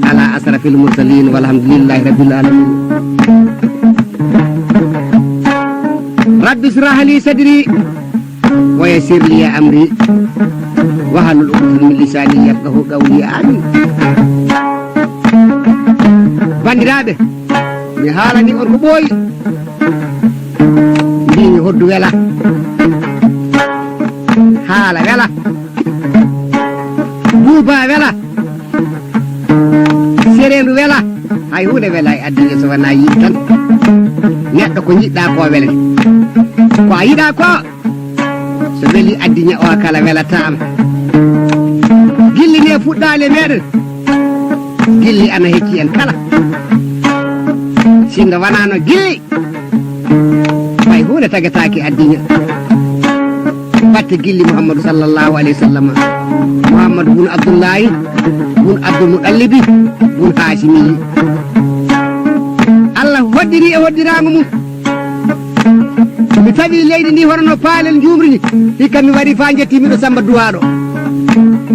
ala asrafil mursalin walhamdulillahi rabbil alamin. Rabbi israh li sadri wa yassir li amri wahlul uqdatan min lisani yafqahu qawli. Amin. Banndiraaɓe, mi haalani on ko ɓooyi. Mbimi hoddu wela, haala wela, buuba wela, sereendu wela. Hay huunde wela e addunnye so wonaa yiɗi tan. Neɗɗo ko njiɗɗa ko wela. Ko a yiɗa ko, so weli addunnye o kala welataama. Gilli ne fuɗɗaali e meɗen. Gilli ana hecci en kala. Sinno wonano gilli, hay huunde tagataake addunnye. Batte gilli Muhammadu sallallahu alayhi wa sallam. Muhammadu bun Abdullahi, bun Abdul Muɗallibi, bun Haashimi. Allah hoddiri e hoddiraango mum. Mi tawi leydi ndi hono no paalel njuumri ni. Hikka mi wari faa njetti miɗo Samba Duwaaɗo.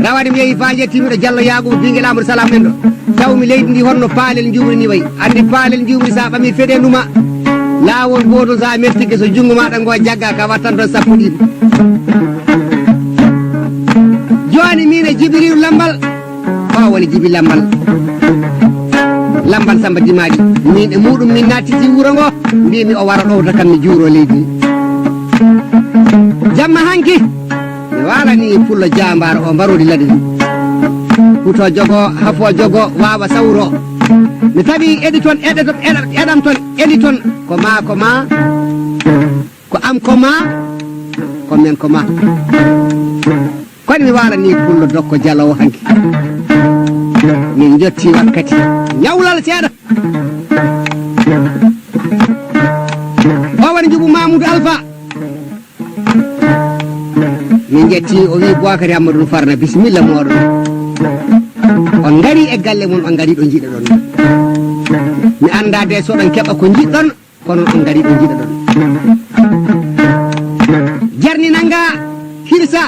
Rawani mi yehi faa njetti miɗo Jallo Yaaquuba bingel Amadou Salam en ɗo. Taw mi leydi ndi hono no paalel njuumri ni wayi. Anndi paalel njuumri sa ɓami fedeendu ma. Laawol gootol sa mertike so junngo maɗa ngo jagga ka wattan toon sappo ɗiɗi. Jooni min e Jibriilu Lambal. Ko woni Jibi Lambal? Lambal Samba Dimaaɗi. Min e muɗum min nattiti wuro ngo. Mbimi o wara ɗowta kam mi juuro leydi. Jamma hanki. Mi waalani pullo jaambaaro o mbaroodi ladde ndi. Huto jogo, hafo jogo, waawa sawro. Mi tawi eɗi toon, eɗe toon, eɗam toon, eɗi toon. Ko ma, ko ma. Ko am ko ma, ko men ko ma. Kono mi waalani pullo dokko jalowo hanki. Min jotti wakkati. Ñawlal seeɗa. O woni njuɓu Mamoudou Alpha. Min jetti o wi Boakary Amadou Farna bisimilla mooɗon. On ngari e galle mon, on ngari ɗo njiɗoɗon. Mi annda de so ɗon keɓa ko njiɗɗon. Kono on ngari ɗo njiɗoɗon. Jarni nanga hirsa.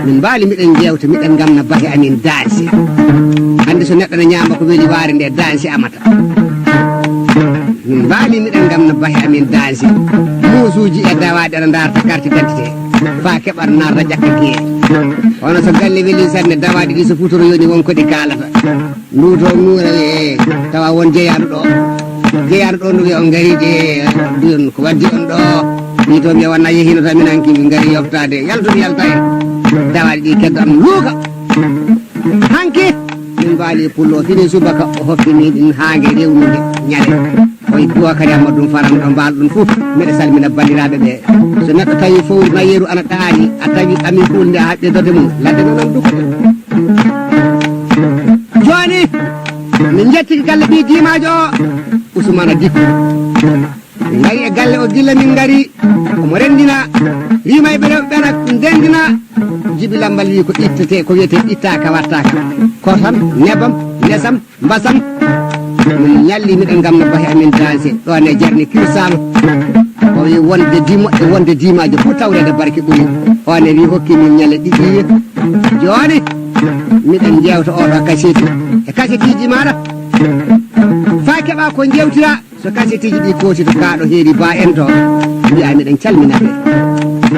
Min mbaali miɗen jewta miɗen ngamna bahe amin danse. Hande so neɗɗo ne ñaama ko weli waare nde danse amata. Min mbaali miɗen ngamna bahe amin danse. Muusuuji e dawaaɗi aɗa ndaarta carte d'identité. Faa keɓa naata ƴakka giye. Kono so galle weli sanne dawaaɗi ɗi so futoro yoni won ko ɗi kaalata. Nduto nuura e tawa won jeyaaɗo ɗo. Jeyaaɗo ɗo nduwi on ngari de duyon ko waddi on ɗo. Ni to mbiya wona yehino tan min hanki min ngari yoftaade. Yaltu mi yalta en. Dawaaɗi ɗi keddo am luuka. Hanki min mbaali pullo fini subaka o hoffi min ɗin haa nge rewnude ñande. Oy Boubacar Amadou ɗum faran ɗo mbaal ɗum fof. Mbiɗa salmina banndiraaɓe ɓe. So neɗɗo tawi fowru na yeru ana ɗaani, a tawi ami hulnde a haɓɓi dode mum. Ladde noon am ɗum. Jooni, min njettike galle ɓii diimaajo o, Ousmane Dicko. Min ngari e galle o gilla min ngari, omo renndina, rimayɓe rewɓe ɓena ndenndina. Jibi Lambal wi ko ittete, ko wiyete ittaka wattaka. Kotam, nebam, nesam, mbasam. Min ñalli miɗen ngam no bahi amin danse, ɗo ne jarni kirsama. O Wonde dimo e wonde dimaajo fof tawreede barke ɓuri. On e wi hokki min ñale ɗiɗi. Jooni, miɗen njeewta oɗo kaseti e kasetiiji maaɗa. Faa keɓa ko njeewtira, so kasetiiji ɗi kooti to kaaɗo heeri ba en to. Mbiya miɗen calmina ɓe.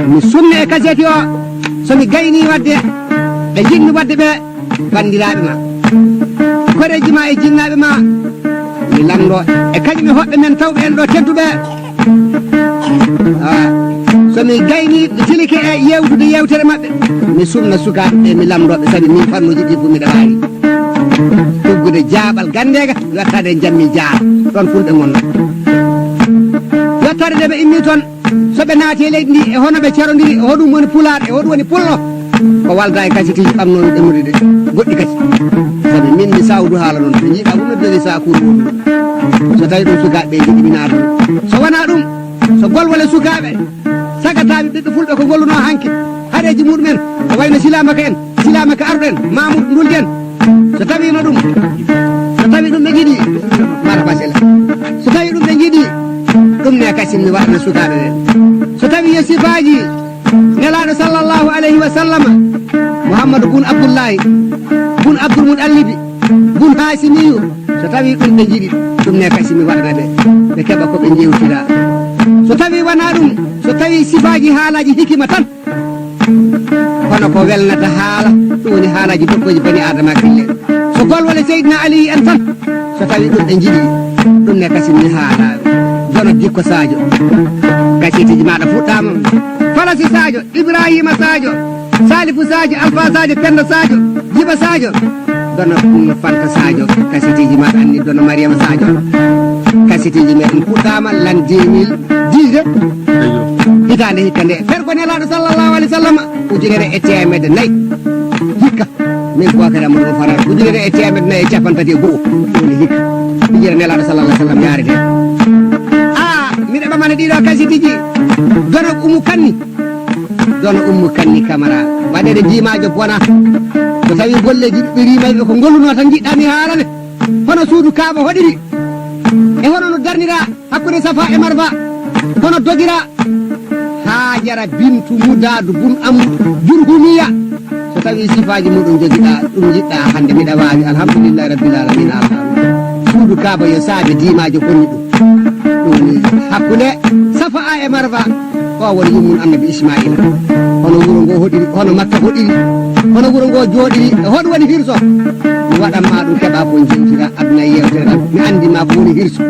Mi sunna e kaseti o, so mi gayni waɗde, ɓe njiɗmi waɗde ɓe, banndiraaɓe ma, koreeji ma e jinnaaɓe ma, mi lamndo e kañum e hoɓɓe men tawɓe en ɗo tedduɓe. Ah, so mi gayni, mi tilike e yewtude yewtere maɓɓe, mi sumna sukaaɓe ɓe, mi lamndo ɓe, sabi min fannuuji ɗi fof miɗa waawi. Tuggude jaaɓal ganndeega, yottade e jammi jaara. Ɗon fulɓe ngonno. Yottade nde ɓe immi toon, so ɓe naati e leydi ndi, e hono ɓe carondiri, e hoɗum woni pulaar, e hoɗum woni pullo, ko walda e kasitiiji ɓamnoomi ɓe muɗude goɗɗi kadi. Sabi min mi sawdu haala noon, ɓe njiɗa ɗum ɓe jogi sakuuru muɗum. So tawi ɗum sukaaɓe ɓe njiɗi mi naata ɗum. So wonaa ɗum, so golwole sukaaɓe, sagataaɓe ɓiɓɓe fulɓe ko gollunoo hanki, hareeji muɗumen, ko wayno Silaamaka en, Silaamaka arɗo en, Mamoudou Ndulde en, so tawiino ɗum, so tawi ɗum ɓe njiɗi, marhaba sela. So tawi ɗum ɓe njiɗi, ɗum ne kasin mi waɗana sukaaɓe ɓe. So tawi yo sifaaji Nelaaɗo sallallahu alayhi wa sallam, Muhammadu bun Abdullahi, bun Abdul Muɗallibi, bun Haasimiyu, so tawi ɗum ɓe njiɗi, ɗum ne kasin mi waɗana ɓe, ɓe keɓa ko ɓe njeewtira. So tawi wonaa ɗum, so tawi sifaaji haalaaji hikima tan, kono ko welnata haala, ɗum woni haalaaji dokkooji bani Aadama kille. So golwole Seydina Aliyu en tan, so tawi ɗum ɓe njiɗi, ɗum ne kasin mi haala. Jono Dikko Sadio, kasitiiji maaɗa fuɗɗaama. Falasi Sadio, Ibrahima Sadio, Salifu Sadio, Alfa Sadio, Penda Sadio, Jiba Sadio. Dono Umma Fanta Sadio, kasitiiji ma anni Dono Mariama Sadio. Kasitiiji meɗen puɗɗaama l'an deux mille dix. Hitaande hikka nde. Fergo Nelaaɗo sallallahu alaihi wa sallam, ujunere e teemedde nayi. Hikka. Min Boubacar Amadou Farar, ujunere e teemedde nayi e cappanɗe tati e go'o. Ɗum woni hikka. Hijira Nelaaɗo sallallahu alaihi wa sallam yaarete. Ah, miɗo ɓamana ɗiɗo kasitiiji. Dono Umu Kanni. Dono Ummu Kanni Kamara. Waɗeede jimaajo bona. So tawi golleeji ɓiɓɓe riimayɓe ko ngolluno tan njiɗɗa mi haalane. Hono suudu Kaaba hoɗiri. E hono no darnira hakkunde Safa e Marwa. Hono dogira Haajara bintu Mudaadu bun Amru Jurhumiya. So tawi sifaaji muɗum jogiɗa, ɗum njiɗɗa hannde, miɗa waawi. Alhamdulillahi Rabbil Alamina. Alhamdulillah. Suudu Kaaba yo saabe diimaajo fonni ɗum. Ɗum woni hakkunde Safa e Marwa. O woni yummum Annabi Ismaila. Hono wuro ngo hoɗiri, hono Makka hoɗiri, hono wuro ngo jooɗiri, e hoɗum woni hirso. Mi waɗan ma ɗum keɓa ko jentira aduna e yewtere tan. Mi anndi ma ko woni hirso.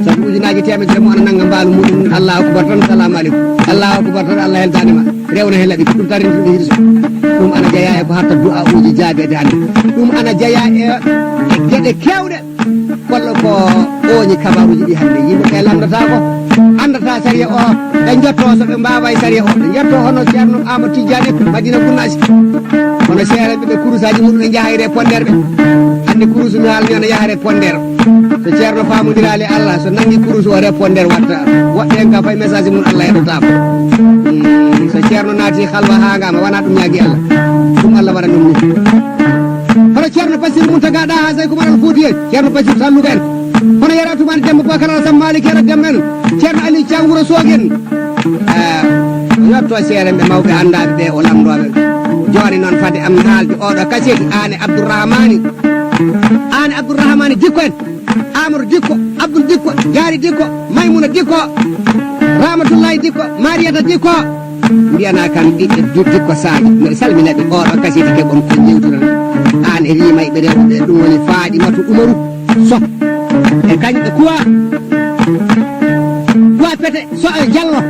Sabu ujunaaji teemedere mo ana nannga mbaalu muɗum, Allahu akbar tan, salamu aleykum. Allahu akbar tan, Allah heldaani ma. Rewna heen laɓi, ko ɗum tan rentude hirso. Ɗum ana jeyaa e ko hatta du'a uji jaabeede hannde. Ɗum ana jeyaa e, e geɗe keewɗe. Kono ko ooñi kabaaruuji ɗi hannde yimɓe ɓe lamndata ko, anndata sariya o, ɓe njotto so ɓe mbaaway sariya o, ɓe njotto hono Ceerno Amadou Tidiane Madina Gounass, hono seereɓe ɓe kurusaaji muɗum ɓe njaha e répondeur ɓe. Hannde kurus mi haalni ana yaha répondeur. So Ceerno faamondiraali e Allah, so nanngi kurus o répondeur watta. Woɓɓe en ka fay message mum Allah heɗotaama. Mm, so Ceerno naati halwa haa ngama, wona ɗum ñaagi Allah. Ɗum Allah waɗa ɗum ni. Hono Ceerno Basiru Muntaga Ɗaha Seyku Umar Al Fuutiye, Ceerno Basiru Salluga en. Hono Yero Atumaani Demba Bokar Alasan Maaliki Yero Demba en, Ceerno Aliyu Caam Wuro Soogi en. Eh, o yotto seerenɓe mawɓe anndaaɓe ɓe, o lamndooɓe. Jooni noon fade am haalde oɗo kaseti, aan e Abdourahmani. Aan e Abdourahmani Dikko en, Amadou Dikko, Abdoul Dikko, Jaari Dikko, Maymuna Dikko, Ramatullahi Dikko, Mariyata Dikko. Mbiyana kam ɓiɓɓe du-, Dikko Sadio, mbiɗa salmina ɓe. Oɗo kaseti keɓon ko njewtuɗon. Aan e riimayɓe rewɓe ɓe, ɗum woni Faɗimatu Umaru Soh. E kañum e Kuwa, Kuwa Pete Soh e Jallo.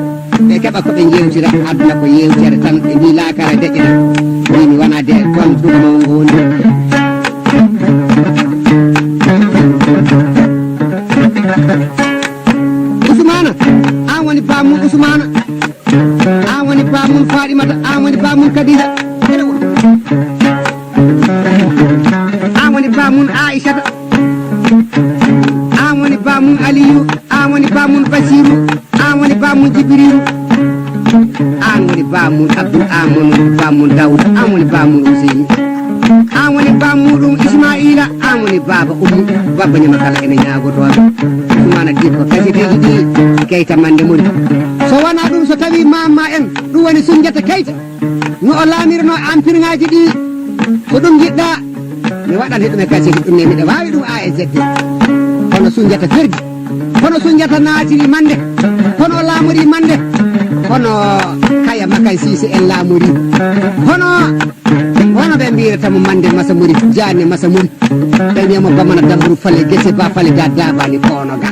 Ɓe keɓa ko ɓe njewtira, aduna ko yewtere tan, ɓe mbi laakara deƴƴata. Mbimi wona de toon Fuuta Mawngo woni. Usmaana, aan woni baamun Usmaana. Aan woni baamun Faɗimata, aan woni baamun Kadija. Aan woni baamun Aisata. Aan woni baamun Aliyu, aan woni baamun Basiru, aan woni baamun Jibrilu. Aan woni baamun Abdul, aan woni baamun Dawuda, aan woni baamun Useyni. Aan woni baamun Ismaila, aan woni baaba Ummu, baaba ñama kala ene ñaagotooɓe. Usmaana Dikko, kasiteeji ɗi, Keyta Mande Mori. So wonaa ɗum, so tawii maama en, ɗum woni Sunjata Keyta, no o laamirnoo empire ŋaaji ɗi, ko ɗum njiɗɗaa, mi waɗan he ɗum e kasidi ɗum ne, miɗa waawi ɗum A E Z D. Kono Sunjata fergi, kono Sunjata naatiri Mande, kono o laamori Mande, kono Kaya Makay Siise en laamori, kono wano ɓe mbiyata mo Mande Masamori, Jaane Masamori. Ɓe mbiya mo Bamana Damburu Fale, Gese Ba Fale, Da Dabani Kono Ga.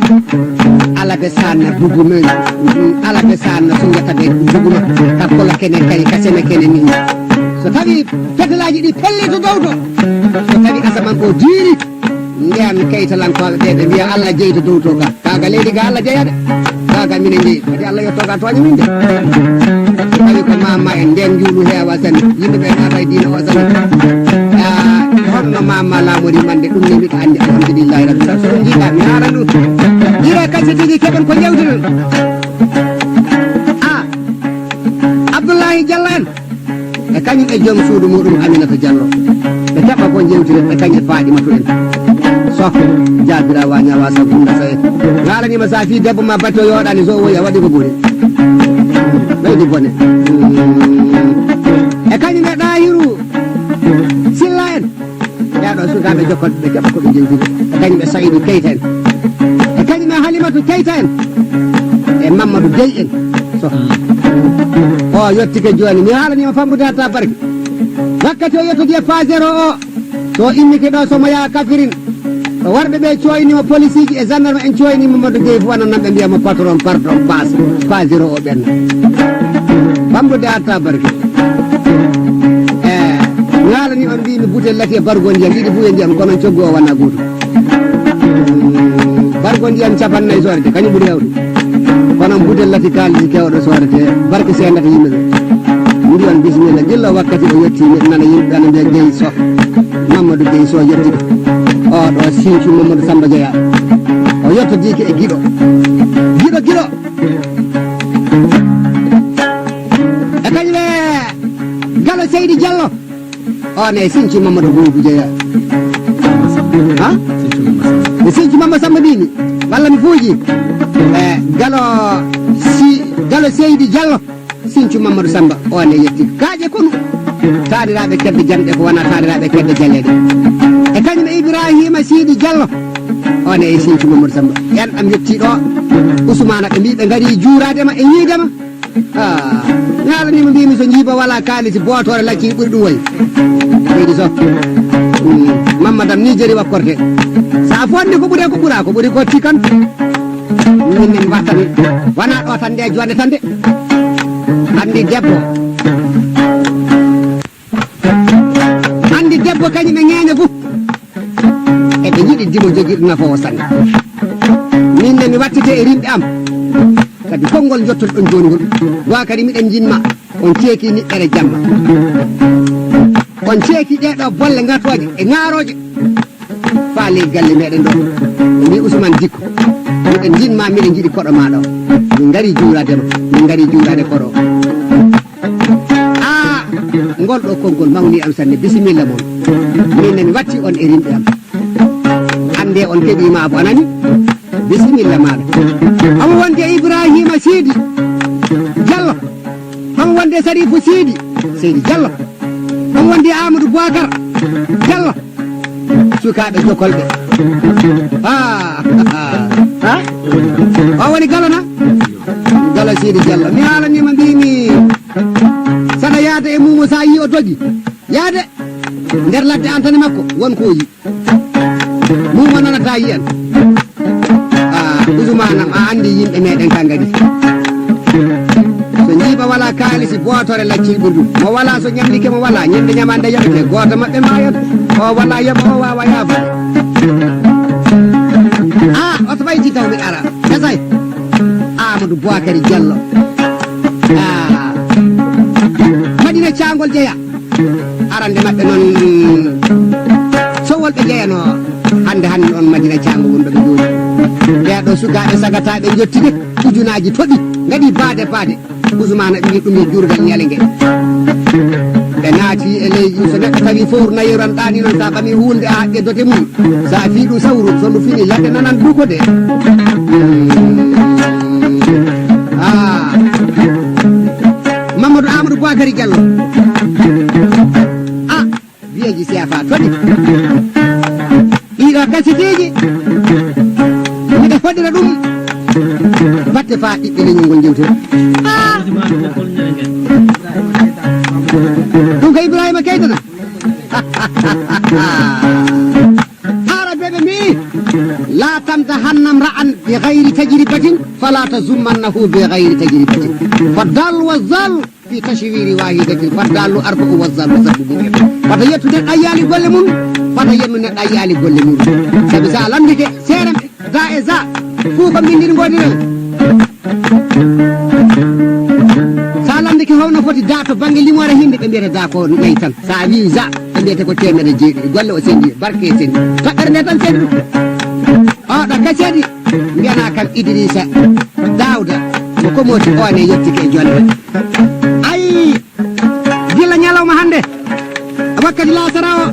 Ala ɓe sanna Buguma, ala ɓe sanna Sunjata ɓe Buguma. Ka kola kene kay, ka sene kene ni. So tawi fetelaaji ɗi pelli to dow to, so tawi asaman o diiri, Ndeen kaytalankooɓe ɓe, ɓe mbiya Allah jeyto dow to ka. Kaa ga leydi ga Allah jeya de. Kaa ga minen jeyi. Kadi Allah yetto ga tooña min de. Tawi ko mama en ndeen njuulu heewa sanne. Yimɓe ɓe naata e diina o sanne. Ah, honno mama laamori man de, ɗum ne miɗa anndi, alhamdulillahi rabbil alamin. So ɗum jiiɗa, mi haala ɗum. Ira kasi tigi keɓen ko jewtuɗen. Ah, Abdullahi Jallo en. E kañum e joom suudu muɗum Aminata Diallo. Ɓe keɓa ko jewtire ɓe kañum e Faaɗimatu en. Soh, jaabira wa ñawa sa gunda saye. Haalanima sa fii debbo ma batti o yooɗani so o woyi a waɗi ko ɓuri. Ɓeydi bone. E kañum e Ɗahiru Silla en. Ɓeeɗo sukaaɓe jokkoɓe ɓe keɓa ko ɓe jewtiri. E kañum e Sayidu Keyta en. E kañum e Halimatu Keyta en. E Mamadou Gueye en. So. O yettike jooni. Mi haalanima famɗude hatta barke. Wakkati o yettodi e Fajero o. So immike ɗo so mo yaha Kafirin. Ko warɓe ɓe coynima, polisiji e gendarme en coynima Mamadou Gueye fof wonananɓe mbiya mo patron, pardon, bas, Fajero o ɓenna. Famɗude hatta barke. E, mi haalani on, mbimi butel lati e bargo ndiyam, ɗiɗi fof e ndiyam, kono coggu o wona gooto. Bargo ndiyam capannayyi soodete, kañum ɓuri hewde. Kono butel lati kaalisi kewɗo soodete, barke seedata yimɓe ɓe. Mbiyon bisimilla, gilla wakkati o yetti, miɗo nana yimɓe ana mbiya Gueye Soh. Mamadou Gueye Soh yettike. O ɗo Sinthiou Mamadou Samba Jeeya. O yettodike e Guiɗo. Guiɗo, Guiɗo. E kañum e Galo Seydi Diallo. O ne Sinthiou Mamadou Boubou Jeeya. Ha? E Sinthiou Mama Samba mbimi. Walla mi fuuji. E Galo si, Galo Seydi Diallo. Sinthiou Mamadou Samba, o ne yetti kaaƴe konu. Taaniraaɓe kedde janɗe ko wona taaniraaɓe kedde jaleeɗe. E kañum e Ibrahima Sidi Diallo, o ne e Sinthiou Mamadou Samba. En ɗam yetti ɗo. Ousmane ɓe mbi ɓe ngari juuraade ma e yiide ma. Ah, ŋaalanima mbimi so jiiba wala kaalisi bootore lacci ɓuri ɗum wayi. Ɓeydi so. Mm, Mammadam ni jeri wakkorte. Sa a fonni ko ɓuri ko ɓura, ko ɓuri ko tikan. Min min mbattani. Wona ɗo tan nde jonde tan de. Andi debbo. Andi debbo kañum e ñeeño fof. Eɓe njiɗi dimo jogiɗo nafoowo sanne. Min ne mi wattete e rimɓe am. Kadi konngol jottoɗon jooni ngol. Wa kadi miɗen jinma. On ceeki niɓɓere jamma. On ceeki ɗeɗo bolle ngatooje e ŋaarooje. Faale galle meɗen ɗo. Mbi Ousmane Dikko. Miɗen jinma, miɗen jiɗi koɗo ma ɗo. Min ngari juurade ma. Min ngari juurade koɗo. Ah, ngol ɗo konngol mawni am sanne. Bisimilla mon. Min ne mi watti on e rimɓe am. Ande on keɓi ma bo anani. Bisimilla maɗa. Omo wonde Ibrahima Sidi Diallo. Omo wonde Sarifu Sidi, Seydi Diallo. Omo wonde Amadou Boubacar Diallo. Sukaaɓe jokolɓe. Ah, ah, ah. O woni Galo na? Galo Sidi Diallo. Mi haalanima mbimi saɗa yaada e mumo sa yi o dogi. Yaade nder ladde antane makko won ko o yi. Mumo nanata yiyan. Ah, Ousmane am, a andi yimɓe meɗen ka ngari. So jiiba wala kaalisi bootore laccil ɓurɗum. Mo wala so ñamlike mo wala, ñande ñamande yoɓete, gooto maɓɓe maayat. O wala yoɓa, o wawa yaafo. Ah, oto ɓayti taw mi ara. Gasay. Amadou Boakary Diallo. Ah. Madina Cangol jeya. Arande maɓɓe noon, sowol ɓe jeyanoo hannde, hannde oon Madina Caango wonɗo ɓe jooni. Ɓee ɗoo sukaaɓe sagataaɓe njottide, ujunaaji toɗi, ngaɗi baade baade. Usmaana ɓiyi ɗum e juurgal ñalenge. Ɓe naati e leydi, so neɗɗo tawi fowru nayeeru an ɗaani noon, so a ɓami huunde a haɓɓi e dote mum, so a fii ɗum sawru, so ndu fini ladde nanan duko de. Ah, Amadou Boakary Diallo. A, biyeeji C F A toɗi. Ɗiɗo kasiteeji, miɗa hoɗira ɗum batte faa ɓiɓɓe leñol ngol njewtira. A! Ɗum ko Ibrahima Keita na? Aarabeeɓe mbi'i, "لا تمدحن امرأ بغير تجربة، فلا تذمنه بغير تجربة." فالضال والضال في تشوير واحدة، فالضال أربع والضال سبع. Wata yettu neɗɗo a yiyaali golle mum, wata yettu neɗɗo a yiyaali golle mum. Sabi so a lanndike seeɗa, da e za, fof ko mbinndiri ngoodi tan. So a lanndike holno foti da to bannge limoore himɓe, ɓe mbiyata da ko nayi tan. So a wii za, ɓe mbiyata ko teemedde jeeɗiɗi. Golle o sendi, barke sendi. Toɓɓere nde tan sendi ɗum. Oɗo kaseedi, mbiyana kam Idrissa Daouda, mo Komoti o ne yettike e jonde. Ayi, gila ñalawma hannde, wakkati laasara o,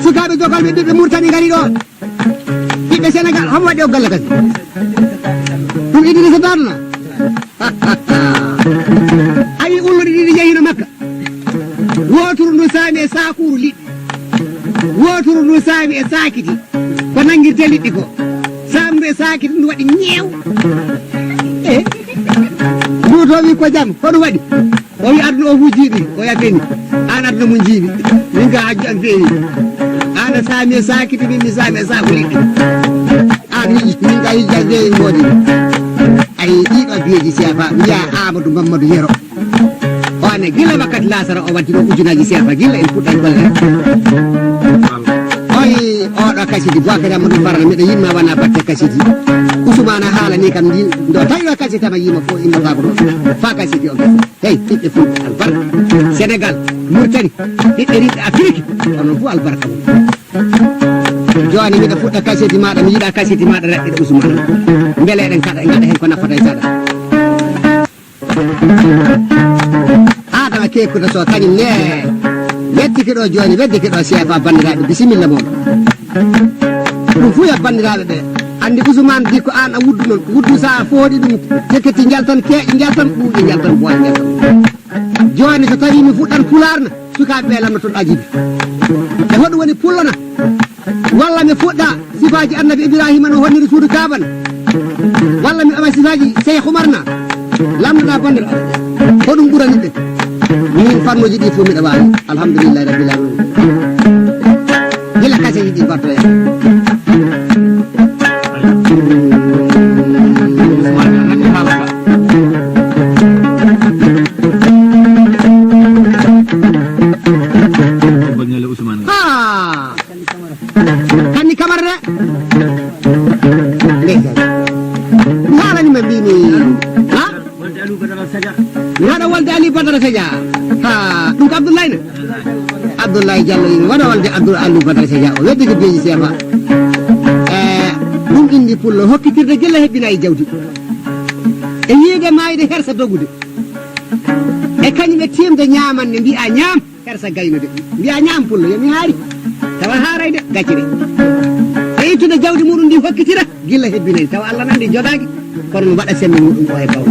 sukaaɓe dogalɓe ɓiɓɓe Murtani ngari ɗo. Ɓiɓɓe Senegal, homo waɗi o golle kadi? Ɗum Idrissa Daouda na? Ayi, ulluɗe ɗiɗi njehino Makka. Wooturu ndu saami e saakuru liɗɗi. Wooturu ndu saami e saakiti. Ko nanngirte liɗɗi ko. Saamndu e saakiti ndu waɗi ñeew. Eh? Ndu to wi ko jam, ko ɗum waɗi? O wi aduna o fof jiiɓi, o yafeni. Aan aduna mum jiiɓi. Min ka hajju am feewi. Aan a saami e saakiti, min mi saami e saaku liɗɗi. Aan hiji, min ka hijja feewi ngoodi. Ayi, ɗiɗo biyeeji seefa, mbiya Amadou Mamadou Yero. O ne gila wakkati laasara o waddi ɗo ujunaaji seefa, gila en puɗɗay golle. Oy, oɗo kasidi, Boakary Amadou Farana, miɗo yimma wona batte kasidi. Ousmane haalani kam ndi, ndo tawi o kasidi tama yima fof, imma fako ɗo. Fa kasidi o gasi. Hey, ɓiɓɓe Fulɓe, albarka. Sénégal, Mauritanie, ɓiɓɓe riɓɓe Afiriki, onon fof albarka mum. Jooni miɗo fuɗɗa kasidi maɗa, mi yiɗa kasidi maɗa raɓɓiɗo Ousmane. Mbele eɗen kaɗa, en gaɗa heen ko nafata e saɗa. Adama Kekuta Sow kañum ne yettike ɗo jooni, weddike ɗo seefa banndiraaɓe, bisimilla moon. Ɗum fuu yo banndiraaɓe ɓe anndi Ousmane Dicko aan a wuddu noon. Wuddu so a fooɗi ɗum, jekkiti njaltan, keeƴi njaltan, ɓuuƴi njaltan, boy njaltan. Jooni so tawii mi fuɗɗan pulaar na, sukaaɓe ɓe lamnoton ajibi. E hoɗum woni pullo na? Walla mi fuɗɗa sifaaji Annabi Ibrahima no honniri suudu Kaaba na? Walla mi ama sifaaji Seyh Umar na? Lamndoɗaa banndiraaɓe. Hoɗum ɓurani ɓe? Min fannuuji ɗi fof miɗa waawi. Alhamdulillahi Rabbil Alamin. Gila kaseeji ɗi mbattoya. Ousmane. Ha! Kanni Kamara de. Ndeysaan. Mi haalani ma mbimi. Ha? Mi waɗa wolde Aliou Badara Sadia. Ha, ɗum ko Abdoulaye ne? Abdoulaye Diallo ina waɗa wolde Abdoul Aliou Badara Sadia. O weddi ko beeji seefa. E, ɗum indi pullo hokkitirde gilla hebbina e jawdi. E yiide maayde hersa dogude. E kañum e tiimde ñaamanne mbi'a ñaam. Hersa gaynude. Mbiya ñaam pullo, yo mi haari. Tawa haaray de, gacce de. E ittude jawdi muɗum ndi hokkitira, gilla hebbinay. Tawa Allah nandi jogaaki, kono no waɗa sembe muɗum o e baw.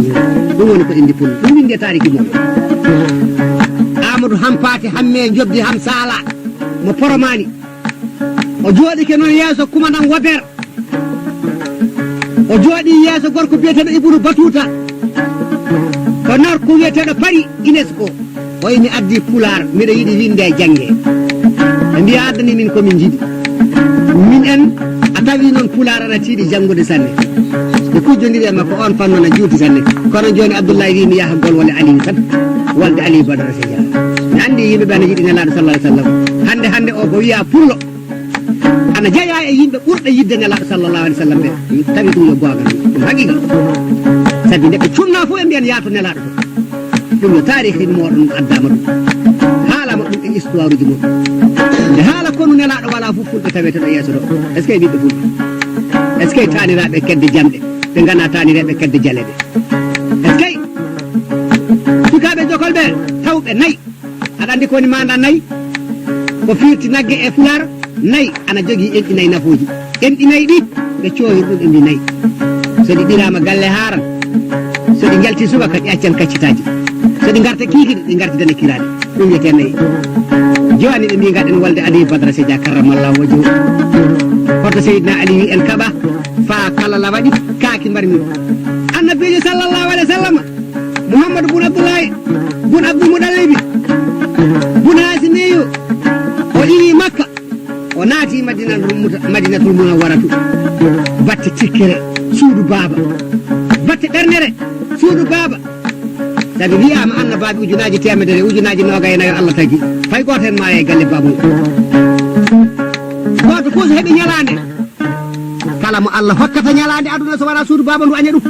Ɗum woni ko indi pullo. Ɗum windi e taariki mum. Amadou Hampaate Hamme Jobdi Ham Sala, mo Poromani. O jooɗike noon yeeso kumandan Waber. O jooɗii yeeso gorko biyeteeɗo Ibnu Batuuta. Ko norko wiyeteeɗo Paris UNESCO. O wi mi addi pulaar, miɗo yiɗi winde e jannge. Ɓe mbiya addani min ko min njiɗi. Min en, a tawi noon pulaar ana tiiɗi janngude sanne. Ɓe kujjondiri e makko, on fannu na juuti sanne. Kono jooni Abdullahi wi mi yaha gol wole Aliyu tan. Wolde Aliyu Badara Seja. Mi anndi yimɓe ɓe ana yiɗi Nelaaɗo sallallahu alaihi wasallam. Hannde, hannde o ko wiya pullo. Ana jeyaa e yimɓe ɓurɓe yiɗde Nelaaɗo sallallahu alaihi wasallam ɓe. Tawi ɗum yo goonga, ɗum haqiiqa. Sabi nde ɓe cumnaa fof ɓe mbiyan yaato Nelaaɗo to. Ɗum yo taarihi mooɗon addaama ɗum. Haalama ɗum e histoire uji mum. Nde haala konu Nelaaɗo walaa fof fulɓe taweteɗo yeeso ɗo. Est-ce que ɓiɓɓe fulɓe? Est-ce que taaniraaɓe kedde jamɗe? Ɓe ngana taanireeɓe kedde jaleeɗe. Est-ce que sukaaɓe jokol ɓe tawɓe nayi? Aɗa anndi ko woni maanda nayi? Ko firti nagge e pulaar, nayi ana jogii enɗi nayi nafooji. Enɗi nayi ɗi, ɓe coohir ɗum ɓe mbi nayi. So ɗi ɓiraama galle haaran, so ɗi njalti subaka ɗi accan kaccitaaji. So ɗi ngarta kiikiiɗe, ɗi ngartidana kiraaɗe. Ɗum wiyetee nayi. Jooni ɓe mbii ngaɗen wolde Aliyu Badara Seja karramallahu wajhu. Hoto Seydina Aliyu en kaɓa faa kalala waɗi kaaki mbarmi. Annabiijo sallallahu alaihi wasallam, Muhammadu bun Abdullahi bun Abdul Mudallibi bun Haasimiyu, o iwi Makka. O naati Madinatul Muta-, Madinatul Munawwaratu. Batte tikkere, suudu baaba. Batte ɓernere, suudu baaba. Sabi wiyaama annabaaɓe ujunaaji teemedere, ujunaaji noogay e nayo Allah tagi. Fay gooto heen maaya e galle baaba mum. Gooto fof so heɓi ñalaande. Kala mo Allah hokkata ñalaande aduna so wonaa suudu baaba ndu aña ɗum.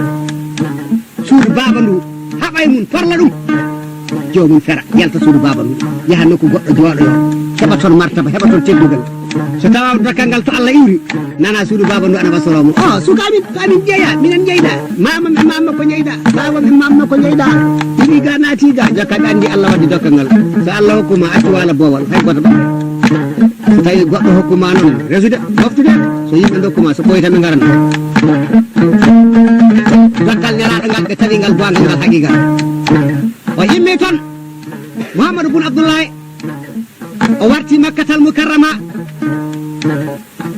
Suudu baaba ndu, haɓa e mum, torla ɗum. Joomum fera, yalta suudu baaba ndu, yaha nokku goɗɗo jooɗoyoo, heɓa toon martaba, heɓa toon teddungal. So tawaama dokkal ngal to Allah iwri, nana suudu baaba ndu ana wasoroo mo. "O, suka amin, ko amin jeyaa, minen njeyɗaa. Maamam e maam makko njeyɗaa, baawam e maam makko njeyɗaa. Iwi ga naati ga, jokka ɓe anndi Allah waddi dokkal ngal. So Allah hokku ma, accu waala boowal, hay gooto ɓaɓɓe." So tawi goɗɗo hokku ma noon, resude, moftude. So yimɓe ndokku ma, so ɓooyta ɓe ngarana. Dokkal Nelaaɗo ngal ɓe tawi ngal goonga ngal haqiiqa. O immi toon, Muhammadu bun Abdullahi, o warti Makkatal Mukarrama,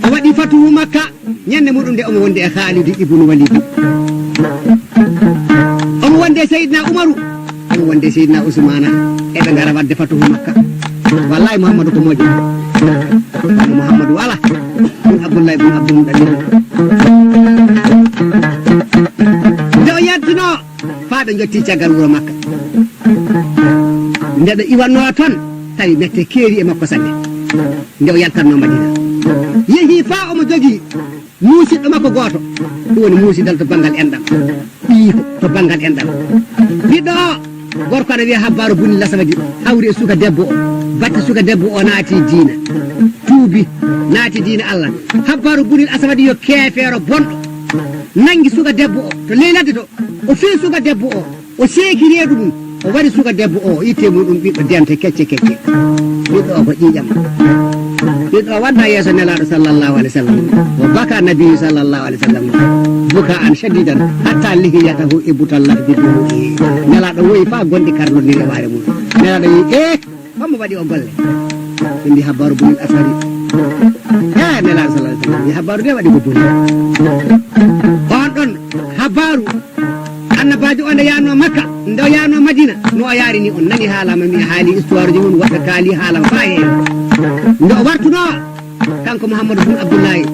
o waɗi fatuhu Makka. Ñande muɗum nde omo wondi e Khaalidu ibnu Walidu. Omo wondi e Seydina Umaru. Omo wondi e Seydina Usmaana. Eɓe ngara waɗde fatuhu Makka. Wallahi Muhammadu ko moƴƴo. Kono Muhammadu ala. Bun Abdullahi bun Abdul Muttalib. Nde o yaltino faa ɓe njotti caggal wuro Makka. Nde ɓe iwannoo toon, tawi mette keeri e makko sanne. Nde o yaltatnoo Madina, yehi faa omo jogii muusiɗɗo makko gooto, ɗum woni muusidal to banngal enɗam, ɓiyiiko to banngal enɗam. Ɓiɗɗo o, gorko ana wiyee Habbaaru Bunil Aswadi, hawri e suka debbo o, batte suka debbo o naati diina, tuubi, naati diina Allah. Habbaaru Bunil Aswadi yo keefeero bonɗo, nanngi suka debbo o to ley ladde to, o fii suka debbo o. O seeki reedu mum, o wari suka debbo o, o itti e muɗum ɓiɗɗo dente kecce kecce. Ɓiɗɗo o ko ƴiiƴam. Ɓiɗɗo o wadda yeeso Nelaaɗo sallallahu alaihi wasallam. Wa baka Nabiyyu sallallahu alaihi wasallam. Buka an shadidan hatta lihiyatahu ibutallat bi dumu'i. Nelaaɗo woyi faa gonɗi karlondiri e waare mum. Nelaaɗo wi, "Eh, hombo waɗi o golle?" Ɓe mbi, "Habbaaru Bunil Aswadi." Eh, Nelaaɗo sallallahu alaihi wasallam wi, "Habbaaru de waɗi ko boni." On ɗon Habbaaru, annabaajo o nde yaanoo Makka, nde o yaanoo Madina, no o yaari ni, on nani haala ma, mi haali histoire ji mum, woɓɓe kaali haala ma faa heewi. Nde o wartunoo, kanko Muhammadu bun Abdullahi,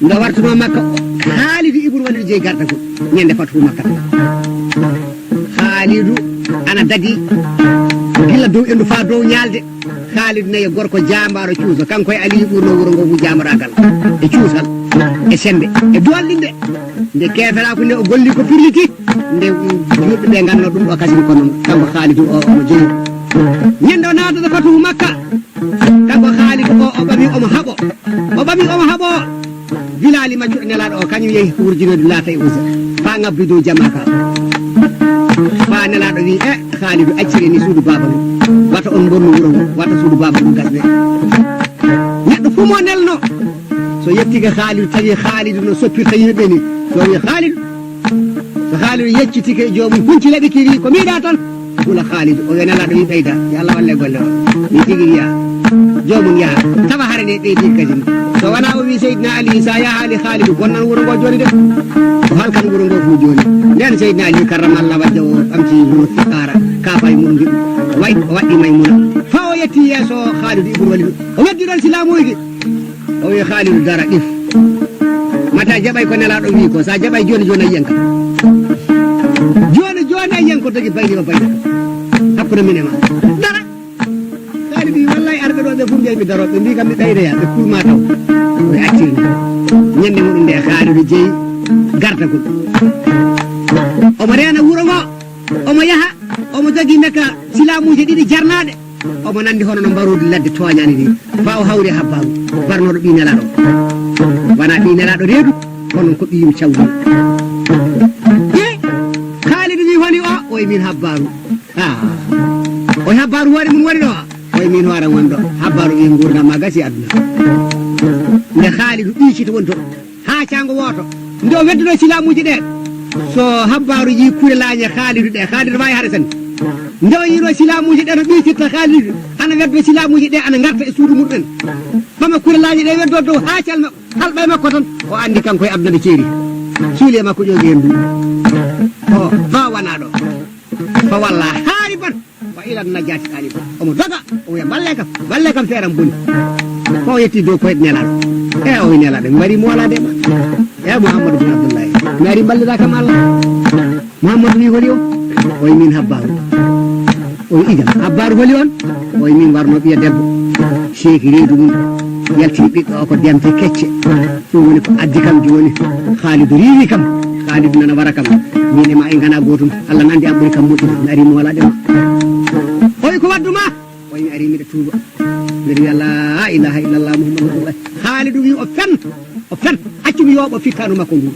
nde o wartunoo Makka, Haalidu ibn Walid jeyi gardagol, ñande fatuhu Makka. Haalidu ana dadi, gila dow endu faa dow ñaalde. Khalid ne yo gorko jaambaaro cuuso, kanko e Aliyu ɓurnoo wuro ngoo fof jaambaraagal, e cuusal, e semmbe, e doolɗinde. Nde keeferaaku nde o golli ko firliti, nde juulɓe ɓe ngannoo ɗum ɗo kasin ko noon, kanko Khalid o omo jeyi. Ñande o naatata fatuhu Makka, kanko Khalid o, o ɓami omo haɓo, o ɓami omo haɓo. Bilaali maccuɗo Nelaaɗo o, kañum yehi wurjinoyde Laata e Uzza, faa ŋabbi dow jamaa ka. Faa Nelaaɗo wi'i, "E, Khaalidu, accire ni suudu baaba ndu. Wata on mbonnu wuro ngo, wata suudu baaba ndu gasne." Neɗɗo fuu mo nelno, so yettike Khaalidu, tawi Khaalidu no soppirta yimɓe ni, so wi'i, "Khaalidu." So Khaalidu yeccitike, joomum hunci laɓi ki, wi'i, "Ko mbiɗa tan?" Hula Khaalidu, o wi'a Nelaaɗo wi ɓeyda, yo Allah walle golle o. Mi tigi wi'a, joomum yaha, tawa hare nde ɓeydi kadi. So wonaa o wi Seydina Ali, sa yahaali Khaalidu, bonnan wuro ngo jooni de. O halkan wuro ngo fof jooni. Nden Seydina Ali karramallahu wajhahu o ɓamti wuro Fiqaara, kaafa e mum ngiɗu. O waɗi, o waɗi Maymuna. Faa o yetti yeeso Khaalidu ibn Walid. O weddi ɗon silaamuuji. O wi Khaalidu dara ɗif. Mata jaɓay ko Nelaaɗo wi ko, sa jaɓay jooni jooni a yiyan kam. Jooni jooni a yiyan ko dogi baydi ma bayda. Hakkunde min e ma. Dara. Khaalidu wi wallahi arɓe ɗo ɓe fof mbiyay mi daro. Ɓe mbi kam mi ɓeydoya, ɓe kulma taw. Ɓe accirni. Ñande muɗum nde Khaalidu jeyi gardagol. Omo reena wuro ngo, omo yaha, omo jogi meka silaamuuje ɗiɗi jarnaaɗe. Omo nanndi hono no mbaroodi ladde tooñaani ni, faa o hawri e Habbaaru, barnooɗo ɓii Nelaaɗo. Wonaa ɓii Nelaaɗo reedu, kono ko ɓiyum cawdi. Ye, Khaalidu wi honi o? O wi min Habbaaru. Ah, o wi Habbaaru hoore mum woni ɗo? O wi min hoore woni ɗo. Habbaaru wi nguurndam ma gasi aduna. Nde Khaalidu ɓiicito woni to. Haa caango wooto, nde o wedduno silaamuuji ɗe, so Habbaaru yii kure laañe Khaalidu ɗe, Khaalidu waawi hare sanne. Nde o yiino silaamuuji ɗe no ɓiytirta Khaalidu, ana weddo silaamuuji ɗe, ana ngarta e suudu muɗum en. Ɓama kurelaaji ɗe weddo dow haa calma, halɓa e makko tan, o anndi kanko e aduna ɓe ceeri. Suuli e makko ƴoogi henndu. O, ɗo wonaa ɗo. Fa walla haariban, wa ilan najaati ɗaaliban. Omo doga, o wiya, "Mballe kam, mballe kam feeram boni." Ko o yetti dow koyɗe Nelaaɗo. E o wi Nelaaɗo, "Mi wari moolaade ma. E Muhammadu bin Abdullahi. Mi ari mballira kam Allah." Muhammadu wi, "Holi on?" O wi, "Min Habbaaru." O wi, "Ijam, Habbaaru holi on?" O wi, "Min warno ɓiya debbo. Seeki reedu mum, yaltini ɓiɗɗo o ko demte kecce. Ɗum woni ko addi kam jooni. Khaalidu riiwi kam. Khaalidu nana wara kam. Min e ma en ngana gootum. Allah nandi an ɓuri kam moƴƴude. Mi ari moolaade ma." O wi, "Ko waddu ma?" O wi, "Mi ari miɗo tuuba. Miɗo wiya laa ilaaha illallah Muhammadu Rasulullah." Khaalidu wi, "O fen, o fen. Accu mi yooɓo fittaandu makko ndu.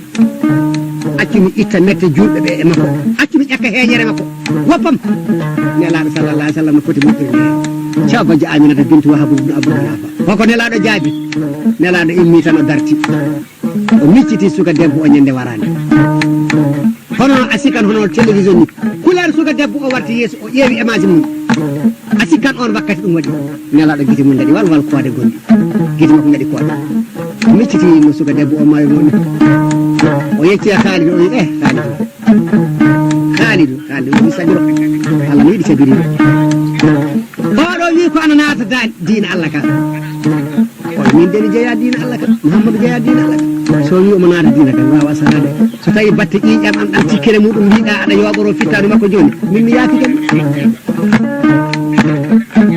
Accu mi itta mette juulɓe ɓe e makko. Accu mi ƴakka heeñere makko. Woppam." Nelaaɗo sallallahu alaihi wasallam no foti moƴƴirde. Caba ja Aminata bintu Wahab ibn Abdul Manaf. Hoko Nelaaɗo jaabi? Nelaaɗo immi tan o darti. O micciti suka debbo o ñande waraande. Hono a sikkan hono télévision ni. Couleur suka debbo o warti yeeso, o ƴeewi image mum. A sikkan on wakkati ɗum waɗi. Nelaaɗo gite mum daɗi wal wal koode gonɗi. Gite makko ngaɗi koode. O micciti no suka debbo o maayo woni. O yecci e Khaalidu, o wi, "Eh, Khaalidu. Khaalidu, Khaalidu, mi saɗiro. Allah no yiɗi saɗiri." Oɗo wi ko ana naata da-, diina Allah ka. Oɗo min de mi jeya diina Allah ka. Muhammadu jeya diina Allah ka. So wi omo naata diina ka, wawa sanaade. So tawi batte ƴiiƴam am ɗam tikkere muɗum mbiɗa aɗa yoɓoro fittaandu makko jooni. Min mi yaafike ma.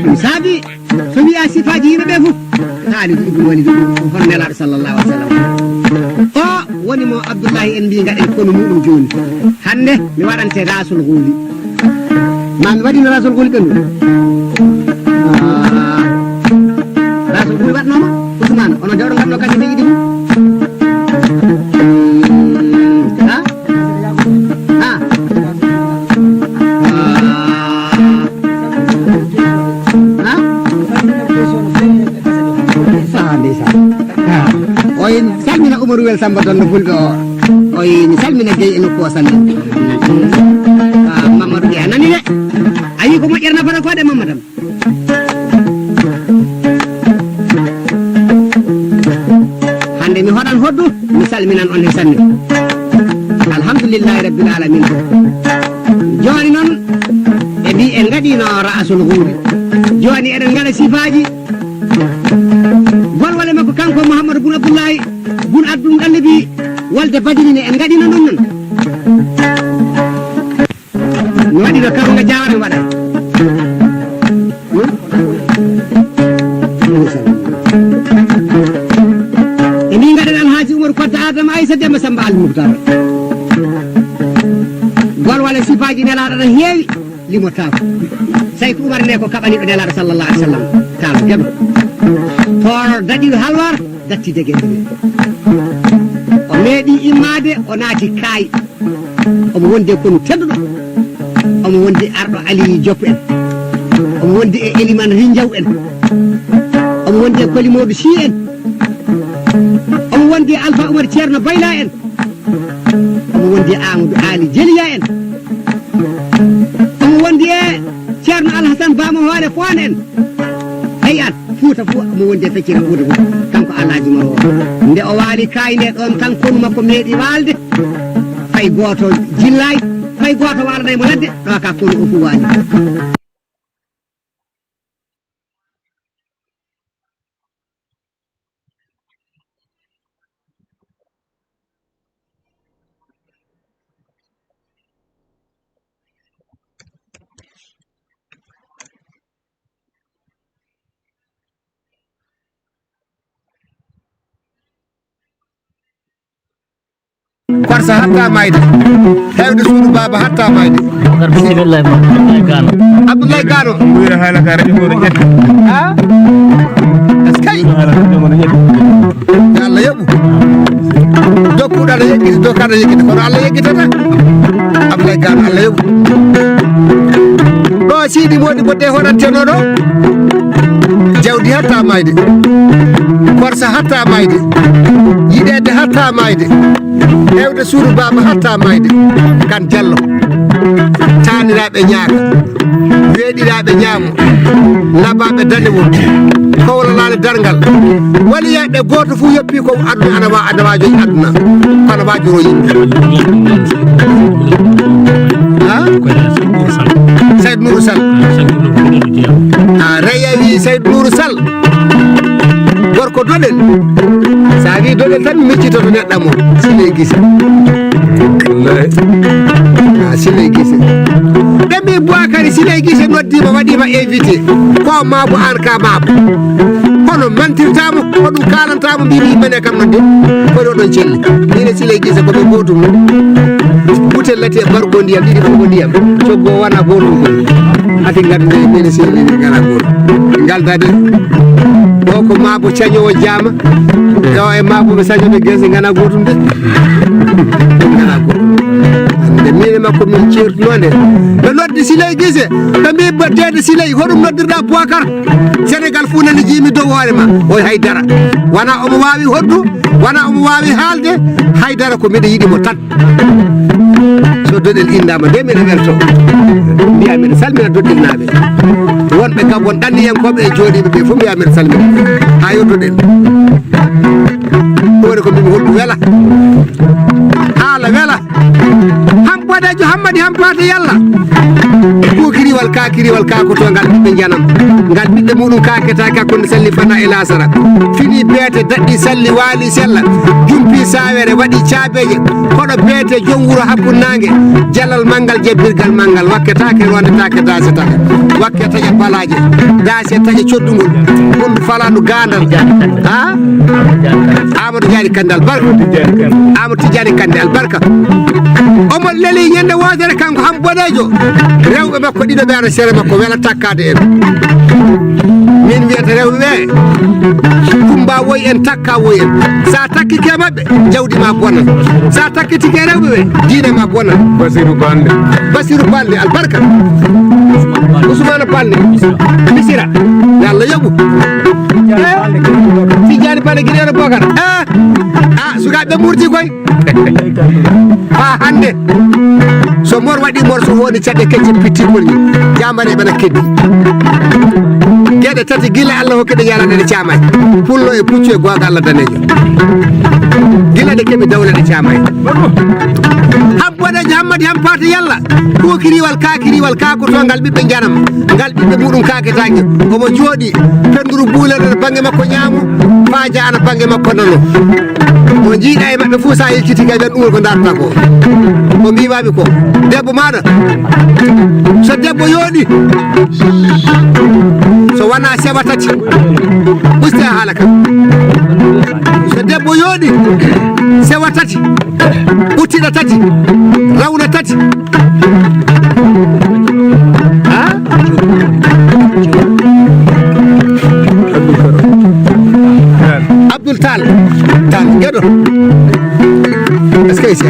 Ɗum saabi so wiya sifaaji yimɓe ɓe fof. Khalid ibn Walid ɗum ko hon Nelaaɗo sallallahu alaihi wasallam. O woni mo Abdullahi en mbi gaɗen konu muɗum jooni. Hannde mi waɗante Rasul Huli. Ma mi waɗino Rasul Huli ɓendu. Ah. Rasul Huli waɗnoma Usman. Ono dewɗo ngamno kañum e yiɗi mum. Hmm. Ha? Ah. Ah. Ah. Ah, ndeysaan. Ah. O en salmina Umaru Wel Samba Donno Fulɓe o. O en salmina Gey e nokku o salmina. Ah, Mamadou Gey a nani de. A yi ko moƴƴere nafata ko de Mamadou am. Hannde mi hoɗan hoddu, mi salminan on he sanne. Alhamdulillahi rabbil alamin. Jooni noon, ɓe mbi en ngaɗino ra'asul huuri. Jooni eɗen ngaɗa sifaaji. Golwale makko kanko Mouhamadou Boun Abdoulaye Boun Abdoul Moutalib wolde Badiri ne en ngaɗino ɗum noon. Mi waɗi ɗo kawga jawara mi waɗa. E min gaɗen Alhaji Umaru Kodda Adama Aissa Demba Samba Al Muhtar. Golwale sifaaji nelaaɗo no heewi, limotaako. Sayku Umar ne ko kaɓaniɗo nelaaɗo sallallahu alaihi wasallam. Taal geno. Tooro daɗi halwar. Datti dege. O meeɗi immaade, o naati Kaay. Omo wondi e konu tedduɗo. Omo wondi e Arɗo Aliyu Joop en. Omo wondi e Eliman Rinjaw en. Omo wondi e Koli Moodu Sii en. Omo wondi e Alfa Umar Ceerno Bayla en. Omo wondi e Amadou Ali Jeliya en. Omo wondi e Ceerno Alhasan Bamo Hoore Foon en. Hey an, Fuuta fof omo wondi e feccere Fuuta fof. Kanko Alhaji Moro o. Nde o waali Kaay nde ɗon kan konu makko meeɗi waalde. Fay gooto jillaay, fay gooto waalanay mo ladde, ɗo ka konu o fof waali. Korsa hatta mayde. Hewde suudu baaba hatta mayde. Bokar, bismillah, ma. Abdoulaye Gano. Abdoulaye Gano. Mbuyra haala ka radio ko ƴetti. Ha? Eskay. Haala radio ko ƴetti. Yo Allah yoɓu. Dokkuɗo aɗa yeggiti, dokka aɗa yeggiti, kono Allah yeggitata. Abdoulaye Gano, Allah yoɓu. Ɗo Sidi Modi Bodde hoɗanteno ɗo. Jawdi hatta mayde. Korsa hatta mayde. Yiɗede hatta mayde. Hewde suudu baaba hatta mayde. Kan Jallo. Taaniraaɓe ñaaka, weeɗiraaɓe ñaamo, labaaɓe danewol, kowlanaale darngal. Waliyaaɓe gooto fof yoppii ko aduna ana wa-, ana waajo e aduna, kono waajoro yimɓe. Ha? Sayd Nourou Sall. A reya wi Sayd Nourou Sall. Gorko doɗel. Sa wi doɗel tan mi miccitoto neɗɗam o. Siley Gise. Wallahi. A Siley Gise. Ɓe mbi Boakary Siley Gise noddiima, waɗiima invité. Ko maabo an ka maabo. Kono mantirtaamo, ko ɗum kaalantaamo, mbiimi yimɓe ne kam nodde. Kono oɗon celli. Min e Siley Gise ko ɓe gootum. Butel lati e bargo ndiyam, ɗiɗi fof ko ndiyam. Coggo wona gootum ko. Ati ngadde nde min e Siley Gise ngala gootum. Ngalda de. O ko maabo cañoowo jaama. Ɗo e maabo ɓe sañooɓe gese ngana gootum de. Ngana gootum. Nde min e makko min ceertunoo nde. Ɓe noddi Siley Gise. Ɓe mbi ba deede Siley, hoɗum noddirɗa Boakary? Sénégal fof nani jiimi dow hoore ma. Oy haydara. Wona omo waawi hoddu, wona omo waawi haalde, haydara ko miɗo yiɗi mo tan. So doɗel inndaama nde miɗo welto. Mbiya miɗo salmina doɗelnaaɓe. Wonɓe Gabon ɗanniyankooɓe e jooɗiiɓe ɓe fof mbiya miɗo salmina. Haa yo doɗel. Ɗoore ko mbimi holɗum wela. Haala wela. Ham boɗeejo hammadi ham paata yalla. Kuukiriwal kaakiriwal kaakoto ngal ɓiɓɓe njanam. Ngal ɓiɓɓe muɗum kaaketaake hakkunde salli fana e laasara. Fini beete daɗɗi salli waali sella. Jumpi saawere waɗi caabeeje. Koɗo beete jom wuro hakkunde naange. Jalal manngal jabbirgal manngal. Wakketaake rondetaake daasetaake. Wakke taƴa balaaje. Daase taƴa coddugol. Ɓunndu falaandu gaandal. Ha? Amadou Dialy Kande albarka. Amadou Tidiane Kande albarka. Omo leli ñande wootere kanko ham boɗeejo. Rewɓe makko ɗiɗo ɓe ara sere makko wela takkaade en. Min wiyata rewɓe ɓe. Kumba woy en takka woy en. Sa takkike maɓɓe jawdi ma bona. Sa takkitike rewɓe ɓe diine ma bona. Basiru Balde. Basiru Balde albarka. Ousmane Balde. Misira. Yo Allah yoɓu. Tijjani Bale Gideon Bokar. Ah, ah, sukaaɓe murti koy. Haa hannde, so mor waɗi mor so woni caɗe kecce pittigol ni, jamare ɓe na keddi. Geɗe tati gila Allah hokki ɗe yalande ɗe camay. Pullo e puccu e goga Allah danejo. Gila ɗe keɓi dawla ɗe camay. Ham boɗejo hammadi ham paata yalla. Kokiriwal kakiriwal kakotongal ɓiɓɓe janam. Ngal ɓiɓɓe muɗum kaketaake. Omo jooɗi, penduru buulere to bannge makko ñaamo, faaja ana bannge makko nano. Mo njiiɗa e maɓɓe fof, sa yejjiti kay, ɓen ɗum ko darta ko. Ko mbiwami ko, debbo maɗa, so debbo yooɗi, so wona sewa tati, uste a haala kam. So debbo yooɗi, sewa tati, ɓuttiɗa tati, rawna tati. Ha? Abdoul Tall. Tall, geɗo. Est-ce que c'est ça?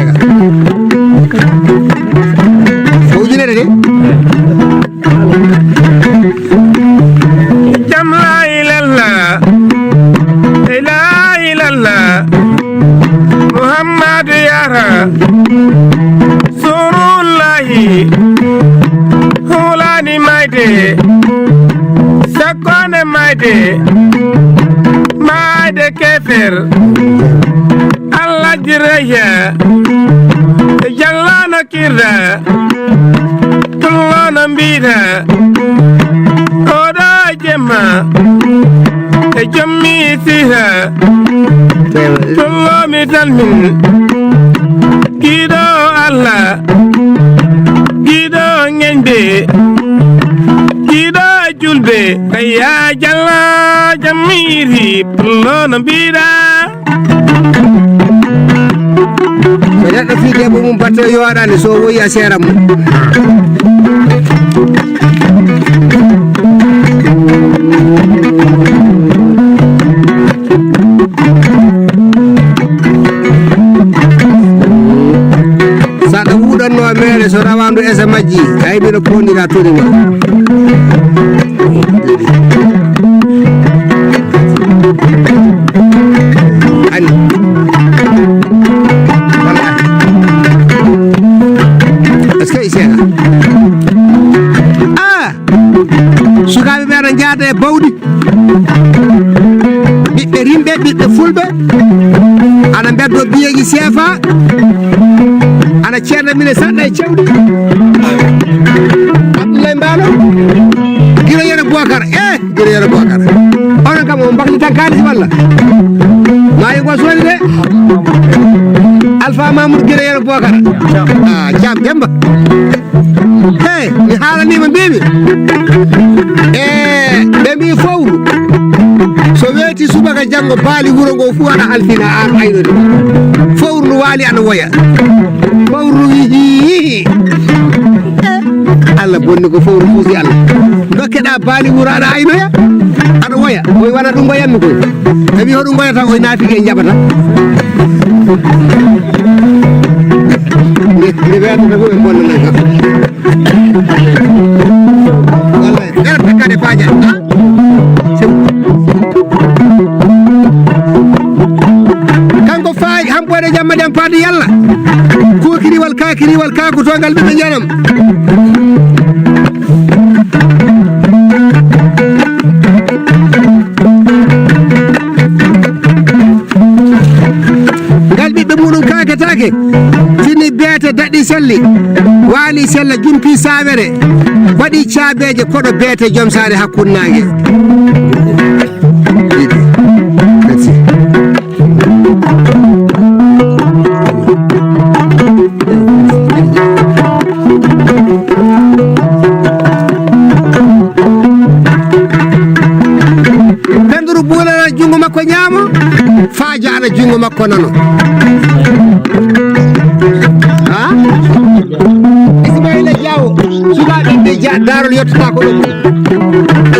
Ko ujunere de? Jam la ilallah, la ilaha illallah, Muhammadu Yara, Rasulullahi, hulani mayde, sakkone mayde, mayde kefer, Allah jiraya, jallana kirda, tullono mbiɗa, oɗo jemma, e jommi sira, tullomi tan min, giɗo Allah, giɗo ñeñde, giɗo julɓe, ya jalla jammiri, tullono mbiɗa. So neɗɗo fii debbo mum batte yo aɗani so woyi a seera mum. Saɗa wuɗanno mere so rawandu esa majji, ay mino pondira toni ma. Ani. Wallahi. Est-ce que ici est là? Sukaaɓe ɓe ana njaada e bawɗi. Ɓiɓɓe rimɓe, ɓiɓɓe fulɓe. Ana mbeddo biyeeji seefa. Ana ceerno mine saɗɗa e cewɗi. Abdoulaye Mbaalo. Giro Yero Bokar. Eh, Giro Yero Bokar. Onon kam on mbaklitan kaalis walla? Maayo ngo soodi de. Alpha Mamour Giro Yero Bokar. Ah, Caam Demba. Hey, mi haalanima mbimi. E ɓe mbi fowru. So weeti subaka janngo baali wuro ngo fuu ana halfina aan aynode. Fowru no waali ana woya. Fowru wi hihi. Allah bonni ko fowru fuusi Allah. Dokkeɗa baali wuro aɗa aynoya. Aɗa woya. Oy wona ɗum ngoyanmi koy. Tawi hoɗum ngoyata o naafike jaɓata. Nde weetata fof ɓe bonnana kam. Wallay ɓerɗe kadi faaja. Kanko faay hampoyde jamma ɗen paade yalla. Kokiriwal kakiriwal kakotogal ɓiɓe janam. Ngal ɓiɓɓe muɗum kaketake. Tini beete daɗi selli. Waali sella jumpi sawere. Waɗi caabeeje koɗo beete joom saare hakkunnaange. Merci. Penduru buulana junngo makko ñaamo, faaja ana junngo makko nano. Ha? Ismaila Diawo, sukaaɓe ɓe ja-, daarol yettata ko ɗum.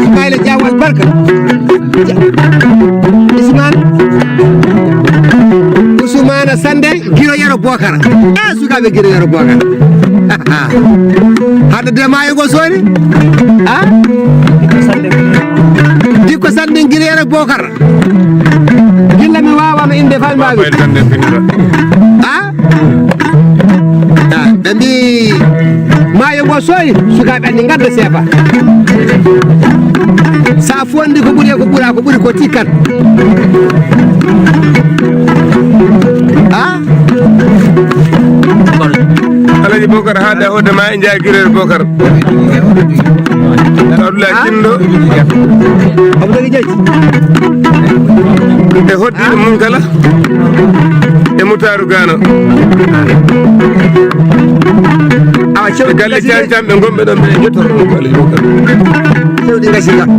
Ismaila Diawo albarka. Ja-, Ismaila. Usmana Sande, Giro Yero Bokara. Eh, sukaaɓe Giro Yero Bokara. Hade de maayo ngo soodi. Ha? Dikko Sande Giro Yero Bokara. Gilla mi waawano innde fay mbaawi. Bayde tan nden pinndira. Ha? Ah, ɓe mbi maayo ngo sooyi, sukaaɓe anndi ngadda seefa. Sa fondi ko ɓuri e ko ɓura, ko ɓuri ko tikkat. Ha? Alaji Bokar, haada hoode ma e Njaay Girere Bokar. Abdoulaye Kinɗo. Abdoulaye Jaji. E hoddiiɓe mum kala. E Mutaaru Gaano. Awa, cewɗi galle gasii de. Caali Caam ɓe ngonɓe ɗon ɓe njottoto ɗum ko Alaji Bokar. Cewɗi gasii kam.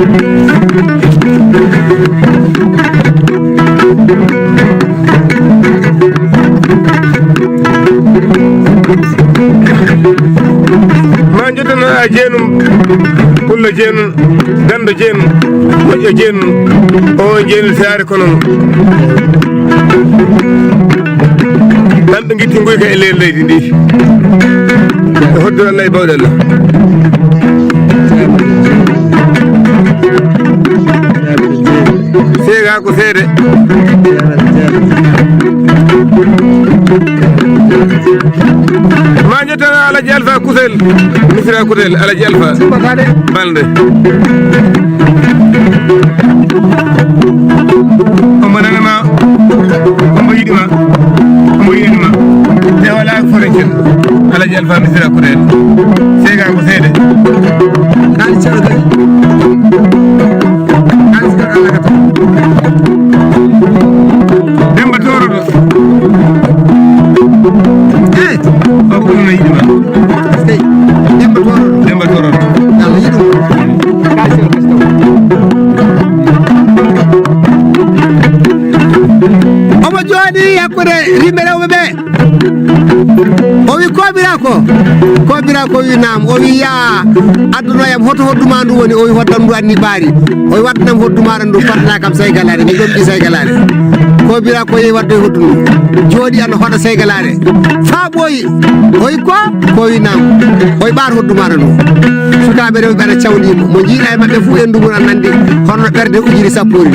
Ma jottano a jeenum, pullo jeenum, gando jeenum, moƴƴo jeenum, o jeenum saare kono. Kamɓe ngitti nguyka e leydi ndi. E hoddu Allah e bawɗe Allah. Seega ko seede. Ma jottana Alaji Alfa Kusel, Misira Kusel, Alaji Alfa. Balde. Omo nanama, omo yiɗi ma, omo yiɗi ma. Te wala foroncen, Alaji Alfa Misira Kusel. Seega ko seede. Kaali ceeɗa kadi. Kaali ceeɗa Allah ka taw. Demba Toroɗo. Eh, o ko ɗum no yiɗi ma. Sey, Demba Toroɗo. Demba Toroɗo. Yalla yiɗi mo. Kaali ceeɗa kadi taw. Omo jooɗi hakkunde rimɓe rewɓe ɓe. O wi, "Koobiraako, koobiraako," o wi, "Naam." O wi, "Yaa, adduno yam hoto hodduma ndu woni?" O wi, "Hoddam ndu anni ɓaari." O wi, "Waddanam hodduma ndu, patna kam saygalaare, mi ɗomɗi saygalaare." Koobiraako yehi waddoy hoddu ndu. Jooɗi ana hoɗa saygalaare. Faa ɓooyi. O wi, "Ko?" Ko wi, "Naam." O wi, "Ɓaar hodduma ndu." Sukaaɓe rewɓe ana cawndii mo. Mo njiiɗa e maɓɓe fuu en ndugun ana nandi hono ɓernde ujiri sappoori.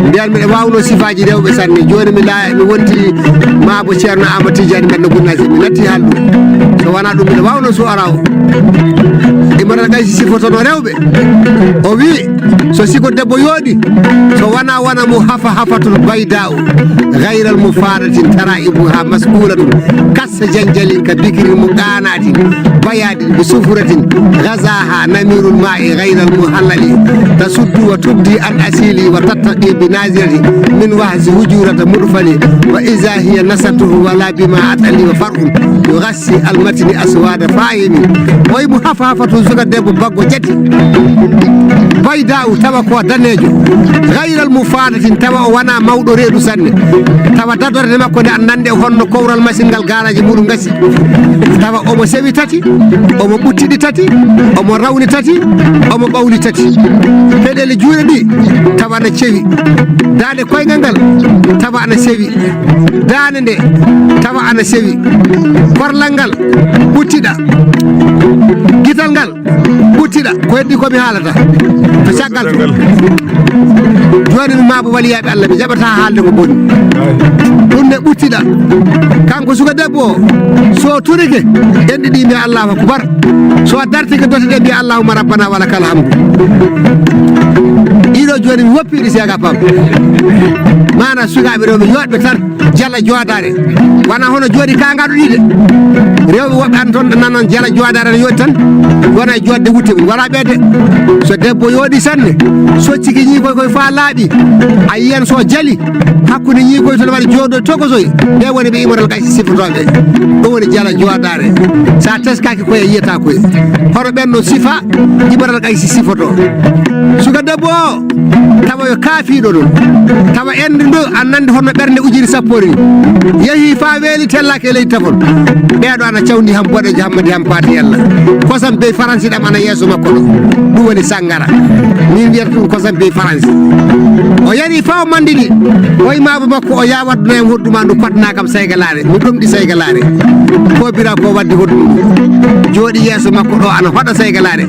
Mbiyan miɗa waawno sifaaji rewɓe sanne. Jooni mi laa-, mi wonti maabo Ceerno Aamadu Tijaani Mbenno Gunnaasi. Mi natti haaldu. To wonaa ɗum, mbiɗa waawnoo suwara o. Imrata Qaysi sifotono rewɓe. O wiyi, so siko debbo yooɗi, so wonaa wona mo hafa hafatul bayda o, gayral mo faadatin, tara ibu ha mas'ulatun, kassa janjalin ka bikirin mo qaanatin, bayadin bi sufuratin, gazaha namirul ma'i gayral mo halali, tasuddu wa tubdi an asili wa tattaqi bi nazirati, min wahsi hujurata mudfali, wa iza hiya nasatuhu wala bima atali wa far'un, yugasi almatini aswada fahimi. Oyi mo hafa hafa tun suka debbo baggo jati. Bayda u tawa ko danejo. Gayral mu fadatin tawa o wana mawɗo reedu sanne. Tawa dadorde makko nde an nande honno kowral masingal garaji muɗum gasi. Tawa omo sewi tati, omo ɓuttidi tati, omo rawni tati, omo ɓawli tati. Peɗeli juuɗe ɗi tawa na cewi. Dande koyngal ngal tawa ana sewi. Daande nde tawa ana sewi. Korlal ngal ɓuttiɗa. Gital ngal ɓuttiɗa. Ko heddi ko mi haalata. To caggal to. Jooni mi maabo waliyaaɓe Allah, mi jaɓata haalde ko boni. Ɗum ne ɓuttiɗa. Kanko suka debbo o, so turike, enɗi ɗi mbiya Allahu akbar. So a dartike dote ɗe mbiya Allahumma rabbana wa lakal hamdu. Ɗiɗo jooni mi woppi ɗi seega pam. Mana sukaaɓe rewɓe yooɗɓe tan. Jala joodaare. Wona hono jooɗi ka ngaɗo ɗiɗe. Rewɓe woɓɓe an toon nanon jala joodaare no yooɗi tan. Wona e joodde wutte mum. Wala ɓeede. So debbo yooɗi sanne. Socciki ñiikoy koy fa laaɓi. A yiyan so jali. Hakkunde ñiikoy toon waɗi jooɗo tokosoy. Ɓe woni ɓe imoral kay sifotooɓe. Ɗum woni jala joodaare. Sa teskaki koye yiyata koye. Hono ɓen no sifa imoral kay si sifoto. Suka debbo o. Tawa yo kaafiiɗo ɗum. Tawa enɗi ɗo an nandi hono ɓernde ujiri sappo ni. Yehi fa weeli tellaki e leydi tafon. Ɓeeɗo ana cawndi ham boɗejo hammadi ham paati yalla. Kosam bey faransi ɗam ana yeeso makko ɗo. Ɗum woni sangara. Min wiyata ɗum kosam bey faransi. O yari fa o mandini. Oy maabo makko o ya wadduno en hodduma ndu patna kam saygalaare. Mi ɗomɗi saygalaare. Ko bira ko waddi hodduma. Jooɗi yeeso makko ɗo ana hoɗa saygalaare.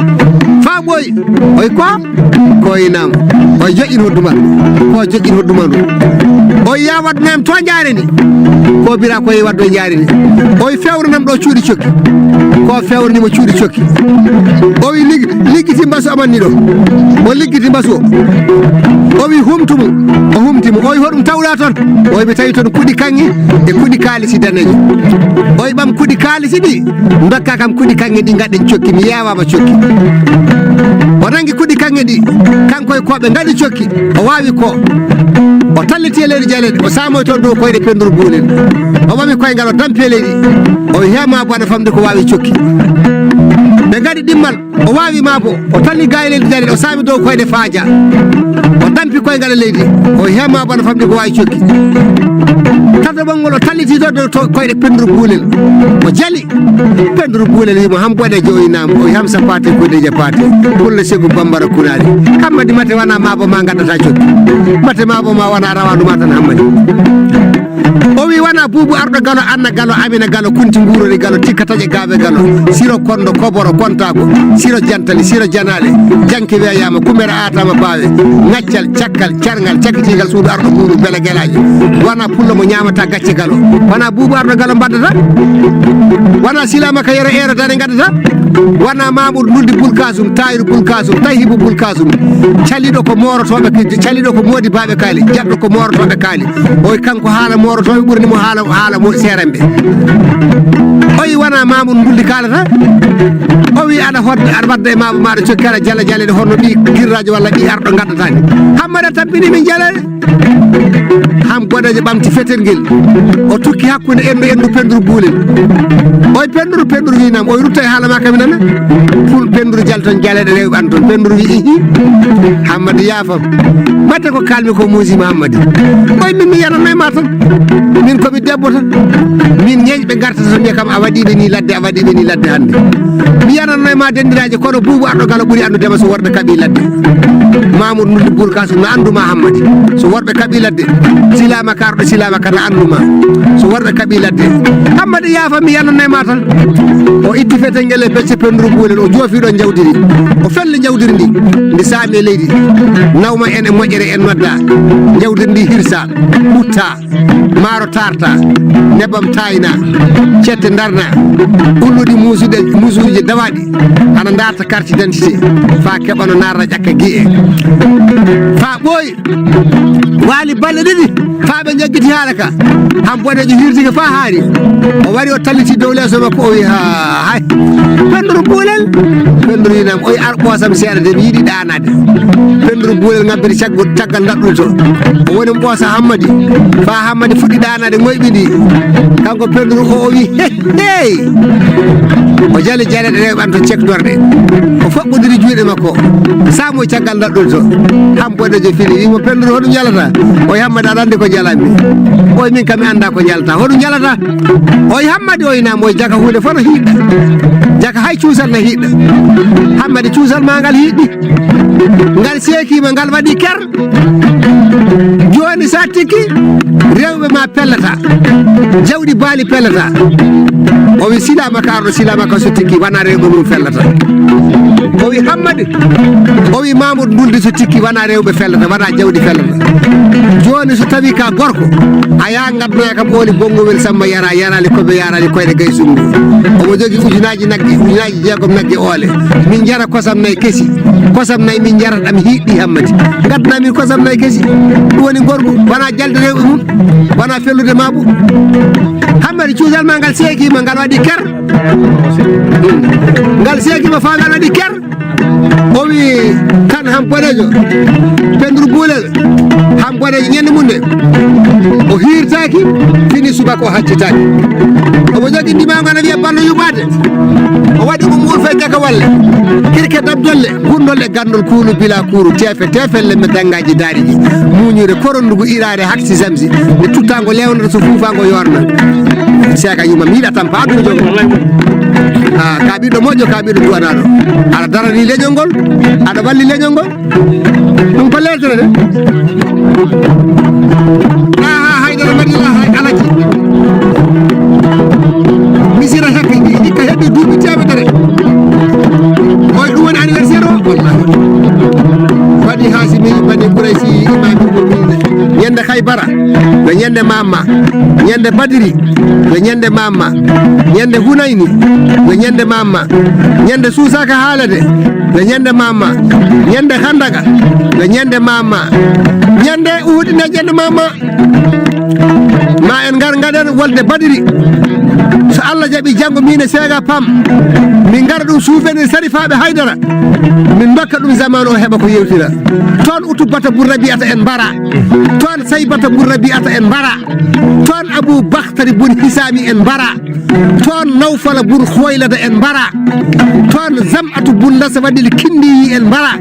Fa ɓoy. Oy ko? Ko inam. Oy joƴƴin hodduma. Ko joƴƴin hodduma ndu. Oy ya wadduno em to jaare ni. Ko bira ko yi waddo jaare ni. Oy fewranam ɗo cuuɗi cokki. Ko fewranimo cuuɗi cokki. O wi lig-, liggiti mbasu amanni ɗo. O liggiti mbasu o. O wi humtu mo. O humti mo. O wi hoɗum tawɗa toon. O wi mi tawi toon kuɗi kaŋŋe e kuɗi kaalisi danejo. O wi ɓam kuɗi kaalisi ɗi. Dokka kam kuɗi kaŋŋe ɗi gaɗen cokki. Mi yewama cokki. O nangi kuɗi kaŋŋe ɗi. Kanko e koɓe gaɗi cokki. O wawi ko. O talliti e leydi jaleɗe. O samoy toon dow koyɗe penduru buulel. O ɓami koyngal o dampi e leydi. O wi hema bana famde ko wawi cokki. Ɓe gaɗi ɗimmal. O wawi ma bo. O tali gayel e dare o sami dow koyɗe faaja. O dampi koyngal e leydi. O hema bana famɗi ko wawi cokki. Tata ɓangol o talliti to dow to koyɗe penduru buulel. O jali. Penduru buulel wimo ham boɗe joyinama. O ham sa pate koyɗe je pate. Kulle segu bambara kunari. Hammadi mate wana ma bo ma gaddata cokki. Mate ma bo ma wana rawandu ma tan hammadi. O wi wona buubu arɗo galo, anna galo, amina galo, kunti ngurori galo, tikka taƴe gaawe galo, siro kondo, koboro, kontako, siro jantali, siro janale, janki weyama, kumera atama bawe, ngaccal, cakkal, carngal, cakkitingal suudu arɗo buubu bele gelajo. Wona pullo mo ñamata gacce galo. Wona buubu arɗo galo mbaddata. Wona silama ka yero ero dane gaddata. Wona Mamoudou Nuldi Boulkasum, Tayiru Boulkasum, Tahibu Boulkasum. Caliɗo ko morotoɓe, caliɗo ko modi baɓe kaali, jaɗɗo ko morotoɓe kaali. Oy kanko haala morotoɓe ɓurni mo haala, haala mo seeramɓe. Oy wona Mamoudou Ndulli kalata. O wi aɗa hodde, aɗa wadda e mama maɗa cokki aɗa jala jaleɗe honno ɓi girrajo walla ɓi arɗo gaddatani. Hammada tampini min jaleɗe. Ham boɗejo ɓamti fetel ngel. O tukki hakkunde endu, endu penduru buulel. Oy penduru, penduru wi nam. Oy rutta e haala ma kam nana. Pul penduru jal ton jaleɗe rewɓe an ton. Penduru wi ihi. Hammadi yaafam. Batte ko kalmi ko muusi Muhammadi. Oy min mi yananay ma tan. Min ko mi debbo tan. Min ñeeñɓe gartata to mbiya kam a waɗiɓe ni ladde, a waɗiɓe ni ladde hannde. Mi yananay ma dendiraaji kono buubu arɗo galo ɓuri anndude ma so worɓe kaɓi ladde. Mamoudou Nulli Boulkasum no anndu ma Hammadi. So worɓe kaɓi ladde. Silama ka arɗo silama ka no anndu ma. So worɓe kaɓi ladde. Hammadi yaafa mi yananay ma tan. O itti fetel ngel e becce penduru buulel o joofi ɗo jawdiri. O felli jawdiri ndi. Ndi saami e leydi. Nawma en e moƴƴere. Ere en nodda, jawdi ndi hirsa, ɓutta, maaro taarta, nebam taayna, cette ndarna, ulluɗi muusuɗe, muusuuje dawaaɗi, ana ndaarta carte d'identité, faa keɓa no naarra ƴakka gi'e. Faa ɓooyi, waali balɗe ɗiɗi, faa ɓe njaggiti haala ka. Han boɗeejo hirtike faa haari. O wari o talliti dow leeso makko, o wi, "Haa, hay." Pennduru buulel. Pennduru yinam, o wi, "Ar ɓoosam seeɗa de, mi yiɗi ɗaanaade." Pennduru buulel ngabbiti caggo-, caggal ndaɗɗude to. O woni ɓoosa Hammadi. Faa Hammadi fuɗɗi ɗaanaade, ngoyɓindi. Kanko pennduru o, o wi, "He, hey!" O jali jaleeɗe rewɓe an to cekdorɗe. O faɓɓodiri juuɗe makko. Saamoy caggal ndaɗɗude to. Han boɗeejo fini, wi mo, "Pennduru, hoɗum jalata?" O wi, "Hammadi, aɗa anndi ko njalanmi." O wi, "Min kam mi anndaa ko njalata. Hoɗum njalata?" O wi, "Hammadi, o wi, naam, o wi, jaka huunde fof no hiiɗɗa. Jaka hay cuusal no hiiɗɗa." Hammadi, cuusal maa ngal hiiɗɗi. Ngal seekiima, ngal waɗi ker. Jooni so a tikki, rewɓe ma pellata. Jawɗi baali pellata. O wi, "Silaama ka arɗo, silaama ka so tikki, wona rewɓe mum fellata." O wi, "Hammadi." O wi, "Mamoudou Ndulde so tikki, wona rewɓe fellata, wona jawɗi fellata. Jooni so tawi ka gorko, a yaa ngaddoya kam ooli bonngowel Samba Yara, yarali koɓe yarali koyɗe gaysungu. Omo jogi ujunaaji nagge, ujunaaji jeegom nagge oole. Min njara kosam nayi kesi. Kosam nayi min njara ɗam hiiɗɗi Hammadi. Ngaddana min kosam nayi kesi. Ɗum woni gorgu, wona jalde rewɓe mum, wona fellude ma bu. Hammadi cuusal ma ngal seekiima, ngal waɗi ker. Ngal seekiima faa ngal waɗi ker." O wi, "Kan han boɗeejo, pennduru buulel, han boɗeejo ñande mum nde, o hiirtaaki, fini subaka o haccitaaki." Omo jogi ndimaango ana wiya ballo yuɓaade. O waɗi mo muur fe jakawalle, kirke dabdolle, gurnol e ganndol kuulu bila kuuru, teefe, teefe, lemme danngaaji daari ɗi, muuñuure koronndugu iraare haksi zamzi, nde tuttaango leewnata so fuufaango yoorna. Seeka yuma mi yiɗa tampa aɗum jogo. Ah, ka ɓiɗɗo moƴƴo, ka ɓiɗɗo duwanaaɗo. Aɗa darani leñol ngol, aɗa walli leñol ngol. Ɗum ko leetere de. Ɗaha Haydara mbaɗi la hay alaji. Misira hekka hikka heɓi duuɓi teemedere. Oy ɗum woni anniversaire o? Wallahi. Waɗi Haasimi, Bani Kuraysi, Imami Mu'minin. Ñande Haybara, yo ñande mamma. Ñande Badiri, yo ñande mamma. Ñande Hunayni, yo ñande mamma. Ñande Suusaka Haalade, yo ñande mamma. Ñande Handaga, yo ñande mamma. Ñande Uhudi nde ñande mamma. Ma en ngar ngaɗen wolde Badiri. So Allah jaɓi janngo min e Seega Pam. Min ngara ɗum souvenir Sarifaaɓe Haydara. Min ndokka ɗum zamanu o heɓa ko yewtira. Toon Utubata bun Rabi'ata en mbara. Toon Saybata bun Rabi'ata en mbara. Toon Abu Bakhtari bun Hisami en mbara. Toon Nawfala bun Khuwaylada en mbara. Toon Zam'atu bun Laswadil Kindiyi en mbara.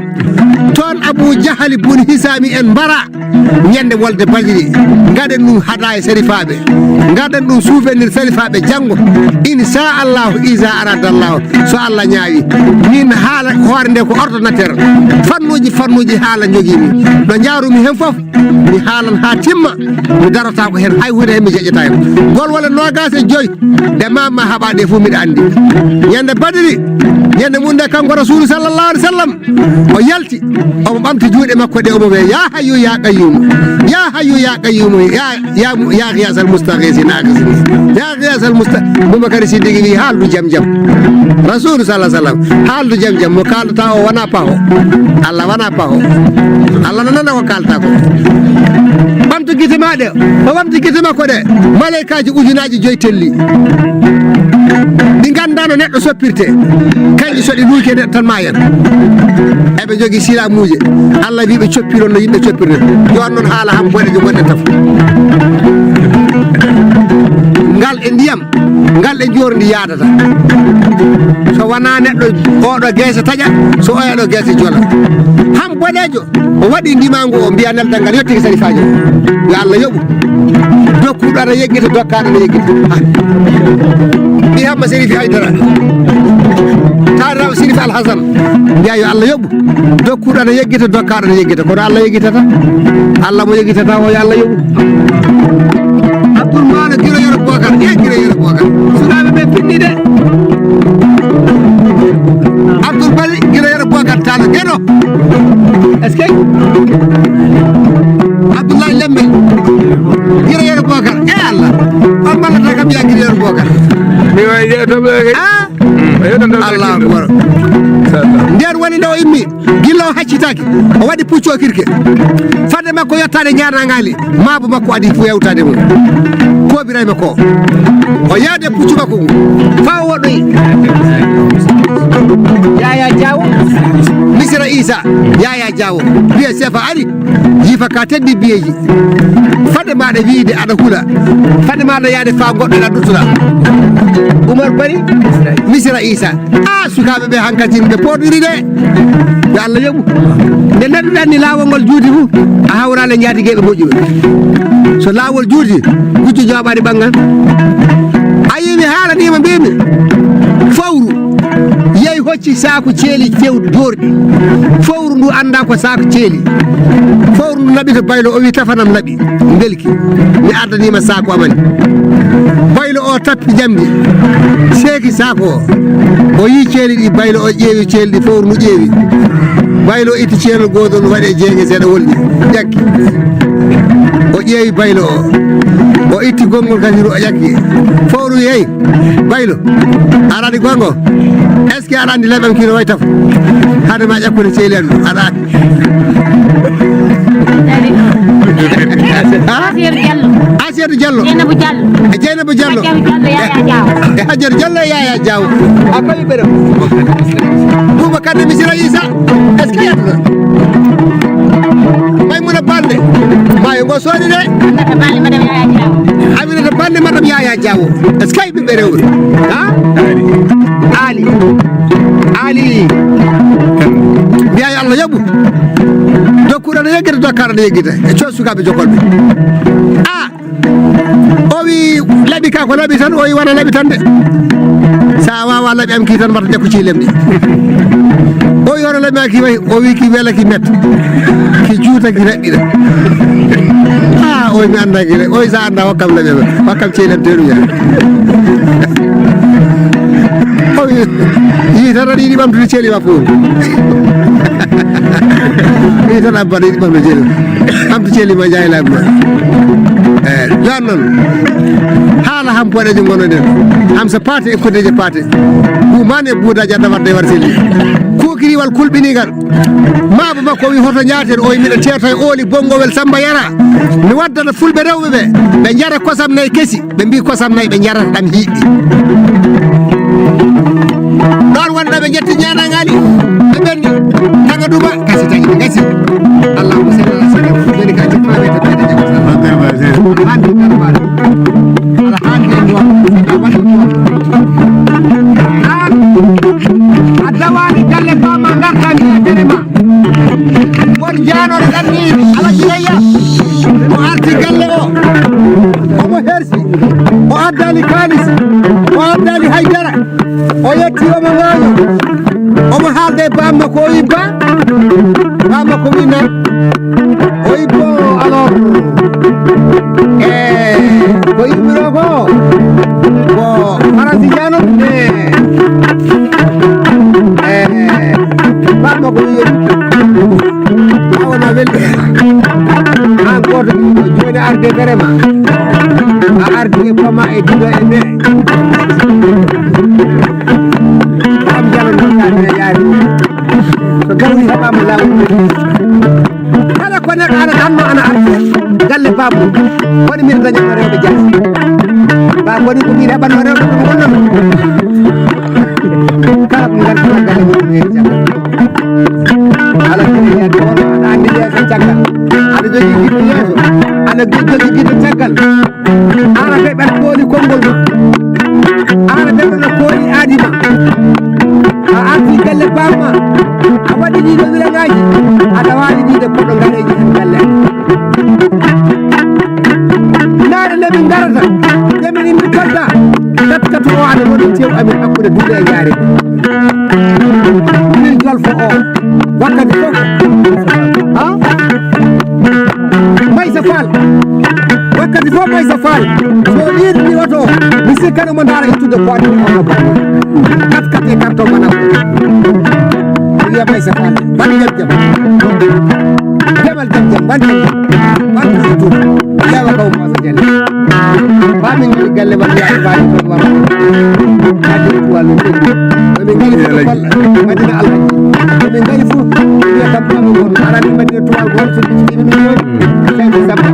Toon Abu Jahali bun Hisami en mbara. Ñande wolde Badiri, ngaɗen ɗum hadaya sarifaaɓe, ngaɗen ɗum souvenir sarifaaɓe janngo. Inchallahu, isa aradallahu, so Allah ñaawi. Min haala hoore nde ko ordinateur. Fannuuji, fannuuji haala njogimi. Ɗo njaarumi heen fof, mi haalan haa timma. Mi darata ko heen, hay huunde heen mi jeƴƴata heen. Golwole noogaas e joy, ɗe mamma haɓa ɗe fof miɗa anndi. Ñande Badiri, ñande mum nde kanko Rasulu sallallahu alaihi wasallam, o yalti, omo ɓamti juuɗe makko ɗe, omo wiya, "Ya Hayyu, ya Qayyum, ya Hayyu, ya Qayyum, ya, ya, ya Ghiyasal Mustaghithina, aghithni. Ya Ghiyasal Musta-," Boubacar Siddiqui wi, "Haaldu jam jam." Rasulu sallallahu alaihi wasallam, "Haaldu jam jam, mo kaalata o wona paho. Allah wona paho. Allah no nana ko kaalata ko." Ɓamtu gite ma ɗe, o ɓamti gite makko ɗe, malaykaaji ujunaaji joy telli. Ɗi nganndaa no neɗɗo soppirte, kañƴe so ɗi luuki e nder tan maayan. Eɓe njogii silamuuje. Allah wi ɓe coppiron no yimɓe coppirde. Yo an noon haala ham boɗejo gonɗen tafo. Ngal e ndiyam, ngal e njoorndi yaadata. So wonaa neɗɗo oɗo geese taƴa, so oya ɗo geese jola. Ham boɗejo, o waɗi ndimangu o, mbiya neldal ngal yettike sarifaajo. Yo Allah yoɓu. Dokkuɗo aɗa yeggita, dokkaaɗo aɗa yeggita. Ɗi hamma Serifi Haydara. Taarirawo Serifi Alhasan. Mbiya yo Allah yoɓu. Dokkuɗo aɗa yeggita, dokkaaɗo aɗa yeggita. Kono Allah yeggitata. Allah mo yeggitata o, yo Allah yoɓu. Abdoul Mano Giro Yero Bokar. E Giro Yero Bokar. Sukaɓe ɓe pinni de. Abdoul Bari Giro Yero Bokar. Ala geno. Est-ce que? Abdoulaye Lembe. Giro Yero Bokar. E Allah. On ballata kam ya Giro Yero Bokar. Mi wawi jeeya toɓɓere kay. Ah? Allahu akbar. Nder woni ɗo immi. Gilla o haccitaaki. O waɗi puccu o kirke. Fadde makko yottaade ñaanaangaali. Maabo makko adi fo yawtaade mo. Ko birayma ko. O yaade puccu makko ngu. Fa o woɗɗoyi. Yaya Jawo. Misira Isa. Yaya Jawo. Biye sefa ari. Yifa ka teddi biyeji. Fadde maɗa wiide aɗa hula. Fadde maɗa yaade fa goɗɗo aɗa duttura. Umar Bari. Misira Isa. Ah, sukaaɓe ɓe hankadi ɓe poɗɗiri de. Yo Allah yoɓu. Nde neɗɗo ɗanni laawol ngol juuti fu, a hawraale njaatigeeɓe moƴƴuɓe. So laawol juuti, gujjo jooɓaani ɓanngal. A yii mi haalanima mbimi. Fowru. Yehi hocci saaku ceeli few joorɗi. Fowru ndu annda ko saaku ceeli. Fowru ndu naɓi to Baylo, o wi tafanam laɓi. Belki. Mi addanima saaku amani. Baylo o tappi jamdi. Seeki saaku o. O yi ceeli ɗi Baylo o ƴeewi ceeli ɗi fowru ndu ƴeewi. Baylo itti ceelol gootol waɗi e jeeŋe seeɗa wolɗi. Ƴakki. O ƴeewi Baylo o. O itti gonngol kadi o ƴakki. Fowru yehi. Baylo. Aɗa andi gongo. Est-ce que aɗa andi laɓam kino way taf? Hade ma ƴakkude ceeli am. Aɗa Ha? Asiyeetu Jallo. Asiyeetu Jallo. Jeynaba Jallo. E Jeynaba Jallo. Hajjatu Jallo, Yaya Jaw. E Hajjatu Jallo e Yaya Jaw. A koyi ɓe ɗo. Boubacar de Misira Isa. Est-ce que yettuɗo? Maymuna Balde. Maayo ngo soodi de. Aminata Balde, madame Yaya Jaw. Aminata Balde, madame Yaya Jaw. Est-ce que ɓiɓɓe rewɓe? Ha? Ali. Ali. Mbiya yo Allah yoɓu. Dokkuɗo no yeggita, dokkaɗo no yeggita. E cood sukaaɓe jokolɓe. Ah! O wi laɓi ka ko laɓi tan, o wi wona laɓi tan de. Sa wawa laɓi am ki tan mbaɗa jakku ci lemɗi. O wi wona laɓi ma ki wayi, o wi ki wela ki met. Ki juuta ki raɓɓiɗa. Ah, o wi mi anda ki rek. O wi sa anda hokkam laɓi am. Hokkam ceeli am teɗum ya. O wi, yi tan aɗa yiɗi ɓamtude ceeli ma fof. Yi tan abba aɗa yiɗi ɓamtude ceeli ma. Ɓamtu ceeli ma jaay laabi ma. Eh, joni noon. Haala ham poɗejo gonoɗen. Ham so paate e kodeje paate. Ɗumani e buudaji adda wadde war seli. Kukiriwal kulɓinigal. Maabo makko wi hoto njaaten o wi miɗo teeta e ooli bongowel Samba Yara. Mi waddana fulɓe rewɓe ɓe. Ɓe njara kosam nayi kesi. Ɓe mbi kosam nayi ɓe njarata ɗam hiiɗɗi. Ɗon wonɗo ɓe ƴetti ñaanangali. Ɓe ɓenni. Taga duma. Kasi tagi ɓe gasi. Allahumma salli ala sayyidina Muhammadin ka jikma ɓe tabbata jam. Hande karbaɗo. Ala hande en ɗon. A waɗi ɗon. An a dawani galle bama gartani e bere ma. Won jaanore ɗanni Alaji Yaya. O arti galle o. Omo hersi. O addani kaalis. O addani haydara. O yetti omo ŋaaño. Omo haalda e bamma ko o yibba. Bamma ko winna. O yibbo alors. E ko yimmiro ko. Ko Faransi jaano. E. E. Bamma ko wiye. A wona welɓe. An goto joni arde berema. A ardi e pama e dino e me. Am jalo duniya ne yaari. So gawri heɓama lawol. Kala ko neɗɗo ana anno ana arde. Galle bammo. Woni min dañano rewɓe jaasi. Ba woni ko min heɓanno rewɓe ɗum gonnono. Kala ko ngannduɗaa galle mum ne jagga. Ala kene heen ko aɗa anndi yeeso caggal. Aɗa jogii giɗo yeeso. Aɗa jogii giɗo caggal. Aɗa ɓe ɓen kooli konngol ma. Aɗa ɓe ɓen kooli aadi ma. A arti galle bamma. A waɗi ɗiɗo wilangaji. Aɗa waawi ɗiɗo koɗo ngareji hen galle. Naare nde min ngarata, nde min immi Kolda, kat kat o aɗa woni tew amin hakkude duuɗe e jaare. Min jolfo o, wakkati fof. Ha? Maysa Fall, wakkati fof Maysa Fall. So ɗiɗi ni oto, mi sikkano mo ndaara ittude ko addi o no bani. Kat kat e carton mana. Wiya Aysa Fall, ban jam jam. Demal jam jam, ban jam jam. Ban jam jam. Yawa kaw Masa Jalle. Ba min ngi galle ban ya ba ni ko ba. Ba ni ko walu. Ba min ngi ko Madina Alhaji. Ba min ngi fu. Ya kam ba min ko. Ara ni Madina Tuwal ko so ci ni. Sen sabba.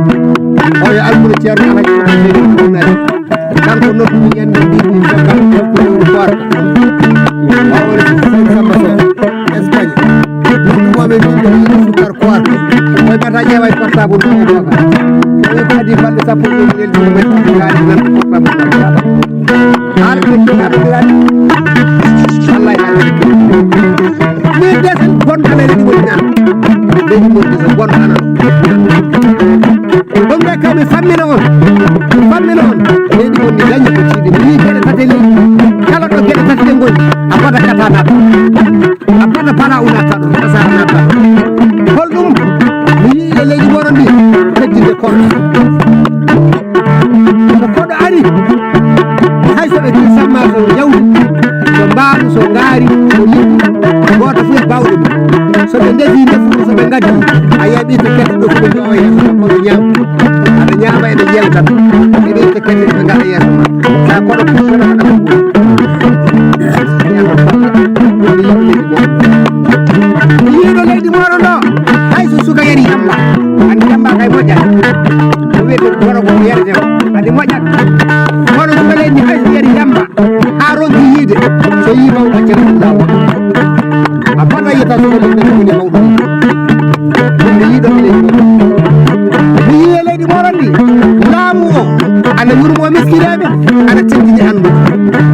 O ya almuru Ceerno Alhaji. Kanko nodduɗo ñande mbiɗi jokkal ko lewru koor. Wawon sen Samba Sow, Espagne. Noddu moɓe min ko yiɗi sukar koor. Koy bata ƴeewa e portable mo e doga. Koy ko adi balɗe sappo e ɗiɗi leldi mo men gaadi nan portable. Haala ko ɗum aɗa ɗiran. Wallahi haala ko ɗum. Min desen bonɗo leydi mo nan. Leydi mo desen bonɗo ana. Ɗum ɗo kam mi fammina on. Mi fammina on. Leydi mon ndi dañi ko tiiɗi. Mi yii geɗe tati ni. Kala ɗo geɗe tati ɗe ngoni. A fota kata naata. A fota para unata ɗum. Kasa unata ɗum. Hol ɗum? Mi yii e leydi moɗon ndi. Teddinde kono. So koɗo ari. Hay so ɓe kisamma so jawdi. So mbaalu, so ngaari, so liɗɗi, gooto fof e baawɗo mum. So ɓe ndefi ndefu, so ɓe ngaddi, a yiya ɓiɗɗo keɗɗo ɗo fof ɓe oya, kono ñaam. Aɗa ñaama eɓe yelta, ɓe ɓiɗɗo keɗɗo ɓe ngaɗa yeeso ma. Sa koɗo fof ɓe ngaɗa ko ɓuri. Yiiɗo leydi mooɗon ɗo, hay so suka yari yamba, andi yamba kay moƴƴat. Ko wiyete goro ko yarete ko, andi moƴƴat. Kono suka leydi hay so yari yamba, haa ronki yiide, so yii mawɗo accata ɗum laawol. A fota yiyata so woni nde woni mawɗo. Ɗum ne yiiɗo ene yiɗo. Mi yii e leydi moɗon ndi, laamu o, ana yurmo miskineeɓe, ana teddini anndu.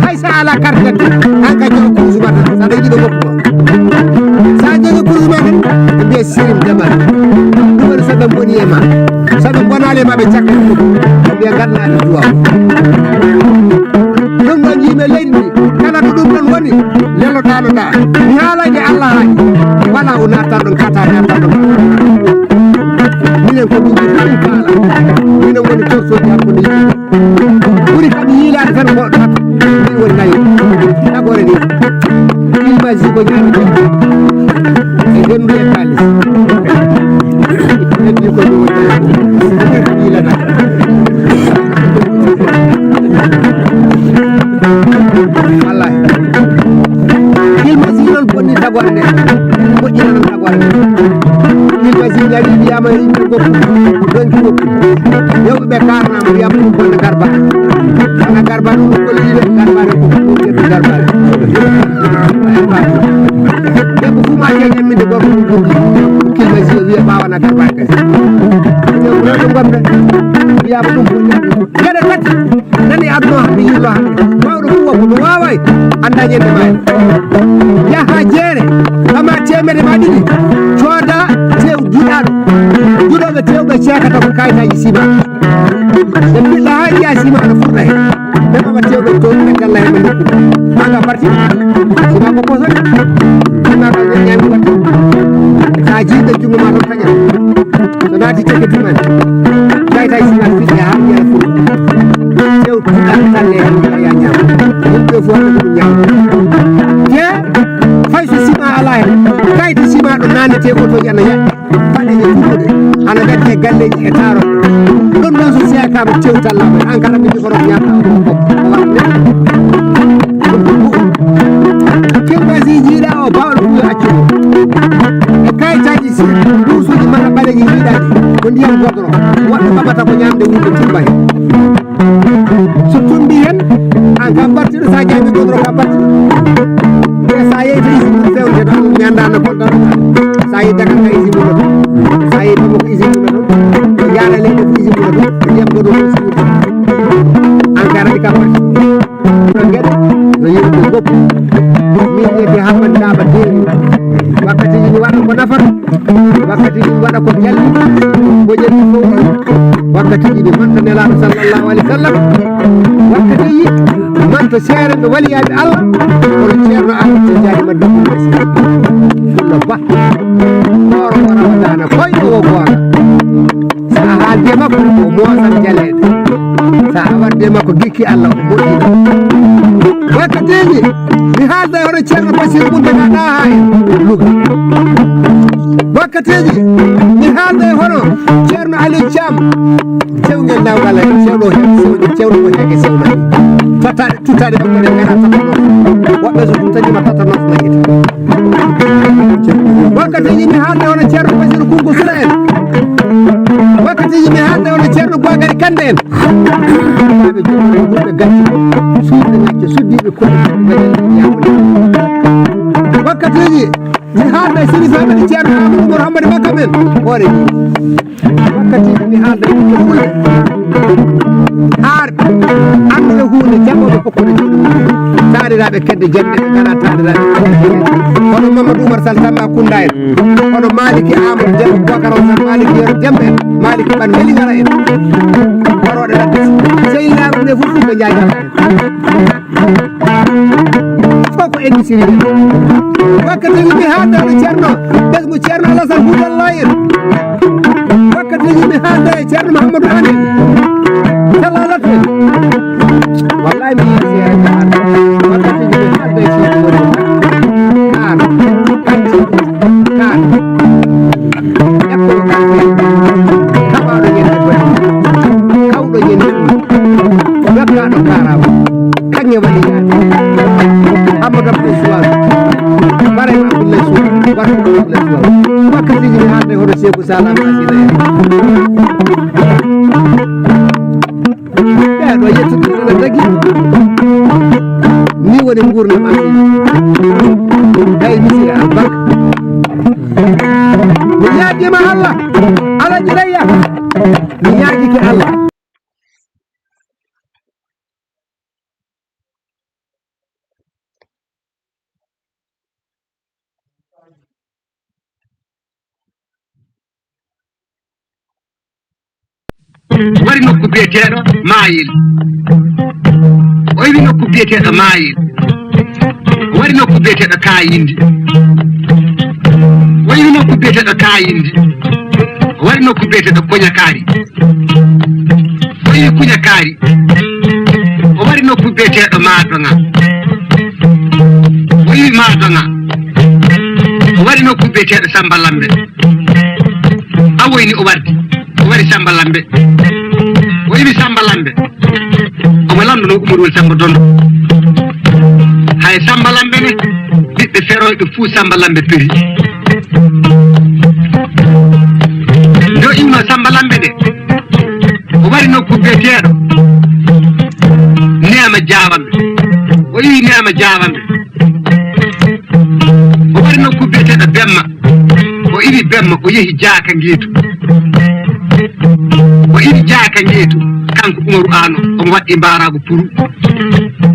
Hay so a ala carte d'identité, an ka jogo kuusu ma tan, so aɗa yiɗi ɓe goppu ma. So a jogi kuusu ma tan, ɓe mbiya sirim demal. Ɗum woni so ɓe mboni e ma. So ɓe mbonaali e ma, ɓe cakka ɗum. Ɓe mbiya ngannaade duwaw. Ɗum ɗon yimɓe leydi ndi, kala ɗo ɗum ɗon woni, lelo ɗaanoɗa. Mi haalay nde Allah haali. Wala o naatan ɗon kata naatan ɗon. Minen ko ɗum ɗum kaala. Minen woni torsoji hakkunde yimɓe. Ɓuri kam yiilaade tan ko ɗat. Min woni nayo. Tagore ni. Ilma jigo ñaami ɗon. E dembi e kaalis. Heddi ko ɗum woni nayo. Yiilata. Wallahi. Ilmasi noon bonni tagore nde. Moƴƴina noon tagore nde. Ilmasi nani wiyama yimɓe goppu. Donki goppu. Yewɓe ɓe karnama wiyama ɗum bonna garba. Ana garba ɗum ko yiɗi garba ɗum ko garba. Debbo fu ma ke ñamminde gorko ɗum ɓurki. Kilma si wiya bawana garba kasi. Ɗum gomna. Wiyama ɗum bonni. Geɗe tati. Nani aduna mi yirlo hande. Mawɗo fu wakko no waway. Anda ñande mayi. Yaha jeere. Kama temere ma ɗiɗi. Cooda tew juɗaɗo. Juɗoɓe tewɓe ceekata ko kayitaji sima. Ɓe piɗɗa ha yiya sima no furɗa hen. Ɓe mama tewɓe to ɓe galla hen ɓe nokku. Maga parti. Sima ko koso. Sima ko ñami watta. Sa jiiɓe jungo ma to taƴa. So naati ceke dumen. Kayta e sinal fiɗɗe haa yara fuu. Tew tuɗa talle haa ya ñaama. Yimɓe fof ko ɗum ñaama. Te fay so sima ala hen. Kayta sima ɗo naane te oto yana ya. Paɗe e kuɗuɗe. Ana gadde galleji e taaro. Ɗum ɗon so seekama tew talla. An kala mi ko ron ñaama. Kirmasi jiiɗa o bawɗo ɗum yo accu. E kayitaji si duusuji mara ɓaleji jiiɗaɗi ko ndiyam godoro. Woɗɗo ɓaɓata ko ñamde wuro tumba hen. So tumbi hen an kam battiɗo sa jaami godoro kam battiɗo. E sa yeyi to isi ɓuri fewde to ñandano kon tan. Sa yeyi daga ka isi ɓuri to. Sa yeyi bamako isi ɓuri to. Yaɗa leyɗe ko isi ɓuri to. Ndiyam godoro ko isi ɓuri to. An ka raɗi kam battiɗo. Geɗe no yimɓe goppu. Min yiyete Hammadi Daaba Deeri. Wakkati ji mi waɗa ko nafata. Wakkati ji mi waɗa ko jalli. Ko ƴetti fof. Wakkati ji mi manta Nelaaɗo sallallahu alaihi wasallam. Wakkati ji manta seere ɓe waliyaaɓe Allah. Kono Ceerno Ahmad Tijaani Madduɗo Masi. Ɗum no ba. Kooro o Ramadaana koyɗo o goonga. Sa haalde makko o moosat jaleeɗe. Sa warde makko gikki Allah o moƴƴina. Wata Wakkateeji, mi haalda e hono Ceerno Basiiru Muntaga Ɗaha en Luga. Wakkateeji, mi haalda e hono Ceerno Aliou Thiam, Cewngel Nawgal en, cewɗo he, cewɗo, cewɗo ko heege sewnaani. Tottaade, tuttaade makko ɗe ngara tata noon. Woɓɓe so ɗum taƴiima tata noon nangita. Wakkateeji mi haalda e hono Ceerno Basiiru Kunko Sula en. Wakkateeji mi haalda e hono Ceerno Boagari Kande en. Ɓe joɗɗo e ɓurɓe gacce, suuɗɓe gacce, suddiiɓe koɗi, yaabude. Wakkateeji, mi haalda e Sirif Hamadi Ceerno Amadou Umar Hamadi Makka men, hoore ni. Wakkateeji, mi haalda e ɓiɓɓe fulɓe. Aarɓe, annduɓe huunde, jaɓɓooɓe hokkude juuɗe mum. Taaniraaɓe kedde janɗe, ɓe nganaa taaniraaɓe kedde janɗe. Hono Mamadou Oumar Sall Tambacounda en, hono Maliki Amadou Demba, Bokar Hassane Maliki Yero Demba en, Maliki Ban Weli Wara en. Warooɗe ladde, sehilaaɓe ɓe fof, fof ɓe njaajaa. Fof ko ennde sirine. Wakkati yimɓe haalda e Ceerno, ɓesngu Ceerno Alassane Boubel Laye en. Wakkati yimɓe haalda e Ceerno Mouhamadou Anne. Salalatu en. Wallahi mi yiɗi seere ka an. Wakkati yimɓe haalda e Ceerno Mouhamadou Anne. An. An. An. Ƴettoo kanko en. Kaɓaaɗo ñande bone. Kawɗo ñande ɗum. Wekkaaɗo kaaraama. Kaŋŋe waɗi yaade. Amadou Abdoulaye Souare. Marème Abdoulaye Souare. Warko Abdoulaye Souare. Wakkatiiji mi haalde hono Seeku Sala Masina en. Ɓeeɗo yettude no tagi. Ni woni nguurndam am. Tawi mi sira albarka. Mi ñaagiima Allah. Alaji Rayya. Mi ñaagike Allah. Wari nokku biyeteeɗo Maayel. O iwi nokku biyeteeɗo Maayel. O wari nokku biyeteeɗo Kaayindi. O iwi nokku biyeteeɗo Kaayindi. O wari nokku biyeteeɗo Koñakaari. O iwi Kuñakaari. O wari nokku biyeteeɗo Maadoŋa. O iwi Maadoŋa. O wari nokku biyeteeɗo Samba Lambe. Awoyni o wardi. O wari Samba Lambe. O iwi Samba Lambe. Omo lanndunoo Umaru Wel Samba Donndo. Hay Samba Lambe ne, ɓiɓɓe ferooyɓe fuu Samba Lambe peri. Nde o iwno Samba Lambe nde, o wari nokku biyeteeɗo Neema Jaawambe. O iwi Neema Jaawambe. O wari nokku biyeteeɗo Bemma. O iwi Bemma, o yehi Jaaka Ngeetu. O iwi Jaaka Ngeetu, kanko Umaru Aano, omo waɗɗi mbaaraagu puru.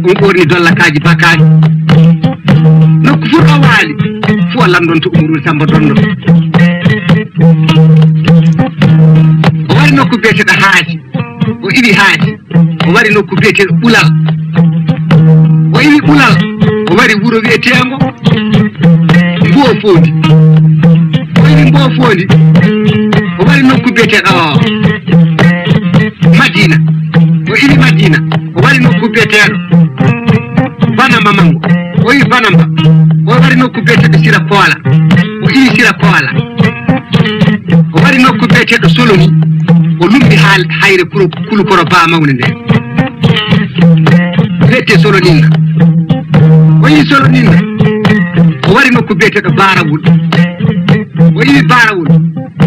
On ɓorni dollakaaji bakaaji. Nokku fuu o waali, fuu o lanndonto Umaru Samba Donndo. O wari nokku biyeteeɗo Haati, o iwi Haati, o wari nokku biyeteeɗo Ɓulal. O iwi Ɓulal, o wari wuro wiyeteengo Mboofoondi. O iwi Mboofoondi, o wari nokku biyeteeɗo Madina. O iwi Madina, o wari nokku biyeteeɗo Banamba Mango. O iwi Banamba, o wari nokku biyeteeɗo Sira Koola. O iwi Sira Koola. O wari nokku biyeteeɗo Soloni. O lumbi haa Hayre Kuro, Kulukoro Ba Mawnde nde. Wiyetee Soloninga. O iwi Soloninga. O wari nokku biyeteeɗo Barawul. O iwi Barawul.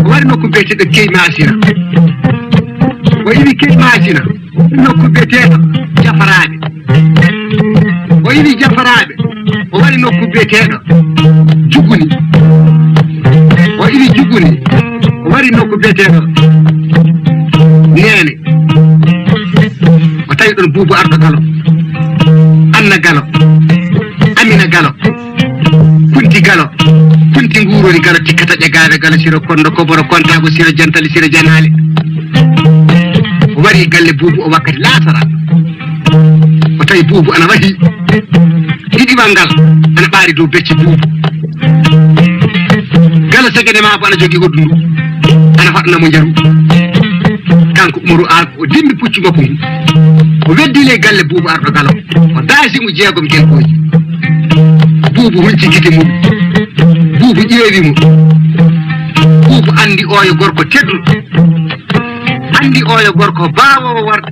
O wari nokku biyeteeɗo Key Masina. O iwi Key Masina. Nokku biyeteeɗo Jafaraaɓe. O iwi Jafaraaɓe, o wari nokku biyeteeɗo Juguni. O iwi Juguni, o wari nokku biyeteeɗo Neene. O tawi ɗon Buubu Arɗo Galo, Anna Galo, Amina Galo. Kunti Galo, Kunti Nguurori Galo, Tikkata Ƴagaaɓe Galo, Siro Kondo, Koboro Kontaago, Siro Jantali, Siro Janaale. O wari galle Buubu o wakkati laasara. O tawi Buubu ana wahi. Ɗiɗiwal ngal ana ɓaari dow becce Buubu. Galo segene maako ana jogii hoɗundu. Ana faɗɗana mo njaru. Kanko Umaru Aan, o dimbi puccu makko ngu. O weddi ley galle Buubu Arɗo Galo. O daasi mo jeegom gelɓooji. Buubu hunci gite mum. Buubu ƴeewi mo. Buubu anndi oyo gorko tedduɗo. Anndi oyo gorko baawoowo warde.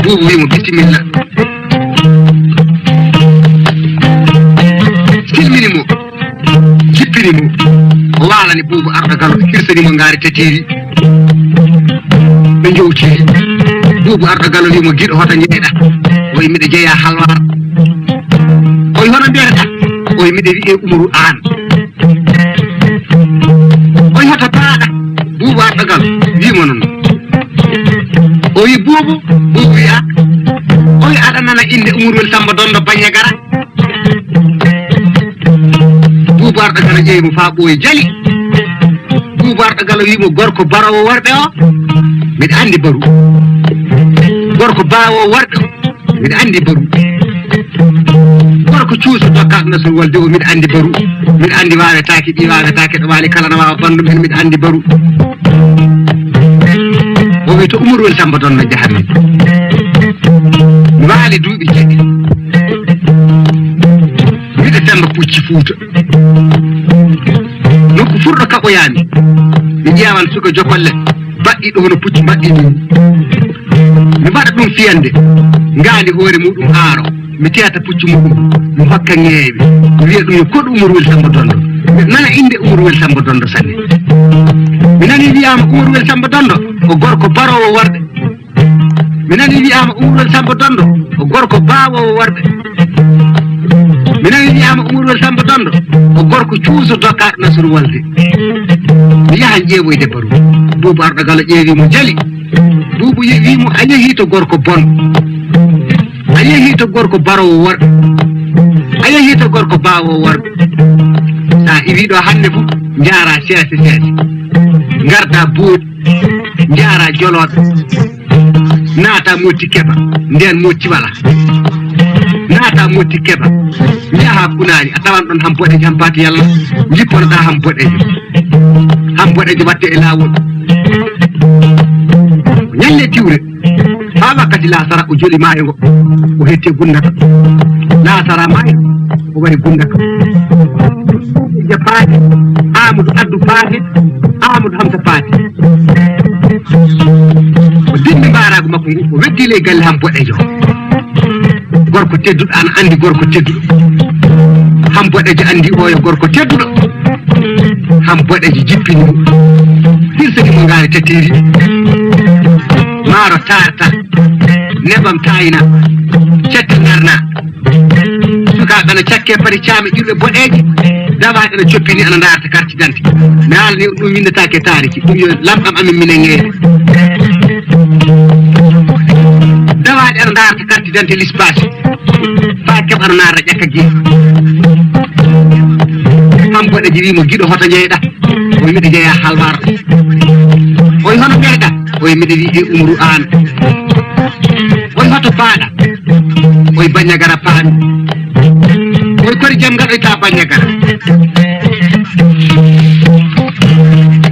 Buubu wi mo, "Bisimilla." Silmini mo. Jippini mo. O waalani Buubu Arɗo Galo, hirsani mo ngaari tatiiri. Ɓe njowtiri. Buubu Arɗo Galo wi mo, "Giɗo, hoto njeyɗa?" O wi, "Miɗo jeyaa Halwaar." O wi, "Hono mbiyeteɗaa?" O wi, "Miɗo wiyee Umaru Aan." O wi, "Hoto paaɗa?" Buubu Arɗo Galo wi mo noon. O wi, "Buubu." Buubu wi, "A?" O wi, "Aɗa nana innde Umaru Wel Samba Donndo Baññagara?" Buubu Arɗo Galo ƴeewi mo faa ɓooyi jali. Buubu Arɗo Galo wi mo, "Gorko baroowo worɓe o, miɗo anndi baru. Gorko baawoowo worɓe o, miɗo anndi baru. Gorko cuuso dokkaaɗo nasru wolde o, miɗo anndi baru. Miɗo anndi waawetaake, ɓii waawetaake, ɗo waali kala na waawa banndum heen, miɗo anndi baru." O wi, "To Umaru Wel Samba Donndo njahatmi. Mi waali duuɓi jeɗɗi. Miɗo Demba Pucci Fuuta. Nokku furɗo kaɓoyaami. Mi ƴeewan suka jokolle baɗɗiiɗo hono pucci mbaɗɗi nii. Mi waɗa ɗum fiyande. Ngaandi hoore muɗum aaro. Mi teyata pucci muɗum. Mi hokka ŋeewi. Mi wiya ɗum yo koɗu Umaru Wel Samba Donndo. Mi nana innde Umaru Wel Samba Donndo sanne. Mi nani wiyaama Umaru Wel Samba Donndo ko gorko baroowo worɓe." Mi nani wiyaama Umaru Wel Samba Donndo ko gorko baawoowo worɓe. Mi nani wiyaama Umaru Wel Samba Donndo ko gorko cuuso dokkaaɗo nasru wolde. Mi yahan ƴeewoyde baru. Buubu Arɗo Galo ƴeewi mo jali. Buubu ye-, wi mo, "A yehii to gorko bon. A yehii to gorko baroowo worɓe. A yehii to gorko baawoowo worɓe. So a iwii ɗo hannde fof, njaaraa seese seese. Ngardaa Booɗi, njaaraa Jolooɓe. Naata Motti keɓa, ndeen Motti wala. Naata Motti keɓa, njahaa Kunaani, a tawan ɗoon Ham Boɗeejo, Ham Paati Yalla, njipponoɗaa Ham Boɗeejo. Ham Boɗeejo watte e laawol." Ñande tiwre, haa wakkati laasara, o joli maayo ngo, o hetti Gundaka. Laasara maayo, o wari Gundaka. Ɓe paati, Aamadu Addu paati, Aamadu Hamsa paati. O dimbi mbaaraagu makko ngu, o weddi ley galle Ham Boɗeejo. Gorko tedduɗo, ana anndi gorko tedduɗo. Ham Boɗeejo anndi oyo gorko tedduɗo. Ham Boɗeejo jippini mo. Hirsani mo ngaari tatiiri. Maaro taarta. Nebam taayna. Cette ngarna. Sukaaɓe ana cakke pari caame ƴuɓe boɗeeje. Dawaaɗe ana coppini ana ndaarta carte d'identité. Mi haalani on ɗum winndataake e taariki. Ɗum yo lamɗam amen minen ŋeeri. Dawaaɗe ana ndaarta carte d'identité, lispaaji. Faa keɓa ana naata ƴakka giya. Ham Boɗeejo wi mo, "Giɗo, hoto njeyɗa?" O wi, "Miɗo jeyaa Halwaar." O wi, "Hono mbiyeteɗaa?" O wi, "Miɗo wiyee Umaru Aan." O wi, "Hoto paaɗa?" O wi, "Baññagara paami." O wi, "Kori jam ngaɗoyta Baññagara?"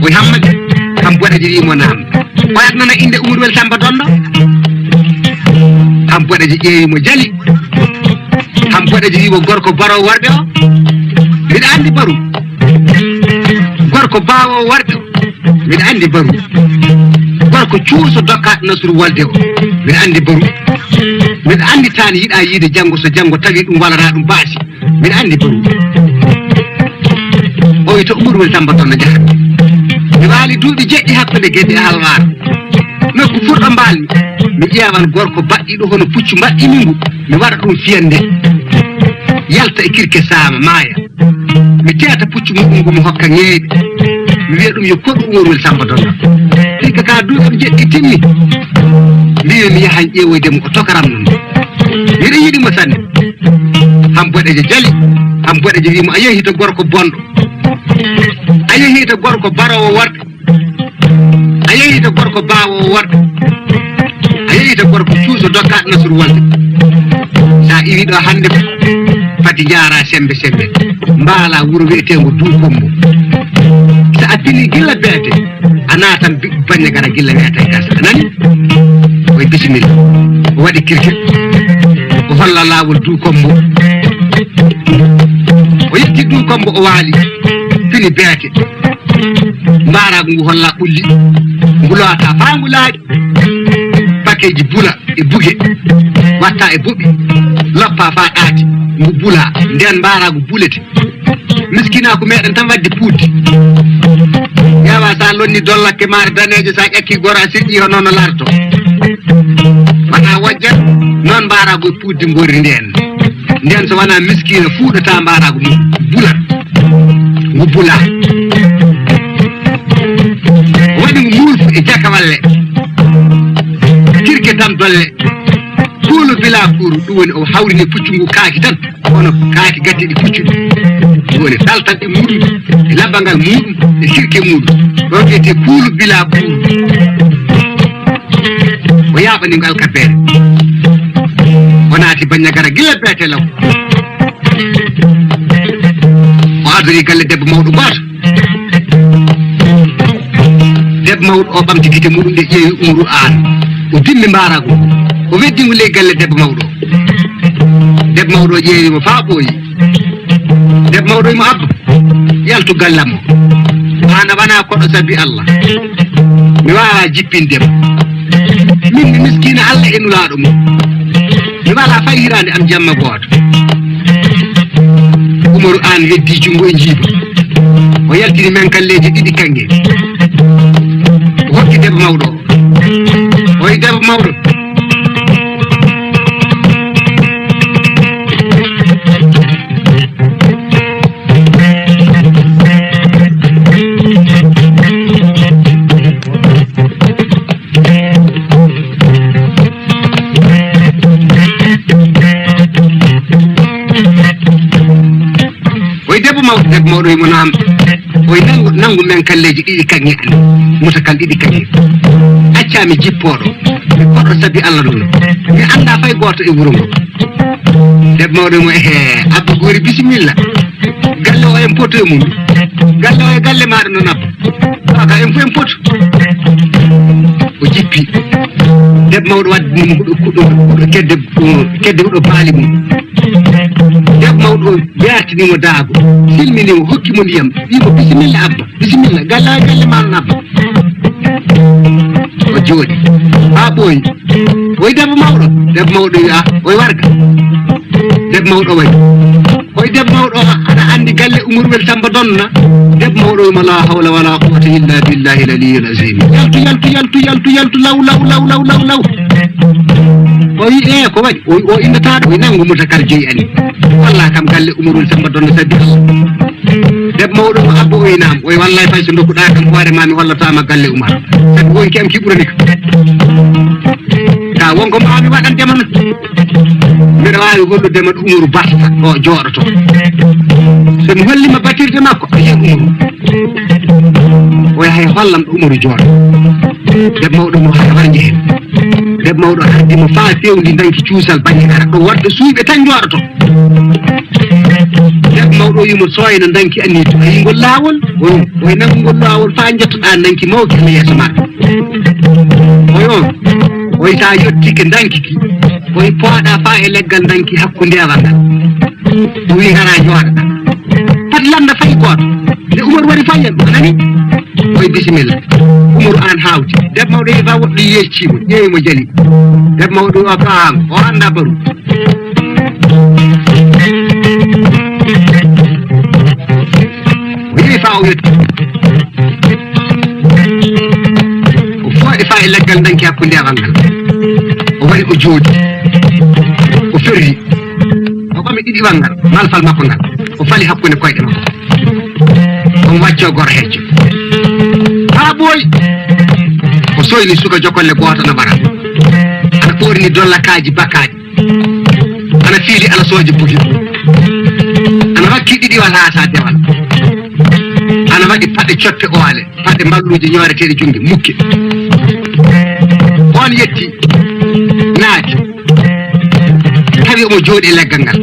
O wi, "Hammadi." Ham Boɗeejo wi mo, "Naam." O wi, "Aɗa nana innde Umaru Wel Samba Donndo?" Ham Boɗeejo ƴeewi mo jali. Ham Boɗeejo wi mo, "Gorko baroowo worɓe o, miɗo anndi baru. Gorko baawoowo worɓe o, miɗo anndi baru. Gorko cuuso dokkaaɗo nasru wolde o, miɗo anndi baru. Miɗo anndi taan yiɗa yiide janngo, so janngo tawi ɗum walaraa ɗum baasi. Miɗo anndi baru." O wi, "To Umaru Wel Samba Donndo njahatmi. Mi waali duuɓi jeɗɗi hakkunde Gede e Halwaar. Nokku furɗo mbaalmi. Mi ƴeewan gorko baɗɗiiɗo hono puccu mbaɗɗi min ngu. Mi waɗa ɗum fiyande. Yalta e kirke saama, maaya. Mi teyata puccu muɗum ngu, mi hokka ŋeeɓi. Mi wiya ɗum yo koɗu Umaru Wel Samba Donndo. Hikka ka duuɓi am jeɗɗi timmi. Mbiimi mi yahan ƴeewoyde mo, o tokaram noon. Miɗo yiɗi mo sanne." Ham Boɗeejo jali. Ham Boɗeejo wi mo, "A yehii to gorko bonɗo. A yehii to gorko baroowo worɓe. A yehii to gorko baawoowo worɓe. A yehii to gorko cuuso dokkaaɗo nasru wolde. So a iwii ɗo hannde, fati njaaraa semmbe semmbe. Mbaalaa wuro wiyeteengo Duukombo. So A fini gilla beete, a naatan bi-, Banñagara gilla weeta e gasa. A nani? Oy bisimilla. O waɗi kirkit. O holla laawol Duukombo. O yetti Duukombo, o waali. Fini beete. Mbaaraagu ngu holla ɓulli. Ngu loata faa ngu laaɓi. Pakeeji bula e buge. Watta e boɓi. Loppa faa ɗaati. Ngu bula. Nden mbaaraagu bulete. Miskinaaku meɗen tan wadde puuddi. Ƴeewa sa lonni dollakke maare daneeje, sa ƴakki goro a sirƴi hono no larto. Wona wojjat, noon mbaaraagu e puuddi ngorri ndeen. Ndeen so wona miskiina fuuɗata mbaaraagu mum, bulat. Ngu bula. Waɗi ngu muulfu e jakawalle. Kirke tan dolle. Kuulu bila kuuru, ɗum woni o hawrini puccu ngu kaaki tan. Kono kaake gatti ɗi puccu ɗi. Ɗum woni saltanɗe muɗum, e labbangal muɗum, e sirke muɗum. Ɗo wiyetee kuulu bila kuuru. O yaaɓani ngal ka beere. O naati Banñagara gila beete law. O ardori galle debbo mawɗo gooto. Debbo mawɗo o ɓamti gite muɗum ɗe ƴeewi Umaru Aan. O dimmi mbaaraagu. O weddi ngu ley galle debbo mawɗo o. Debbo mawɗo o ƴeewi mo faa ɓooyi. Debbo mawɗo wimo, "Abba, yaltu gallam o. Aan a wona koɗo sabi Allah. Mi waawaa jippinde ma. Min mi miskiina Allah e nulaaɗo mum. Mi walaa fay hiraande am jamma gooto." Umaru Aan weddi junngo e jiiba. O yaltini men kalleeje ɗiɗi kaŋŋe. O hokki debbo mawɗo o. Oy debbo mawɗo. Oy debbo mawɗo, debbo mawɗo wimo, "Naam." Oy nanngu, nanngu men kalleeji ɗiɗi kaŋŋe an, mutakal ɗiɗi kaŋŋe. Accaa mi jippooɗo, mi koɗo sabi Allah ɗum. Mi anndaa fay gooto e wuro ngo. Debbo mawɗo wimo, "Ehe, Abba Goori, bisimilla. Galle o en poto e mum. Galle o e galle maaɗa noon, Abba. Ɗo ka en fof en poto." O jippi. Debbo mawɗo waddini mo huɗo, huɗo, huɗo kedde, kedde huɗo baali mum. Debbo mawɗo o yartini mo daago, silmini mo, hokki mo ndiyam, wi mo, "Bisimilla, Abba, bisimilla, galle o e galle maaɗa, Abba." O jooɗi. Haa ɓooyi. Oy debbo mawɗo, debbo mawɗo wi, "Ah, oy warga." Debbo mawɗo waɗi. Oy debbo mawɗo, "Aɗa anndi galle Umaru Wel Samba Donno na?" Debbo mawɗo wimo, "Laa hawla walaa quwwata illaa billaahi l-aliyyil aziim." Yaltu, yaltu, yaltu, yaltu, yaltu, law, law, law. O wi, "Ee, ko waɗi?" O, o inndataa ɗo, o nanngu mutakal joyi ani. Walla kam galle Umaru Wel Samba Donno sabi Allah. Debbo mawɗo wimo, "Abba, oy naam." Oy, "Wallaahi fay so ndokkuɗaa kam hoore ma, mi hollataama galle Umar. Sabi wonki am ki ɓurani kam." Ka wonko mbaawmi waɗande ma noon. Mbeɗa waawi hollude ma ɗo Umaru battata, ɗo jooɗoto. So mi holli ma batirde makko, a yiyat Umaru. O yaha e hollam ɗo Umaru jooɗo. Debbo mawɗo wimo, "Hara war njehen." Debbo mawɗo ardi mo faa fewndi ndanki cuusal Banñagara, ɗo wadde suuyɓe tan njooɗoto. Debbo mawɗo wimo, "Sooyna ndanki anni to, a yii ngol laawol?" O wi, "Oy, nanngu ngol laawol faa njettoɗaa ndanki mawki ana yeeso ma." O wi, "On, oy, sa yottike ndanki ki, oy, pooɗa faa e leggal ndanki hakkundeewal ngal." O wi, "Ngara njooɗa." Fati lannda fay gooto. Nde Umar wari faa yiyat ɗum, a nani? Oy, "Bisimilla." Umaru Aan hawti. Debbo mawɗo yehi faa woɗɗo yeccii mo, ƴeewi mo jali. Debbo mawɗo o faam, o anndaa baru. O yehi faa o yetti. O fooɗi faa e leggal ndanki hakkundeewal ngal. O wari o jooɗi. O ferri. O ɓami ɗiɗiwal ngal, malfal makko ngal. O fali hakkunde koyɗe makko. On wacco goro hecco. Haa ɓooyi. O soyni suka jokolle gooto na bara. Ana ɓorni dollakaaji bakaaɗi. Ana fiili alasooje bugi. Ana wakki ɗiɗiwal haa sa dewal. Ana waɗi paɗe cotte oole, paɗe mballuuje ñooreteeɗe junnge mukke. On yetti, naati. Tawi omo jooɗi e leggal ngal.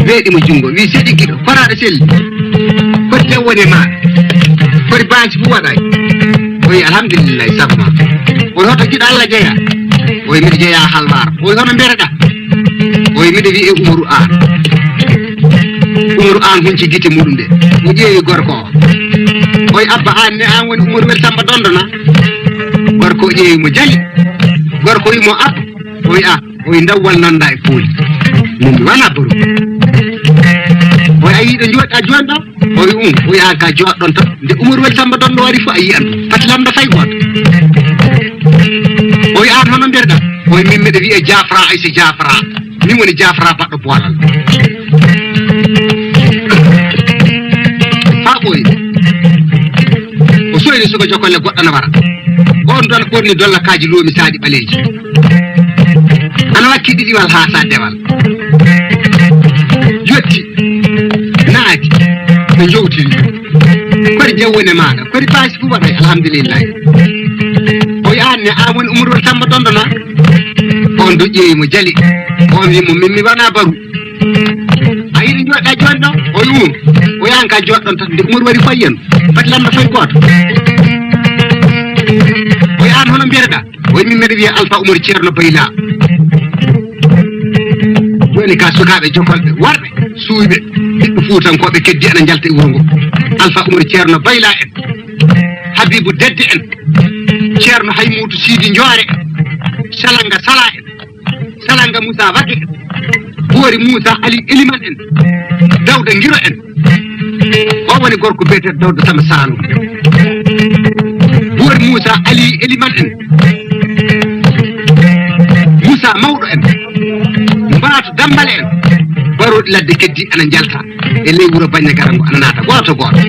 Weeɗi mo junngo. Wi, "Seydi giɗo, koraaɗo selli. Ko tewwone ma?" Baasi fof waɗay. O wi alhamdulillahi, sabu ma. O wi hoto jiɗo Allah jeya? O wi miɗo jeya halwar. O wi hono mbiyeteɗa? O wi miɗo wiye Umaru Aan. Umaru Aan hunci gite muɗum ɗe. O ƴeewi gorko o. O wi abba, aan ne aan woni Umaru Wel Samba Dondo na? Gorko o ƴeewi mo jali. Gorko wi mo abba. O wi a, o wi ndawwal nanda e pooli. Min mi wona boru. O wi a yiɗo jooɗa jooni ɗo? O wi um. O wi aan ka jooɗɗon tan. Nde Umaru Wel Samba Dondo wari fof a yiyan ɗum. Pati lamda fay gooto. O wi aan hono mbiyeteɗa? O wi min miɗo wiye Jaafra Aysa Jaafra. Min woni Jaafra baɗɗo boolal. Haa ɓooyi. O soyni suka jokolle goɗɗo na wara. On ɗon ɓorni dollakaaji loomi saaɗi ɓaleeji. Ana wakki ɗiɗiwal haa sa dewal. Yotti. Naati. Ɓe njowtiri. Kori jawwone maaɗa. Kori baasi fof waɗay. Alhamdulillahi. O wi aan ne aan woni Umaru Wel Samba Dondo na? On ɗo ƴeewi mo jali. On wi mo min mi wona baru. A yiɗi jooɗa jooni ɗo? O wi um. O wi aan ka jooɗɗon tan. Nde Umaru wari fay yen. Pati lamda fay gooto. O wi aan hono mbiyeteɗa? O wi min miɗo wiye Alfa Umaru Ceerno Bayla. Jooni ka sukaaɓe jokolɓe warɓe suuyɓe ɓiɓɓe fuutankooɓe keddi ana njalta e wuro ngo. Alfa Umaru Ceerno Bayla en. Habibu Dedde en. Ceerno Haymuudu Siidi Njoore. Salanga Sala en. Salanga Moussa Wade en, Boori Moussa Ali Eliman en, Dawda Ngiro en. O woni gorko biyeteeɗo Dawda Sama Saalum. Boori Moussa Ali Eliman en, Moussa Mawɗo en, Mbaatu Dambale en. Barooɗi ladde keddi ana njalta e ley wuro Bañña Gara ngo ana naata gooto gooto.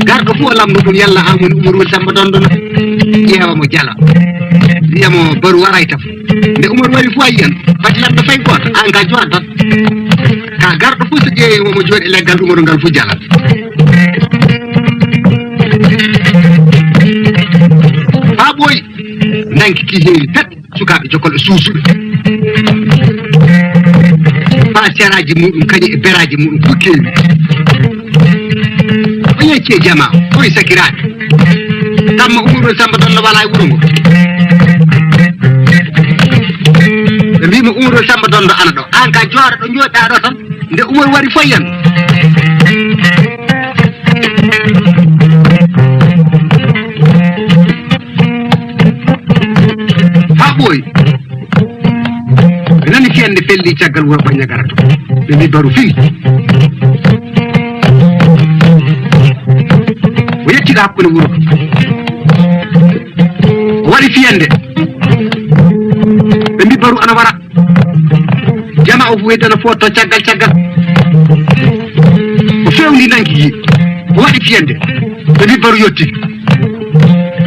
Garɗo fof lamndo ɗum yalla aan woni Umaru Wel Samba Dondo na? Ƴeewa mo jala. Wiya mo baru waray taf. Nde Umaru wari fof a yiyan. Pati lamda fay gooto. Aan ka jooɗa tan. Ka garɗo fof so ƴeewi omo jooɗi e leggal Umaru ngal fof jalat. Haa ɓooyi. Danki ki heewi pet. Sukaaɓe jokolɓe suusuɓe. Faa seraaji muɗum kañum e beraaji muɗum fof keewi. O yecci e jama, o e sakiraaɓe. Tamma Umaru Samba Dondo wala e wuro ngo. Ɓe mbii mo Umaru Samba Dondo ana ɗo. Aan ka jooɗa ɗo jooɗɗaa ɗo tan. Nde Umaru wari fof yan. Haa ɓooyi. Ɓe nani fiyande felli caggal wuro Bañña Gara to. Ɓe mbii baru fii. O yettiɗo hakkunde wuro. O waɗi fiyande. Ɓe mbii baru ana wara. Jama o fof weddana fof to caggal caggal. O fewndi nanki yi. O waɗi fiyande. Ɓe mbii baru yotti.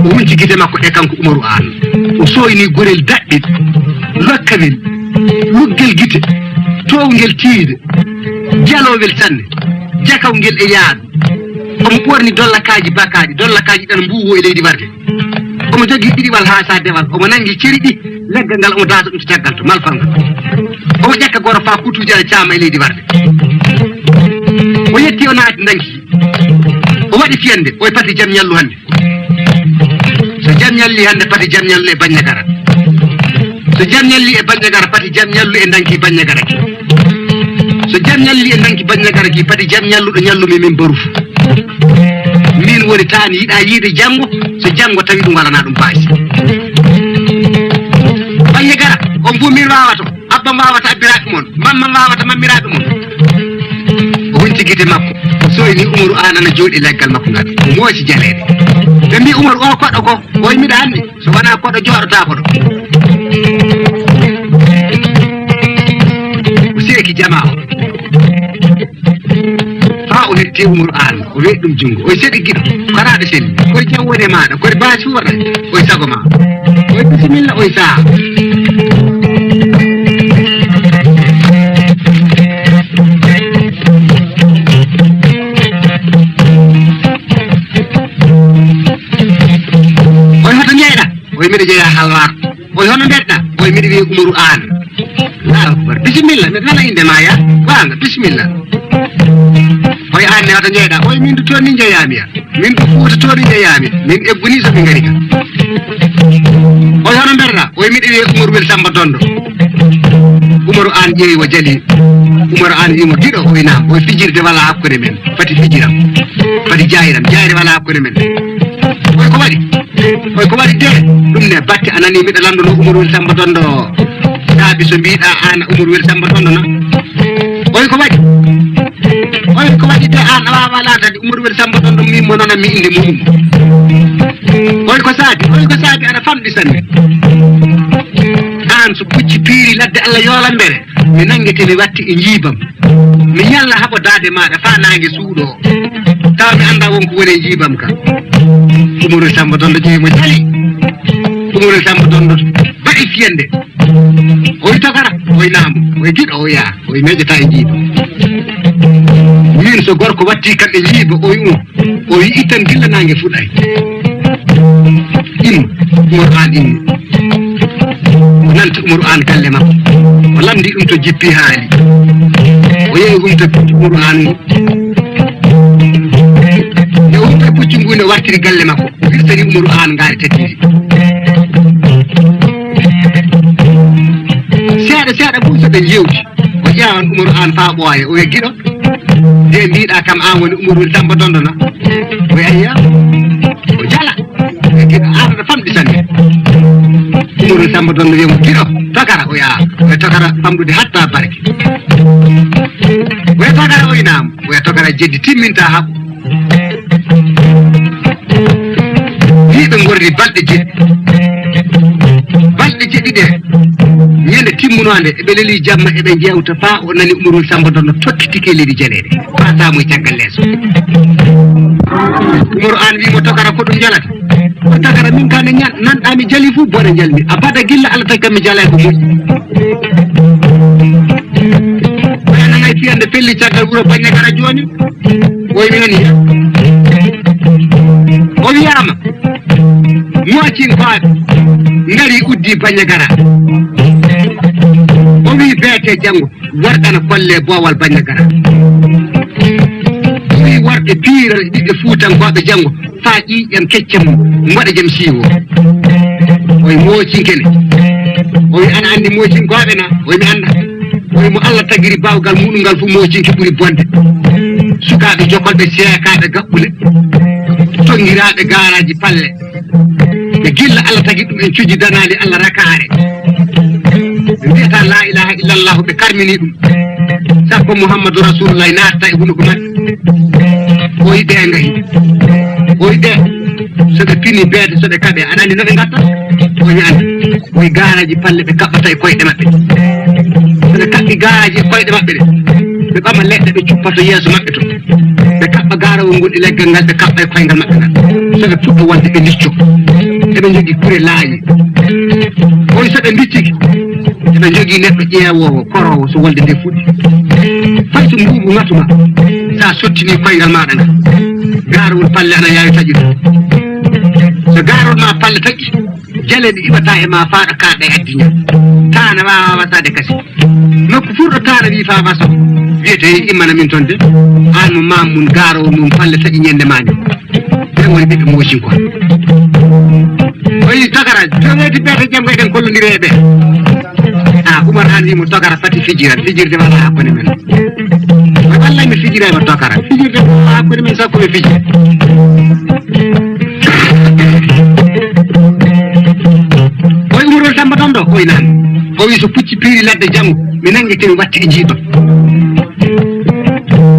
O wunci gite makko ɗe kanko Umaru Aan. O sooyni gorel daɗɗel, lokkawel, luggel gite, toowngel tiinde, jalowel sanne, jakawngel e yaadu. Omo ɓorni dollakaaji bakaaɗi, dollakaaji ɗan mbuuwo e leydi warde. Omo jogii ɗiɗiwal haa sa dewal, omo nangi ceri ɗi, leggal ngal omo daasa ɗum to caggal to malfal ngal. Omo ƴakka goro faa kutuuji ana caama e leydi warde. O yetti o naati ndanki. O waɗi fiyande, o e pati jam ñallu hannde. So jam ñalli hannde, pati jam ñallu e Bañña Gara. So jam ñalli e Bañña Gara, pati jam ñallu e ndanki Bañña Gara ki. So jam ñalli e ndanki Bañña Gara ki, pati jam ñalluɗo ñallumi min Baru. Min woni taan yiɗa yiide janngo, so janngo tawi ɗum waɗana ɗum baasi. Bañña Gara, on fof min waawato. Abba waawata abbiraaɓe mon, mamma waawata mammiraaɓe mon. O hunci gite makko, o sooyni Umaru Aan ana jooɗi leggal makko ngal. O moosi jaleeɗe. Ɓe mbii Umaru o koɗo ko, o wi miɗa anndi, so wonaa koɗo jooɗotaako ɗo. O seeki jama o. Faa o hetti Umaru Aan, o weeɗi ɗum junngo, o wi seɗi giɗo, karaaɗo selli, kori jam woni e maaɗa, kori baasi fof waɗa, o wi sago ma, o wi bisimilla, o wi saha. O wi hoto njeyɗa, o wi miɗo jeya halwaar. O wi hono mbeɗɗa? O wi miɗo wiye Umaru Aan. Allahu akbar. Bisimilla, mbeɗa nana innde ma ya. Goonga, bisimilla. O wi aan ne hoto njeyɗa? O wi min du toon ni njeyaami ya. Min ko Fuuta to min jeyaami, min ebbunii so min ngari ka. Oy, hono mbeɗa? Oy, miɗo wiyee Umaru Wel Samba Dondo. Umaru Aan ƴeewi o jali. Umaru Aan wii mo, "Giɗo?" Oy, "Naam." Oy, "Fijirde walaa hakkunde men. Fati fijiram. Fati jaayiram. Jaayre walaa hakkunde men." Oy, "Ko waɗi?" Oy, "Ko waɗi de?" Ɗum ne batte a nanii miɗo lanndunoo Umaru Wel Samba Dondo. Saabi so mbiɗa aan Umaru Wel Samba Dondo na. Oy, "Ko waɗi?" Oy, "Ko waɗi de aan a waawaa laataade Umaru Wel Samba Dondo min mo noon mi innde mum?" Oy, "Ko saabi?" Oy, "Ko saabi aɗa famɗi sanne. Aan so pucci piiri ladde Allah yoolambere, mi nanngete mi watti e njiibam. Mi ñalla haɓodaade maaɗa faa naange suuɗoo. Tawa mi anndaa won ko woni e njiibam ka. Umaru Samba Dondo ƴeewi mo jali. Umaru Samba Dondo baɗi fiyande. Oy, "Tokara?" Oy, "Naam." Oy, "Giɗo?" Oy, "Yaa." Oy, "Meƴƴataa e njiiba. Min so gorko watti kam e njiiba." Oy, "Um." Oy, "Ittan gilla naange fuɗay." Imma. Umaru Aan immi. O nanta Umaru Aan galle makko. O lamndii ɗum to jippi haali. O yehi humta puccu Umaru Aan ngu. Nde o humta puccu ngu, nde o wartiri galle makko. O hirsani Umaru Aan ngaari teddiiri. Seeɗa seeɗa fof so ɓe njeewti, o ƴeewan Umaru Aan faa ɓooya. O wiya, "Giɗo, nde mbiɗa kam aan woni Umaru Samba Dondo na?" O wiya, "Ayya." O jala. O wiya, "Giɗo, aan aɗa famɗi sanne." Umaru Samba Dondo wiya mo, "Giɗo, tokara?" O wiya, "Aa." O wiya, "Tokara famɗude hatta barke." O wiya, "Tokara?" O wiya, "Naam." O wiya, "Tokara jeddi timminta haɓo." Nii ɓe ngorri balɗe jeɗɗi. Balɗe jeɗɗi ɗe, ñande timmunoonde, eɓe leli jamma, eɓe njeewta, faa o nani Umaru Samba Dondo tokkitike leydi jaleeɗe, faa saamoy caggal leeso. Umaru Aan wii mo, "Tokara, ko ɗum jalata?" O, "Tokara, min kaa nde ñan-, nanɗaa mi jali fuu, bone njalmi. Abada gilla Allah tagi kam mi jalay ko moƴƴi." O nanay fiyande pelli caggal wuro Banñagara jooni. O wiyi, "Mi nanii." O wiyaama, "Moocinkooɓe ngari uddi Banñagara." O wiyi, "Beete janngo, warɗana kolle boowal Banñagara." O wiyi, "Worɓe piira ɓiɓɓe Fuutankooɓe janngo, faa ƴiiƴam kecce mum, mbaɗa jam siiwo." O wiyi, "Moocinke ne?" O wiyi, "Ana anndi Moocinkooɓe na?" O wiyi, "Mi annda." O wiyi, "Mo Allah tagiri baawgal muɗum ngal fuu, Moocinke ɓuri bonde. Sukaaɓe jokolɓe, seekaaɓe gaɓɓule, tonngiraaɓe gaaraaji palle. Ɓe gilla Allah tagi ɗum en cujji danaali Allah rakaare. Ɓe mbiyata laa ilaaha illallahu, ɓe karmini ɗum. Sakko Muhammadu Rasulullahi naatta e hunuko maɓɓe." O wiyi, "Ɓe ngahi." O wiyi, "Ɓe, so ɓe pini beete, so ɓe kaɓe, aɗa anndi no ɓe ngatta?" O wiyi, "Mi annda." O wiyi, "Gaaraaji palle ɓe kaɓɓata e koyɗe maɓɓe. So ɓe kaɓɓi gaaraaji e koyɗe maɓɓe ɗe, ɓe ɓama leɗɗe, ɓe cuppa to yeeso maɓɓe to. Ɓe kaɓɓa gaarawol ngol e leggal ngal, ɓe kaɓɓa e koyngal maɓɓe ngal. So ɓe puɗɗo wonde, ɓe licco. Eɓe njogii kure laaƴe." O wiyi, "So ɓe mbiccike, eɓe njogii neɗɗo ƴeewoowo, koroowo, so wolde nde fuɗɗi. Fay so mbuubu ŋatu ma, so a sottinii koyngal maaɗa ngal, gaarawol palle ana yaawi taƴude. So gaarawol ma palle taƴi, jaleeɗi iwata e ma faa ɗo kaaɗɗa e addinya. Taana waawaa wasaade kasi. Nokku fuu ɗo taana wii faa waso, wiyete immana min toon de. Aan mo maam mun gaarawol mum palle taƴi ñande maa nde." Ɓen woni ɓiɓɓe Moocinko. O wiyi, "Tokara, joweeti beete janngo eɗen kollondiri e ɓe." A, Umar Aan wii mo, "Tokara fati fijiran, fijirde walaa hakkunde men." O wiyi, "Wallay mi fijiray mo, Tokara, fijirde walaa hakkunde men, sakko ɓe fijira." O wiyi, "Umaru Samba Dondo?" O wiyi, "Naam." O wiyi, "So pucci piiri ladde janngo, mi nanngete mi watti e njiiba.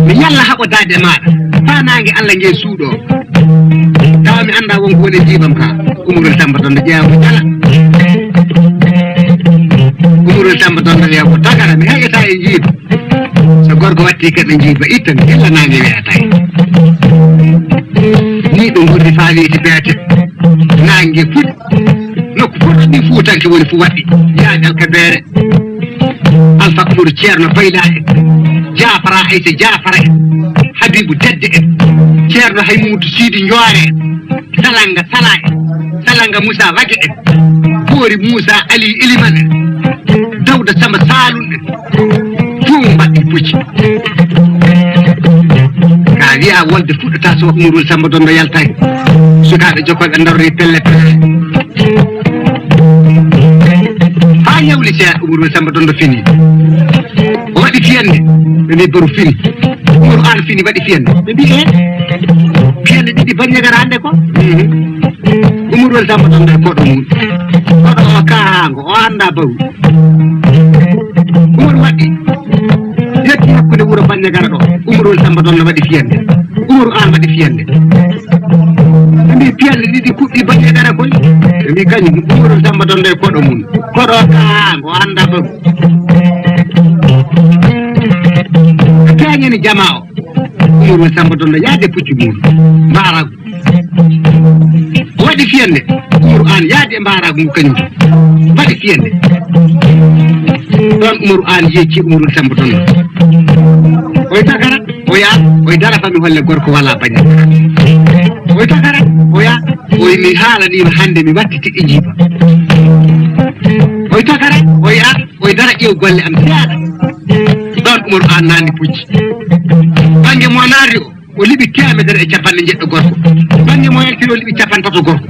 Mi ñalla haɓodaade e maaɗa, faa naange Allah nge suuɗoo. Tawa mi anndaa won ko woni e njiibam ka." Umaru Samba Dondo ƴeewa mo jala. Umaru Samba Dondo wiya mo, "Tokara, mi heƴataa e njiiba. So gorko watti kam e njiiba, ittan gilla naange weeyataa en." Nii ɓe ngorri faa weeti beete. Naange fuɗi. Nokku fof ɗo ɗi Fuutanke woni fof waɗi. Yaaƴal ka beere. Alfa Umaru, Ceerno Bayla en, Jaafara Aysa Jaafara en, Habiibu Dedde en, Ceerno Haymuudu Siidi Njoore en, Salanga Sala en, Salanga Muusa Wage en, Boori Muusa Ali Eliman en, Dawda Samba Saalun en, fof mbaɗi pucci. Ka wiya A wolde fuɗɗata so Umarul Samba Donndo yaltaaki. Sukaaɓe jokkooɓe ndarori pelle pelle. Haa yawli seeɗa Umarul Samba Donndo fini. O waɗi fiyannde. Ɓe mbi baru fini. Umaru Aan fini waɗi fiyannde. Ɓe mbi e fiyannde ɗiɗi baññe gara hannde ko. Mhm. Umarul Samba Donndo e koɗo mum. Koɗo o kaango o annda baru. Umaru waɗi. Yetti hakkunde wuro Banñagara ɗo. Umarul Samba Donno waɗi fiyannde. Umaru Aan waɗi fiyannde. Ɓe mbi fiyannde ɗiɗi kuɓɓi Banñagara koy. Ɓe mbi kañum Umarul Samba Donno e koɗo mum. Koɗo kaango annda ɗon. Feeñani jama o. Umarul Samba Donno yaade puccu mum. Mbaaragu. O waɗi fiyannde, Umaru Aan yaadi e mbaaraagu ngu kañum. Waɗi fiyannde. Ɗoon Umaru Aan yecci Umarul Samba Donno. Oy takara, o yaa, oy dara fa mi holle gorko wala bañal. Oy takara, o yaa, oy mi haalaniima hannde mi watti tiɗɗe njiiba. Oy takara, o yaa, oy dara ƴeew golle am seeɗa. Ɗoon Umaru Aan naani pucci. Bannge mo naari o. O liɓi teemedere e capanɗe njeɗɗo gorko. Bannge mo yaltiri o liɓi capanɗe tato gorko.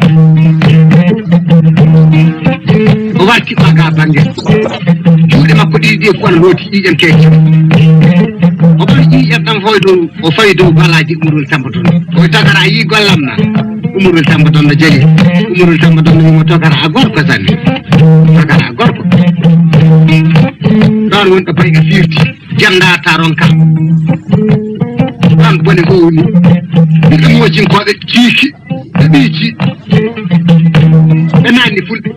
O warti ɓaga bannge. Juuɗe makko ɗiɗi ɗi ko wano looti ƴiiƴam keeƴam. O ɓawi ƴiiƴam ɗam fawi dow, o fawi dow balaaji Umarul Samba Donno. O wi tokara a yii gollam na. Umarul Samba Donno jali. Umarul Samba Donno wimo tokara a gorko sanne. Tokara a gorko. Ɗon woni ɗo bayga firti. Jam ndaarta ronka. Ɗon bone howni. Ɓiɓɓe mojinkooɓe kiiki. Ɓe ɓiiji. Ɓe naanni fulɓe.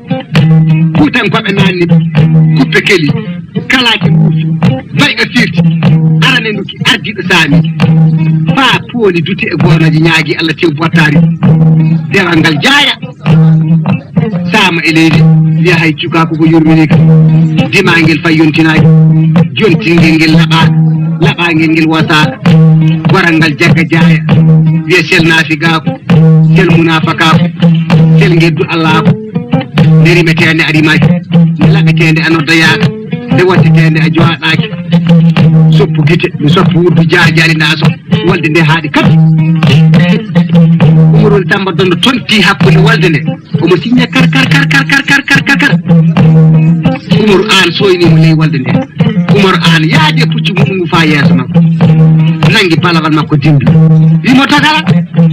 Fuutankooɓe naanni. Kuppe keli. Kalaaki muufi. Bayɓe firti. Arane nduki ardiiɗo saami. Faa pooli duti e goonaji ñaagi Allah tew bottaari. Dewal ngal jaaya. Saama e leydi, wiya hay cukaaku ko yurminii kam. Dimaangel fay yontinaaki. Jontingel ngel laɓaaka. Laɓaangel ngel wasaaka. Goral ngal jagga jaaya. Wiya sel naafigaaku. Sel munaafakaaku. Sel ngeddu Allaaku. Nde rimeteende a rimaaki. Nde laɓeteende a noddoyaaka. Nde watteteende a jowaɗaaki. Soppu gite, mi soppu wuddu jaajaali ndaa so. Wolde nde haaɗi kadi. Umarul Samba Donno tonti hakkunde wolde nde. Omo siñña kar, kar, kar. Umaru Aan soyni mo ley wolde nde. Umaru Aan yaadi e puccu mum ngu faa yeeso makko. Nangi balawal makko dimbi. Wimo tokara.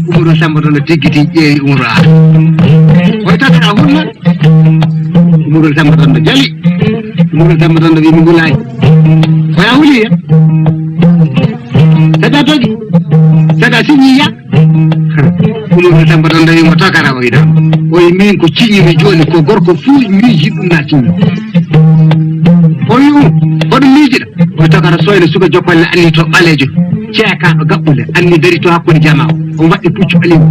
Umarul Samba Donno tiggiti ƴeewi Umaru Aan. Oy tokara hunna. Umarul Samba Donno jali. Umarul Samba Donno wimi ngulaay. Oya huliya. Saɗa togi. Saɗa siñiya. Umarul Samba Donno wimo tokara o yiɗa. O wi min ko ciñimi jooni ko gorko fuu miiji ɗum na ciñi. O wi um, hoɗum miijiɗa? O tokara soyna suka jokkolle anni to ɓaleejo. Ceekaaɗo gaɓɓule anni dari to hakkunde jama o. Omo waɗɗi puccu ɓaleewu.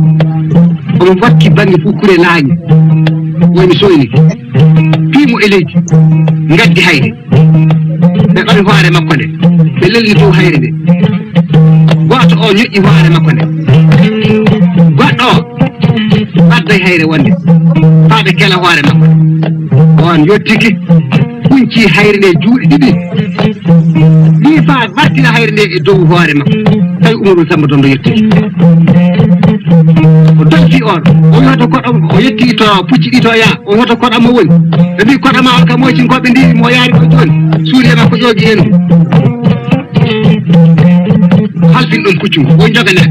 Omo wakki bannge fuu kure laañi. Woni soyni. Piimo e leydi. Ngaddi hayre. Ɓe ɓami hoore makko nde. Ɓe lelni dow hayre nde. Gooto o ñoƴƴi hoore makko nde. Goɗɗo o ɓadday hayre wonde. Faa ɓe kela hoore makko nde. On yottiki. Hunci hayre nde juuɗe ɗiɗi. Ni faa wartina hayre nde e dow hoore makko. Tawi Umarul Samba Donno yetti. O dolfi on. O wi hoto koɗo, o yetti to pucci ɗi to ya. O wi hoto koɗo mo woni. Ɓe mbi koɗo ma on ka moytin ko ɓe ndi mo yaari ko jooni. Suuɗi e makko ƴoogi en. Halfin ɗum puccu ngu. O jogane.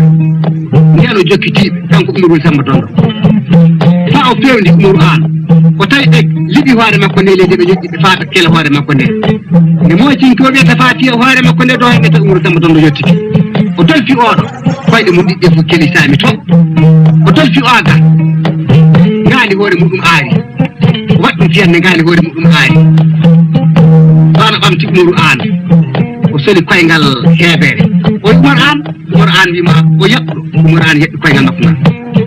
Nden o jokkitiiɓe, kanko Umarul Samba Donno. Faa o fewndi Umaru Aan. O tawi ɓe liɓi hoore makko nde leydi ɓe ñoƴƴi ɓe faata kele hoore makko nde. Nde moytinki o wiyata faa fiya hoore makko nde ɗo heɓeta Umaru Samba Donno yottiki. O dolfi oɗo. Koyɗe mum ɗiɗɗe fof keli saami to. O dolfi o aga. Ngaali hoore muɗum aari. Waɗ ɗum fiyannde ngaali hoore muɗum aari. Ɗoon o ɓamti Umaru Aan. O soli koyngal heebeere. O wi Umaru Aan. Umaru Aan wiima o yaɓɗo. Umaru Aan yaɓɓi koyngal makko ngal.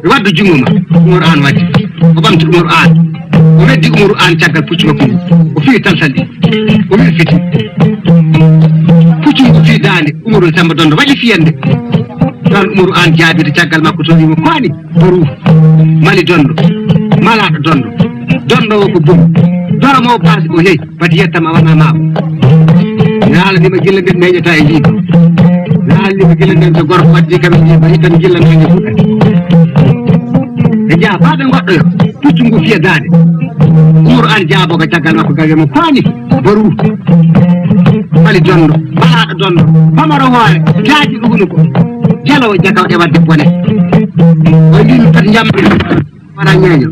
Mi waddu junngo ma. Umaru Aan waddi. O ɓamti Umaru Aan. O weddi Umaru Aan caggal puccu makko ngu. O fiyi taltal ɗi. O wirfiti. Puccu ngu fiyi daande. Umaru Samba Donndo waɗi fiyannde. Ɗoon Umaru Aan jaabirde caggal makko to wiimo ko ani? Boru. Mali Donndo. Malaaɗo Donndo. Donndo o ko boru. Doromo baasi o yehi. Pati yettam a wona maako. Mi haalanima gilla mbiɗa meeƴata e yiide. Mi Halli ko gila nden so gorko waddi kam e jiiba itam gila nange fuɗa. Ɓe njaha faa ɓe ngoɗɗoyo, puccu ngu fiya daande. Umaru Aan jaabo ka caggal makko gawe mo faani, baru. Mali dondo, balaaɗo dondo, pamaro hoore, jaaji ɗo hunuko. Jalo o jakaw e wadde bone. O mbimi pat njamri. Wona ñeeño.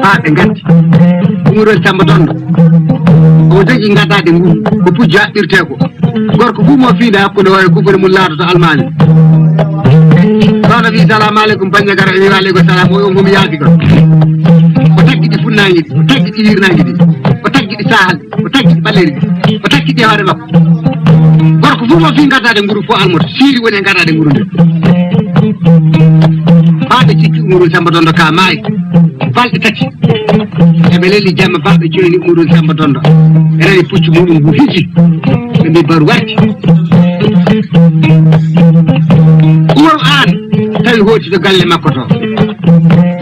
Haa ɓe ngaddi. Umrol Samba Dondo. O jogi ngaddaade ngun. Ko pujjo haɓɓirtee ko. Gorko fuu mo fiida hakkunde hoore kufre mum laatoto almaami. Ɗono wi salamu aleykum, Banñagara wi wa aleykum salam, o on komi yaadi kon. O taggi ɗi funnaange ɗi, o taggi ɗi hirnaange ɗi, o taggi ɗi sahal, o taggi ɗi ɓaleeri ɗi, o taggi ɗi e hoore makko. Gorko fuu mo fii ngaddaade nguru fo almoto, siiri woni e ngaddaade nguru nde. Haa ɓe cikki Umaru Samba Dondo ka maayi. Balɗe tati. Eɓe leli jamma balɗe joyni Umaru Samba Dondo. Ɓe nani puccu muɗum ngu hiji. Ɓe mbi baru warti. Umaru Aan tawi hooti to galle makko to.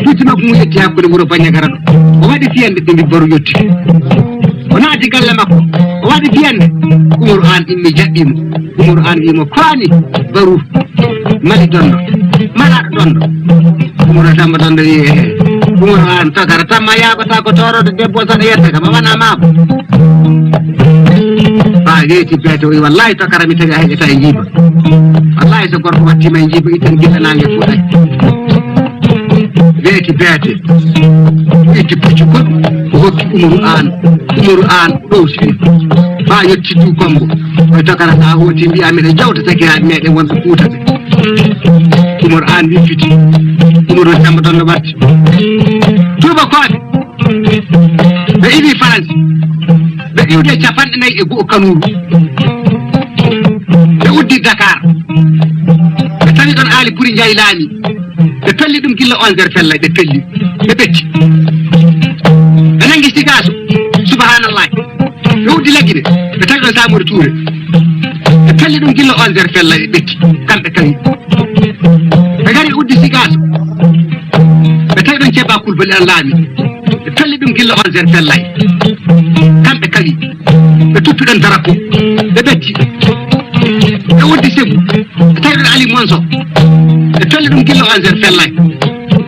Puccu makko ngu yetti hakkunde wuro Banñagara ɗo. O waɗi fiyande ɓe mbi baru yetti. O naati galle makko, o waɗi fiyande. Umaru Aan immi jaɓɓi mo. Umaru Aan wi mo, "Kooni, baru, mali dondo, malaaɗo dondo." Umaru Samba Dondo wi, "Ehe." Umaru Aan, "Tokara, tamma yaagota ko tooroodo debbo saɗa yetta kam, a wona maako." Faa weeti beete, o wi, "Wallahi, tokara, mi tawi a heƴata e njiiba. Wallahi, so gorko wattiima e njiiba, ittan gila naange fuɗay." Weeti beete, itti puccu kon, o hokki Umaru Aan. Umaru Aan ɗowtini. Faa yetti du Kombo. O tokara sa hooti mbiya miɗa jawta sakiraaɓe meɗen wonɓe Fuuta ɓe. Umaru Aan wippiti. Umaru Samba Dondo watti. Tuubakooɓe. Ɓe iwi Faransi. Ɓe iwde capanɗe nayi e go'o Kanuuru. Ɓe uddi Dakar. Ɓe tawi ɗon Aali Buri Njaay laami. Ɓe pelli ɗum gilla onze heures fellay, ɓe pelli, ɓe ɓetti. Ɓe nangi Sigaaso, subhanallah. Ɓe uddi Lagine, ɓe tawi ɗon Samori Tuure. Ɓe pelli ɗum gilla onze heures fellay, ɓe ɓetti, kamɓe tawi. Ɓe ngari uddi Sigaaso, ɓe tawi ɗon Ceeba Kulbali an laami. Ɓe pelli ɗum gilla onze heures fellay, kamɓe tawi. Ɓe tuttuɗen darapo, ɓe ɓetti. Ɓe uddi Segu, ɓe tawi ɗon Ali Monso. Ɓe pelli ɗum gilla onze heures fellay.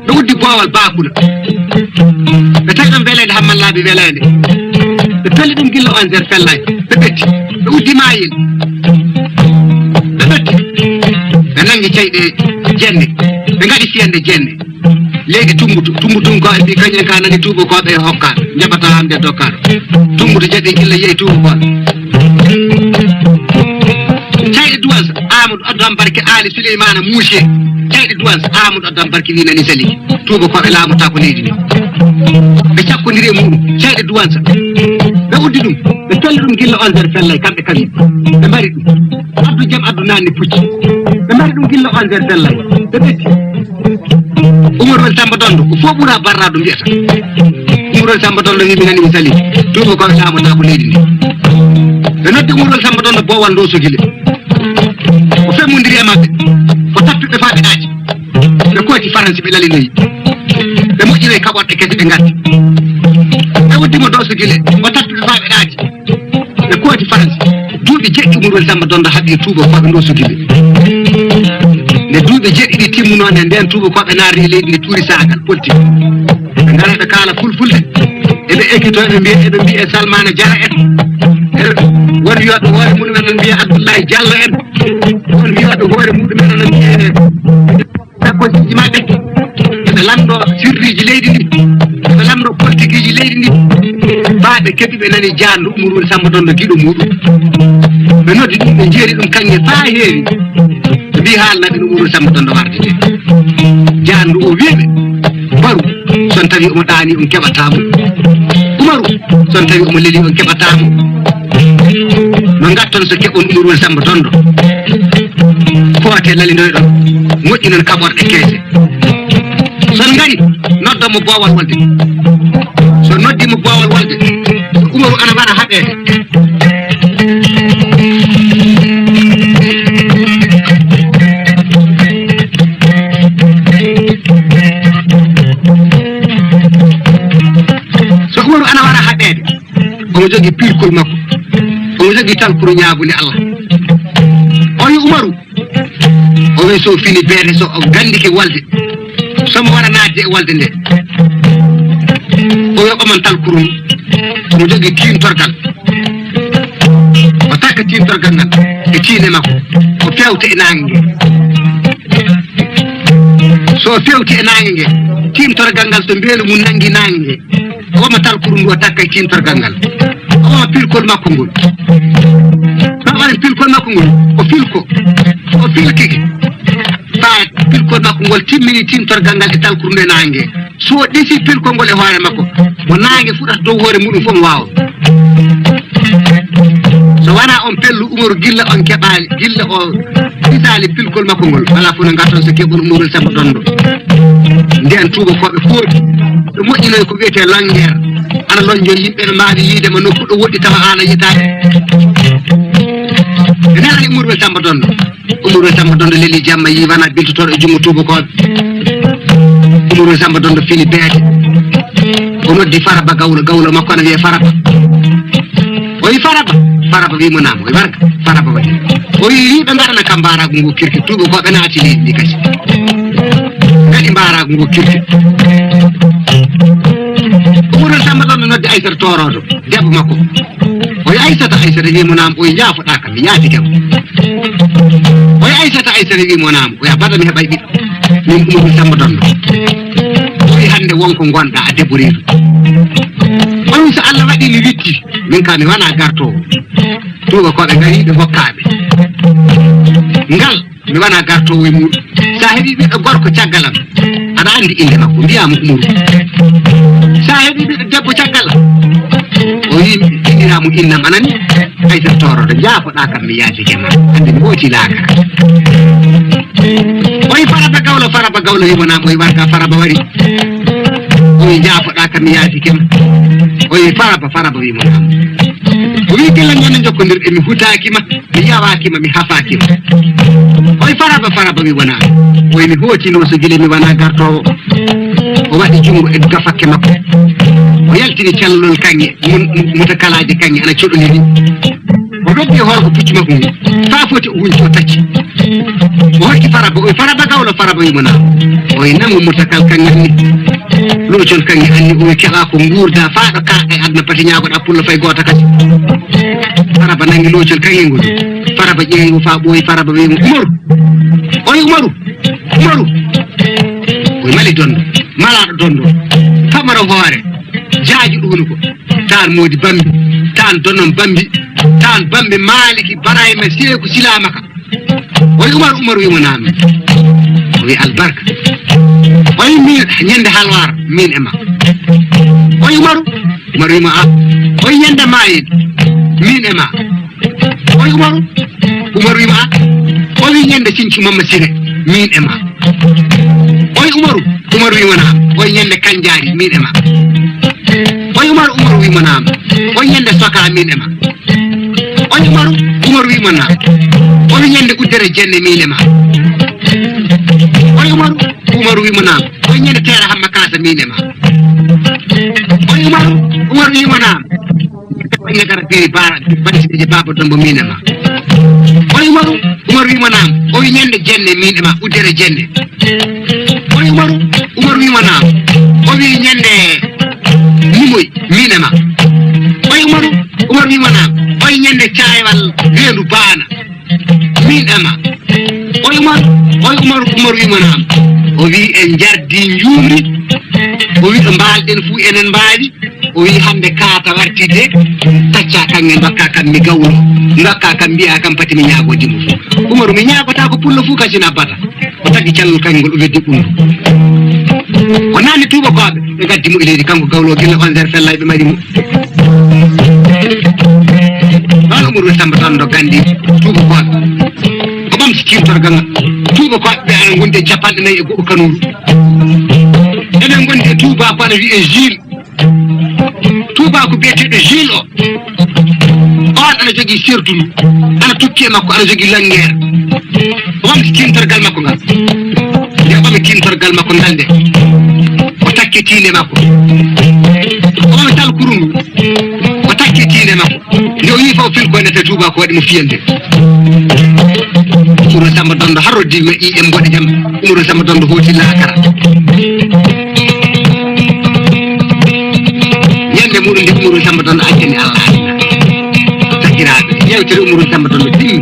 Ɓe uddi Boowal Baakuna. Ɓe tawi ɗon Weleende Hamman Laabi Weleende. Ɓe pelli ɗum gilla onze heures fellay. Ɓe ɓetti. Ɓe uddi Maayel. Ɓe ɓetti. Ɓe nangi ceyɗe jenne. Ɓe ngaɗi fiyande jenne. Leydi Tumbutu, Tumbutunkooɓe mbi kañum en ka nani tuubakooɓe e hokka, njaɓata hannde dokkar. Tumbutu jaɓi gilla yehi tuubakooɓe. Cayɗe Duwansa, Amadou Abdou Barke Aali Suleymaana Muusiye. Cayɗe Duwansa, Amadou Abdou Barke wi nani sali. Tuubakooɓe laamotako leydi ndi. Ɓe cakkondiri e muɗum, cayɗe Duwansa. Ɓe uddi ɗum, ɓe tolli ɗum gilla onze heures fellay, kamɓe kadi. Ɓe mbari ɗum. Abdou Jam Abdou nanni pucci. Ɓe mbari ɗum gilla onze heures fellay. Ɓe ɓetti. Umarol Samba Dondo, ko fof ɓura barraɗo mbiyata. Umarol Samba Dondo wi mi nani mi sali. Tuuba ko laamotako leydi ndi. Ɓe noddi Umarol Samba Dondo Boowal Ndosogile. O femmodiri e maɓɓe. O tappi ɓe faa ɓe ɗaaji. Ɓe kooti Faransi ɓe lalinoyi. Ɓe moƴƴinoyi kaɓorɗe kese ɓe ngaddi. Ɓe uddi mo Ndosogile. O tappi ɓe faa ɓe ɗaaji. Ɓe kooti Faransi. Duuɓi jeɗɗi Umarol Samba Dondo haɓi tuuba ko ɓe Ndosogile. Nde duuɓi jeɗɗi ɗi timmunoo nde nden tuuba ko ɓe naarni leydi ndi tuuri saagal politique. Ɓe ngara ɓe kaala fulfulde. Eɓe ekkito eɓe mbiya eɓe mbiya Salmana Jara en. Eɓe won wiyoɓe hoore muɗum en mbiya Abdullahi Diallo en. Won wiyoɓe hoore muɗum en no mbiya Sakkoji maɓɓe, eɓe lamɗo sirriji leydi ndi, eɓe lamɗo politikeji leydi ndi. Faa ɓe keɓi ɓe nani jaandu Umarul Samba Dondo giɗo muɗum. Ɓe noddi ɗum, ɓe jeeri ɗum kaŋŋe faa heewi. Ɓe mbi haalna ɓe no Umarul Samba Dondo wardete. Jaandu o wiiɓe, Umaru, son tawi omo ɗaani on keɓataa mo. Umaru, son tawi omo leli on keɓataa mo. No ngatton so keɓon Umarul Samba Dondo? Koote lalindoyɗon, moƴƴinon kaɓorɗe keese. Son ngari, noddo mo Boowal Wolde. So noddi mo Boowal Wolde, Umaru ana wara haɓeede. So Umaru ana wara haɓeede, omo jogii pirkol makko, omo jogii talkuru ñaagunde Allah. Umaru, o wi so fini beete, so o gandike walde, so mo wara naatde e walde nde, o wi o ɓaman talkuru ndu, omo jogii tiimtorgal. O takka tiimtorgal ngal e tiinde makko, o fewta e naange nge. So o fewti e naange nge, tiimtorgal ngal, so mbeelu mum nanngi naange nge, o ɓama talkuru ndu, o takka e tiimtorgal ngal, o ɓama pilkol makko ngol. So o ɓami pilkol makko ngol, o filko, o filkike, faa pilkol makko ngol timmini tiimtorgal ngal e talkuru ndu e naange nge. So o ɗisi pilkol ngol e hoore makko, mo naange fuɗata dow hoore muɗum fof, mo waawa. So wonaa on pellu Umaru, gilla on keɓaali, gilla o ɗisaali pilkol makko ngol, alaa fof no ngarton so keɓon Umaru Samba Donndo. Ndeen tuubakooɓe foti, ɓe moƴƴinoyi ko wiyetee lonngeer. Ana lonnjor yimɓe, ɓe mbaawi yiide ma nokku ɗo woɗɗi tawa aan a yiyataake. Ɓe nelani Umaru Samba Donndo. Umaru Samba Donndo leli jamma, yi wona biltotooɗo e junngo tuubakooɓe. Umaru Samba Donndo fini beete. O noddi Faraba Gawlo, Gawlo makko ana wiyee Faraba. O wi Faraba, Faraba wi mo naam, o wi barka, Faraba waɗi. O wi, wi ɓe mbaɗana kam mbaaraagu ngu kirki, tuubakooɓe naati leydi ndi kasi. Ngaɗi mbaaraagu ngu kirki. Umaru Samba Donndo noddi Aysata Tooroodo, debbo makko. O wi Aysata, Aysata wi mo naam, o wi njaafoɗaa kam, mi yaafike ma. O wi Aysata, Aysata wi mo naam, o wi a bada mi heɓay ɓiɗɗo. Min Umaru Samba Donndo. O wi hannde won ko ngonɗaa a debbo reedu. O wi so Allah waɗi mi witti, min ka mi wona gartoowo. Tuubakooɓe ngari ɓe ngokkaa ɓe. Ngal mi wona gartoowo e muɗum. So a heɓii ɓiɗɗo gorko caggal am, aɗa anndi innde makko, mbiyaa mo Umaru. So a heɓii ɓiɗɗo debbo caggal am, o wi mi inndiraa mo innam, a nanii? Aysata Tooroodo, njaafoɗaa kam mi yaafike ma, anndi mi hooti laakara. O wi Faraba Gawlo, Faraba Gawlo wi mo naam, o wi barka, Faraba wari. O wi njaafoɗaa kam mi yaafike ma. O wi Faraba, Faraba wi mo naam. O wi gila noon njokkondirɗen, mi hutaaki ma, mi yawaaki ma, mi hafaaki ma. O wi Faraba, Faraba wi wonaa. O wi mi hootinoo so gila mi wonaa gartoowo. O waɗi junngo e gafakke makko. O yaltini callol kaŋŋe, mun-, mutakalaaje kaŋŋe ana coɗondiri. O weddi e hoore ko puccu makko ngu. Faa foti o hunci o tacci. O hokki Faraba, o wi Faraba Gawlo, Faraba wi mo naam. O wi nangu mutakal kaŋŋe anni. Loocol kaŋŋe anni, o wi keɓaa ko nguurdaa faa ɗo kaaɗɗaa e aduna, pati ñaagoɗaa pullo fay gooto kadi. Faraba nangi loocol kaŋŋe ngol. Faraba ƴeewi mo faa ɓooyi, Faraba wi mo, Umaru. O wi Umaru, Umaru. O wi Mali Donndo, malaaɗo Donndo. Famaro hoore, jaaji ɗuunu ko. Taan moodi Bambi, taan donon Bambi, taan Bambi Maaliki Barayma Seeku Silaamaka. O wi Umaru, Umaru wi mo naam. O wi albarka. O wi min ñande halwar min e ma. O wi Umaru, Umaru wi mo a. O wi ñande maayel min e ma. O wi Umaru, Umaru wi mo a. O wi ñande sinci Mamma Sire min e ma. O wi Umaru, Umaru wi mo naam. O wi ñande kanjaari min e ma. O wi Umaru, Umaru wi mo naam. O wi ñande soka min e ma. O wi Umaru, Umaru wi mo naam. O wi ñande uddere jenne min e ma. O wi Umaru, Umaru wi mo naam. O wi ñande teera hamma kaasa min e ma. O wi Umaru, Umaru wi mo naam. O wi ñande kara biri bara, bari sidi baba dombo min e ma. O wi Umaru, Umaru wi mo naam. O wi ñande jenne min e ma, uddere jenne. O wi Umaru, Umaru wi mo naam. O wi ñande numoy min e ma. O wi Umaru, Umaru wi mo naam. O wi ñande caywal weendu baana min e ma. O wi Umaru, o wi Umaru, Umaru wi mo naam. O wi en njardi njuumri. O wi ɗo mbaalɗen fuu enen mbaawi. O wi hannde kaata wartide, tacca kam, en ndokka kam mi Gawlo, ndokka kam, mbiya kam pati mi ñaago dimo fof. Umaru, mi ñaagota ko pullo fof, kasina bata. O tagi callal kaŋŋe ngol, o weddi ɓunndu. O naamni tuubakooɓe, ɓe ngaddi mo e leydi, kanko Gawlo, gila on nder fellay ɓe mari mo. Ɗon Umaru Samba Donndo gandi tuubakooɓe. O ɓamti tiimtorgal ngal. Tuubakooɓe ɓe ana ngondi e capanɗe nayi e go'o Kanuru. Eɗen ngondi e tuubaaku ana wiyee Jules. Tuubaaku biyeteeɗo Jules o, on ana jogii sertulu, ana tukki e makko, ana jogii lanngeer. O ɓamti tiimtorgal makko ngal. Nde o ɓami tiimtorgal makko ngal nde, o takki tiinde makko. O ɓami talkuru ndu, o takki tiinde makko. Nde o yii O fil ko nete tuba ko waɗi mo fiyande. Umro Samba Dondo harro di me i en boɗe jam. Umro Samba Dondo hoti lakara. Yande muɗum de Umro Samba Dondo accani Allah. Sakiraaɓe, yewtere Umro Samba Dondo timmi.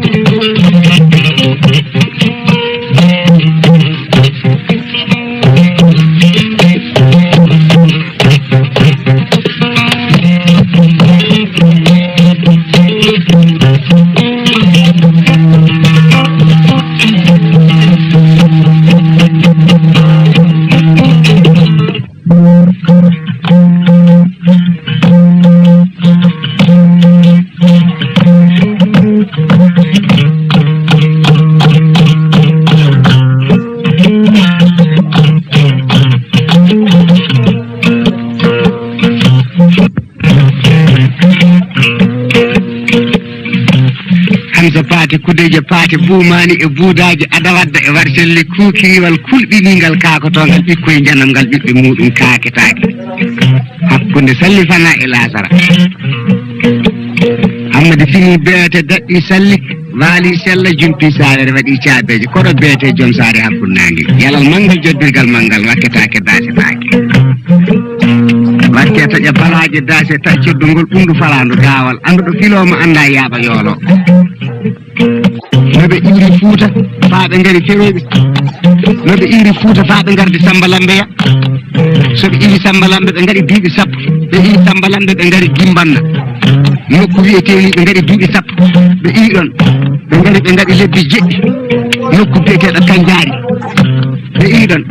Hamsa paate kudeeje paate buumaani e buudaaji adawadda e warcelle kuukiriwal kulɓiniingal kaakotoongal ɓikkoy njanam ngal ɓiɓɓe muuɗum kaaketaake. Hakkunde salli fana e laasara. Hammadi fini beete daɗɗi salli. Waali sella jumpi saawere waɗi caabeeje koɗo beete joom saare hakkunnaange. Yalal manngal joddirgal manngal wakketaake daasetaake. Wakke taƴa balaaje daase taƴ coddongol ɓunndu falaandu gaawal annduɗo filoomo annda yaaɓa yoolo. No ɓe iwri Fuuta faa ɓe ngari Ferooɓe. No ɓe iwri Fuuta faa ɓe ngardi Samba Lambeya. So ɓe iwi Samba Lamɓe, ɓe ngaɗi duuɓi sappo. Ɓe iwi Samba Lamɓe, ɓe ngari Gimbanna. Nokku wiyeteeni, ɓe ngaɗi duuɓi sappo. Ɓe iwi ɗon, ɓe ngari, ɓe ngaɗi lebbi jeɗɗi. Nokku biyeteeɗo Kanjaari. Ɓe iwi ɗon.